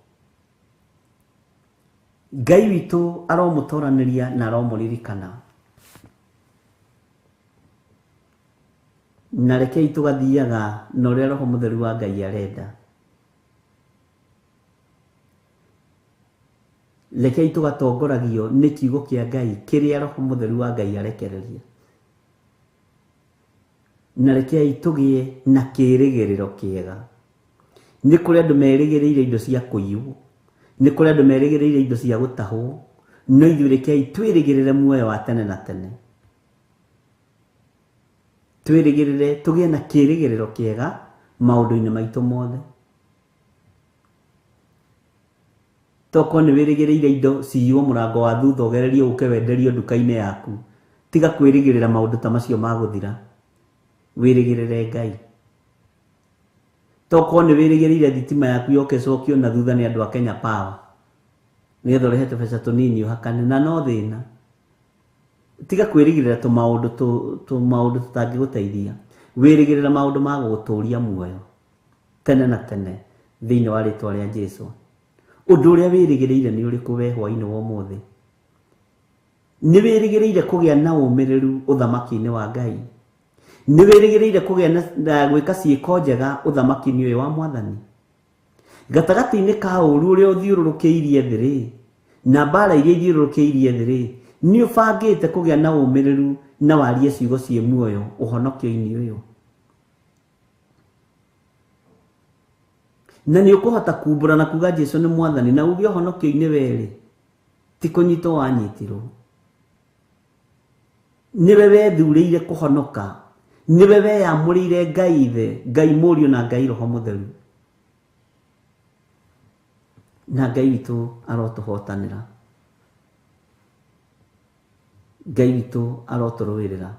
Ngai witũ aromũtoranĩria na aromũririkana. Na rekei tũgathiaga na ũrĩa Roho Mũtheru wa Ngai arenda. Rekei tũgatongoragio nĩ kiugo kĩa Ngai kĩrĩa Roho Mũtheru wa Ngai arekereria. Na rekei tũgĩe na kĩĩrĩgĩrĩro kĩega. Nĩ kũrĩ andũ merĩgĩrĩire indo cia kũiywo, nĩ kũrĩ andũ merĩgĩrĩire indo cia gũtahwo, no ithuĩ rekei twĩrĩgĩrĩre muoyo wa tene na tene. Twĩrĩgĩrĩre tũgĩe na kĩĩrĩgĩrĩro kĩega maũndũ-inĩ maitũ mothe. Tokorwo nĩ wĩrĩgĩrĩire indo ciywo mũrango wa thutha ũgererie ũke wenderio nduka-inĩ yaku, tiga kwĩrĩgĩrĩra maũndũ ta macio ma gũthira. Wĩrĩgĩrĩre Ngai. Tokorwo nĩ wĩrĩgĩrĩire thitima yaku yoke ĩcokio na thutha nĩ andũ a Kenya Power, nĩgetha ũrehe tũbeca tũnini ũhakane, na no thĩna. Tiga kwĩrĩgĩrĩra tũmaũndũ tũmaũndũ tũtangĩgũteithia. Wĩrĩgĩrĩra maũndũ ma gũgũtũria muoyo tene na tene thĩinĩ wa rĩtwa rĩa Jesũ. Ũndũ ũrĩa wĩrĩgĩrĩire nĩ ũrĩkũ we hwaĩ-inĩ wa ũmũthĩ? Nĩ wĩrĩgĩrĩire kũgĩa na ũmĩrĩru ũthamaki-inĩ wa Ngai? Nĩ wĩrĩgĩrĩire kũgĩa na gwĩka ciĩko njega ũthamaki-inĩ ũyũ wa Mwathani? Gatagatĩ-inĩ ka ũũru ũrĩa ũthiũrũrũkĩirie thĩ rĩ, na mbara iria ithiũrũrũkĩirie thĩ rĩ, nĩ ũbangĩte kũgĩa na ũmĩrĩru na warie ciugo ciĩ muoyo ũhonokio-inĩ ũyũ? Na nĩ ũkũhota kumbũra na kuga Jesũ nĩ Mwathani na uge ũhonokio-inĩ werĩ, ti kũnyitwo wanyitirwo. Nĩwe wethurĩire kũhonoka, nĩwe weyamũrĩire Ngai Ithe, Ngai Mũriũ na Ngai Roho Mũtheru. Na Ngai witũ arotũhotanĩra. Ngai witũ arotũrũĩrĩra.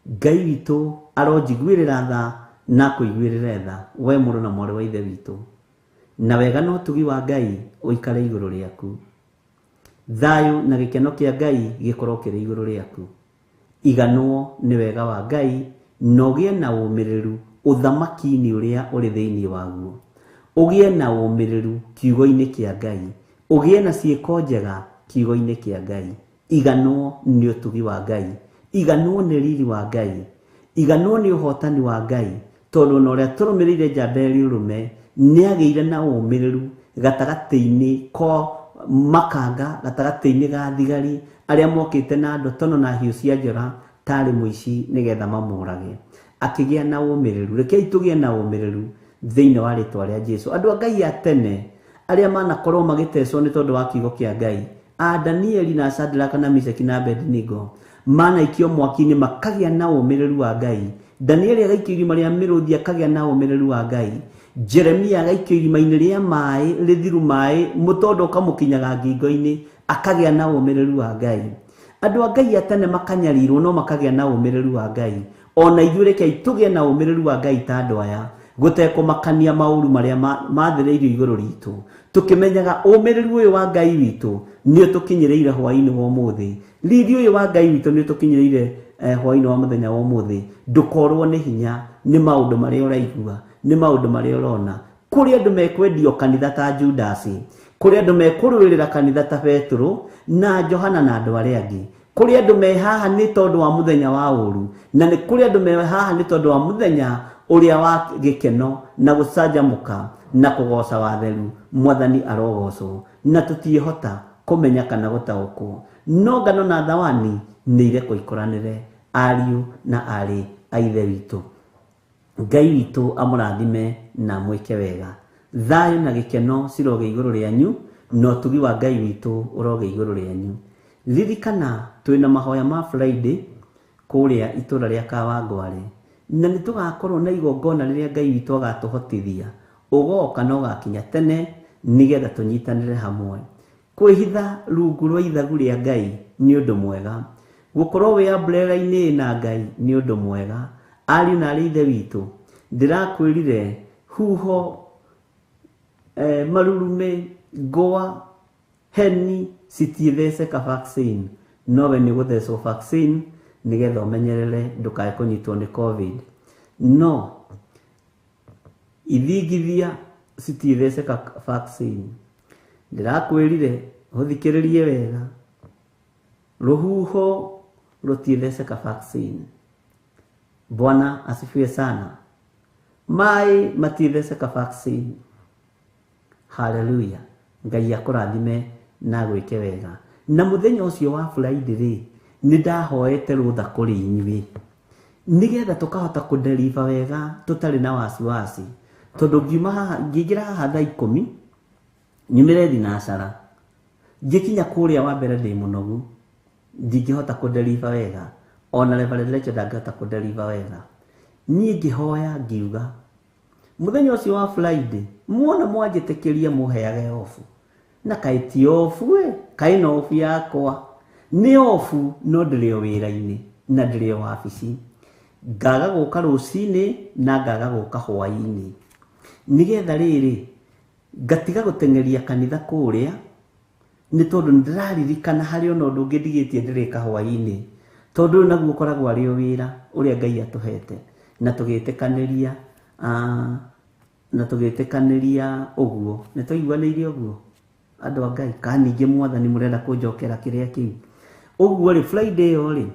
Ngai witũ aronjiguĩrĩra tha na akũiguĩrĩre tha, we mũrũ na mwarĩ wa Ithe witũ. Na wega na ũtugi wa Ngai ũikare igũrũ rĩaku. Thayũ na gĩkeno kĩa Ngai gĩkorwo kĩrĩ igũrũ rĩaku. Iganwo nĩ wega wa Ngai na ũgĩe na ũmĩrĩru ũthamaki-inĩ ũrĩa ũrĩ thĩinĩ waguo. Ũgĩe na ũmĩrĩru kiugo-inĩ kĩa Ngai. Ũgĩe na ciĩko njega kiugo-inĩ kĩa Ngai. Iganwo nĩ ũtugi wa Ngai. Iganwo nĩ riri wa Ngai. Iganwo nĩ ũhotani wa Ngai. Tondũ ona ũrĩa tũrũmĩrĩire njamba ĩrĩ ũrũme nĩ agĩire na ũmĩrĩru gatagatĩ-inĩ ko makanga, gatagatĩ-inĩ ga thigari arĩa mokĩte na ndotono na hiũ cia njora tarĩ mũici nĩgetha mamũrage. Akĩgĩa na ũmĩrĩru. Rekei tũgĩe na ũmĩrĩru thĩinĩ wa rĩtwa rĩa Jesũ. Andũ a Ngai a tene arĩa manakorwo magĩtecwo nĩ tondũ wa kiugo kĩa Ngai, a Danieli na Shadraka na Meshaki na Abednego, Manaikio mwaki-inĩ makagĩa na ũmĩrĩru wa Ngai. Danieli agaikio irima rĩa mĩrũthi akagĩa na ũmĩrĩru wa Ngai. Jeremia agaikio irima-inĩ rĩa maĩ rĩthiru maĩ mũtondo ũkamũkinyaga ngingo-inĩ akagĩa na ũmĩrĩru wa Ngai. Andũ a Ngai a tene makanyarirwo no makagĩa na ũmĩrĩru wa Ngai. Ona ithuĩ rekei tũgĩe na ũmĩrĩru wa Ngai ta andũ aya, gũtekũmakania maũru marĩa mathĩrĩirio igũrũ ritũ, tũkĩmenyaga ũmĩrĩru ũyũ wa Ngai witũ nĩ ũtũkinyĩrĩire hwaĩ-inĩ wa ũmũthĩ. Riri ũyũ wa Ngai witũ nĩ ũtũkinyĩrĩire hwaĩ-inĩ wa mũthenya wa ũmũthĩ. Ndũkorwo nĩ hinya nĩ maũndũ marĩa ũraigua, nĩ maũndũ marĩa ũrona. Kũrĩ andũ mekwendio kanitha ta Judasi, kũrĩ andũ mekũrũĩrĩra kanitha ta Petero na Johana na andũ arĩa angĩ. Kũrĩ andũ me haha nĩ tondũ wa mũthenya wa ũru, na nĩ kũrĩ andũ me haha nĩ tondũ wa mũthenya ũrĩa wa gĩkeno na gũcanjamũka na kũgoca watheru. Mwathani arogocwo, na tũtiĩhota kũmenya kana gũtaũkwo. No ngano na thawani nĩ irekwo ikũranĩre, ariũ na aarĩ a Ithe witũ. Ngai witũ amũrathime na amwĩke wega. Thayũ na gĩkeno cirogĩa igũrũ rĩanyu, na ũtugi wa Ngai witũ ũrogĩa igũrũ rĩanyu. Ririkana twĩna mahoya ma Friday kũrĩa itũra rĩa Kawangware, na nĩ tũgakorwo na igongona rĩrĩa Ngai witũ agatũhotithia. Ũgoka na ũgakinya tene nĩgetha tũnyitanĩre hamwe. Kwĩhitha rungu rwa ithagu rĩa Ngai nĩ ũndũ mwega. Gũkorwo wĩ umbrella-inĩ na Ngai nĩ ũndũ mwega. Ariũ na aarĩ Ithe witũ, ndĩrakwĩrire huho, marurume, ngũa, heni citiĩtheceka vaccine, nowe nĩ gũthecwo vaccine nĩgetha ũmenyerere ndũkae kũnyitwo nĩ COVID. No ithingithia citiĩtheceka vaccine. Ndĩrakwĩrire ũthikĩrĩrie wega, rũhuho rũtiĩtheceka vaccine. Bwana asifiwe sana. Maĩ matiĩtheceka vaccine. Hallelujah. Ngai akũrathime na agwĩke wega. Na mũthenya ũcio wa Friday rĩ, nĩ ndahoete rũtha kũrĩ inyuĩ nĩgetha tũkahota kũdeliver wega tũtarĩ na wasiwasi, tondũ ngiuma haha, ngĩingĩra haha thaa 10 nyumĩre thinacara, ngĩkinya kũrĩa wa mbere ndĩ mũnogu, ndingĩhota kũdeliver wega, ona Reverend Rachel ndangĩhota kũdeliver wega. Niĩ ngĩhoya ngiuga mũthenya ũcio wa Friday muona mwanjĩtĩkĩria mũheage ofu, na kaĩ ti ofu ĩ, kaĩ na ofu yakwa nĩ ofu, no ndĩrĩ o wĩra-inĩ na ndĩrĩ o wabici. Ngaga gũka rũcinĩ na ngaga gũka hwaĩ-inĩ, nĩgetha rĩrĩ ngatiga gũteng'eria kanitha kũrĩa, nĩ tondũ nĩndĩraririkana harĩ ona ũndũ ũngĩ ndigĩtie ndĩrĩka hwaĩ-inĩ, tondũ ũyũ naguo ũkoragwo arĩ o wĩra ũrĩa Ngai atũhete. Na tũgĩtĩkanĩria, na tũgĩtĩkanĩria ũguo, nĩ twaiguanĩire ũguo andũ a Ngai, kana ningĩ Mwathani mũrenda kũnjokera kĩrĩa kĩu ũguo rĩ, Friday ĩyo rĩ,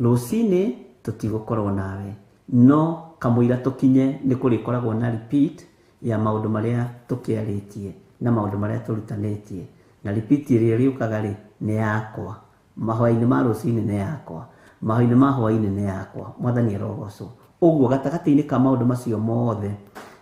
rũcinĩ tũtigũkorwo nawe, no kamũira tũkinye nĩ kũrĩkoragwo na repeat ya maũndũ marĩa tũkĩarĩtie na maũndũ marĩa tũrutanĩtie. Na repeat ĩrĩa ĩrĩũkaga rĩ, nĩ yakwa. Mahoya-inĩ ma rũcinĩ nĩ yakwa, mahoya-inĩ ma hwaĩ-inĩ nĩ yakwa. Mwathani arogocwo. Ũguo gatagatĩ-inĩ ka maũndũ macio mothe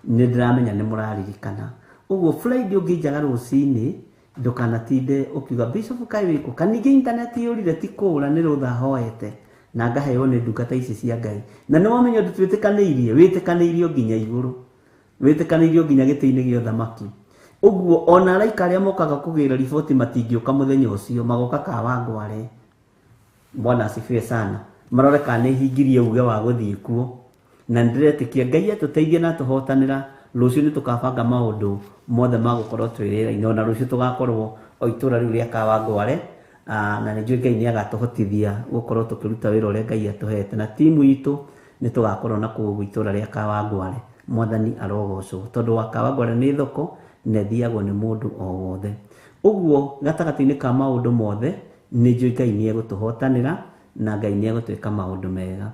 nĩ ndĩramenya nĩ mũraririkana. Ũguo Friday ũngĩnjaga rũcinĩ, ndũkanatinde ũkiuga Bishop kaĩ wĩkũ, kana ningĩ internet yũrire, ti kũũra, nĩ rũtha hoete na ngaheo nĩ ndungata ici cia Ngai. Na nĩ wamenya ũndũ twĩtĩkanĩirie, wĩtĩkanĩirio nginya igũrũ, wĩtĩkanĩirio nginya gĩtĩ-inĩ gĩa ũthamaki. Ũguo ona araika arĩa mokaga kũgĩra riboti matingĩũka mũthenya ũcio, magoka Kawangware. Bwana asifiwe sana. Marore kana nĩ hingirie uge wa gũthiĩ kuo, na nĩndĩretĩkia Ngai atũteithie na atũhotanĩra. Rũciũ nĩ tũkabanga maũndũ mothe ma gũkorwo twĩ wĩra-inĩ, ona rũciũ tũgakorwo o itũra rĩu rĩa Kawangware, na nĩ njũĩ Ngai nĩ agatũhotithia gũkorwo tũkĩruta wĩra ũrĩa Ngai atũhete, na timu itũ nĩ tũgakorwo na kũu itũra rĩa Kawangware. Mwathani arogocwo, tondũ wa Kawangware nĩ thoko na ĩthiagwo nĩ mũndũ o wothe. Ũguo gatagatĩ-inĩ ka maũndũ mothe nĩ njũĩ Ngai nĩ egũtũhotanĩra na Ngai nĩ egũtwĩka maũndũ mega,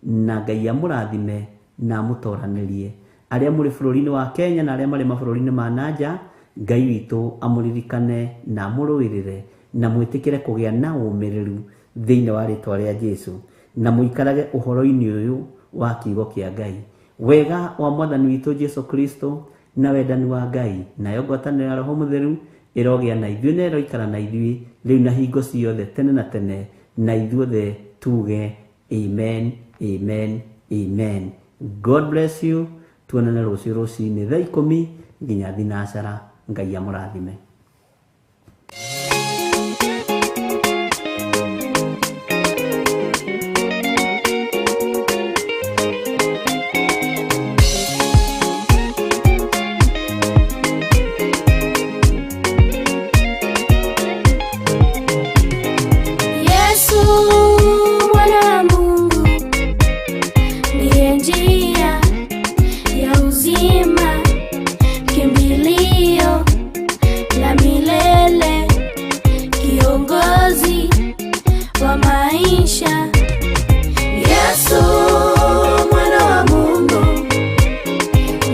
na Ngai amũrathime na amũtoranĩrie. Arĩa mũrĩ bũrũri-inĩ wa Kenya na arĩa marĩ mabũrũri-inĩ ma nanja, Ngai witũ amũririkane na amũrũĩrĩre na mwĩtĩkĩre kũgĩa na ũmĩrĩru thĩinĩ wa rĩtwa rĩa Jesũ, na mũikarage ũhoro-inĩ ũyũ wa kiugo kĩa Ngai. Wega wa Mwathani witũ Jesũ Kristo na wendani wa Ngai nayo ngwatanĩro ya Roho Mũtheru ĩrogĩa na ithuĩ na ĩroikara na ithuĩ rĩu na hingo ciothe tene na tene, na ithuothe Tuge amen, amen, amen. God bless you. Tuonane rũciũ rũcinĩ thaa 10 nginya thinacara. Ngai amũrathime. Yesu mwana wa Mungu ndiye njia ya uzima, kimbilio la milele, kiongozi wa maisha. Yesu mwana wa Mungu,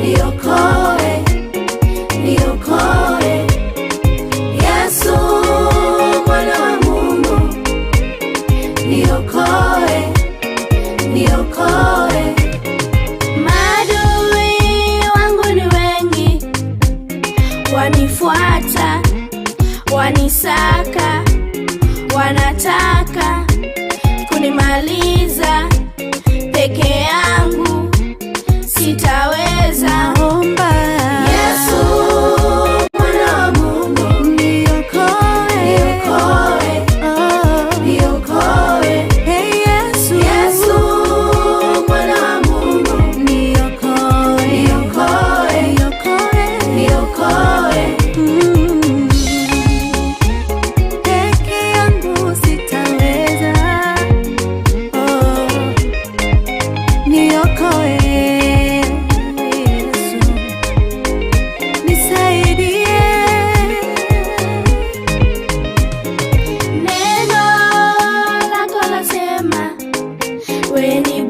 niokoe, niokoe. Yesu mwana wa Mungu, niokoe, niokoe. Maadui wangu ni wengi, wanifuata, wanisaka, wanataka kunimaliza. Peke yangu sitaweza. Omba Yesu mwana wa Mungu, niokoe, niokoe, niokoe. Hey Yesu, Yesu mwana wa Mungu, niokoe, niokoe, niokoe, niokoe. Peke yangu sitaweza. Oh, niokoe Yesu, nisaidie. Neno lako lasema, we ni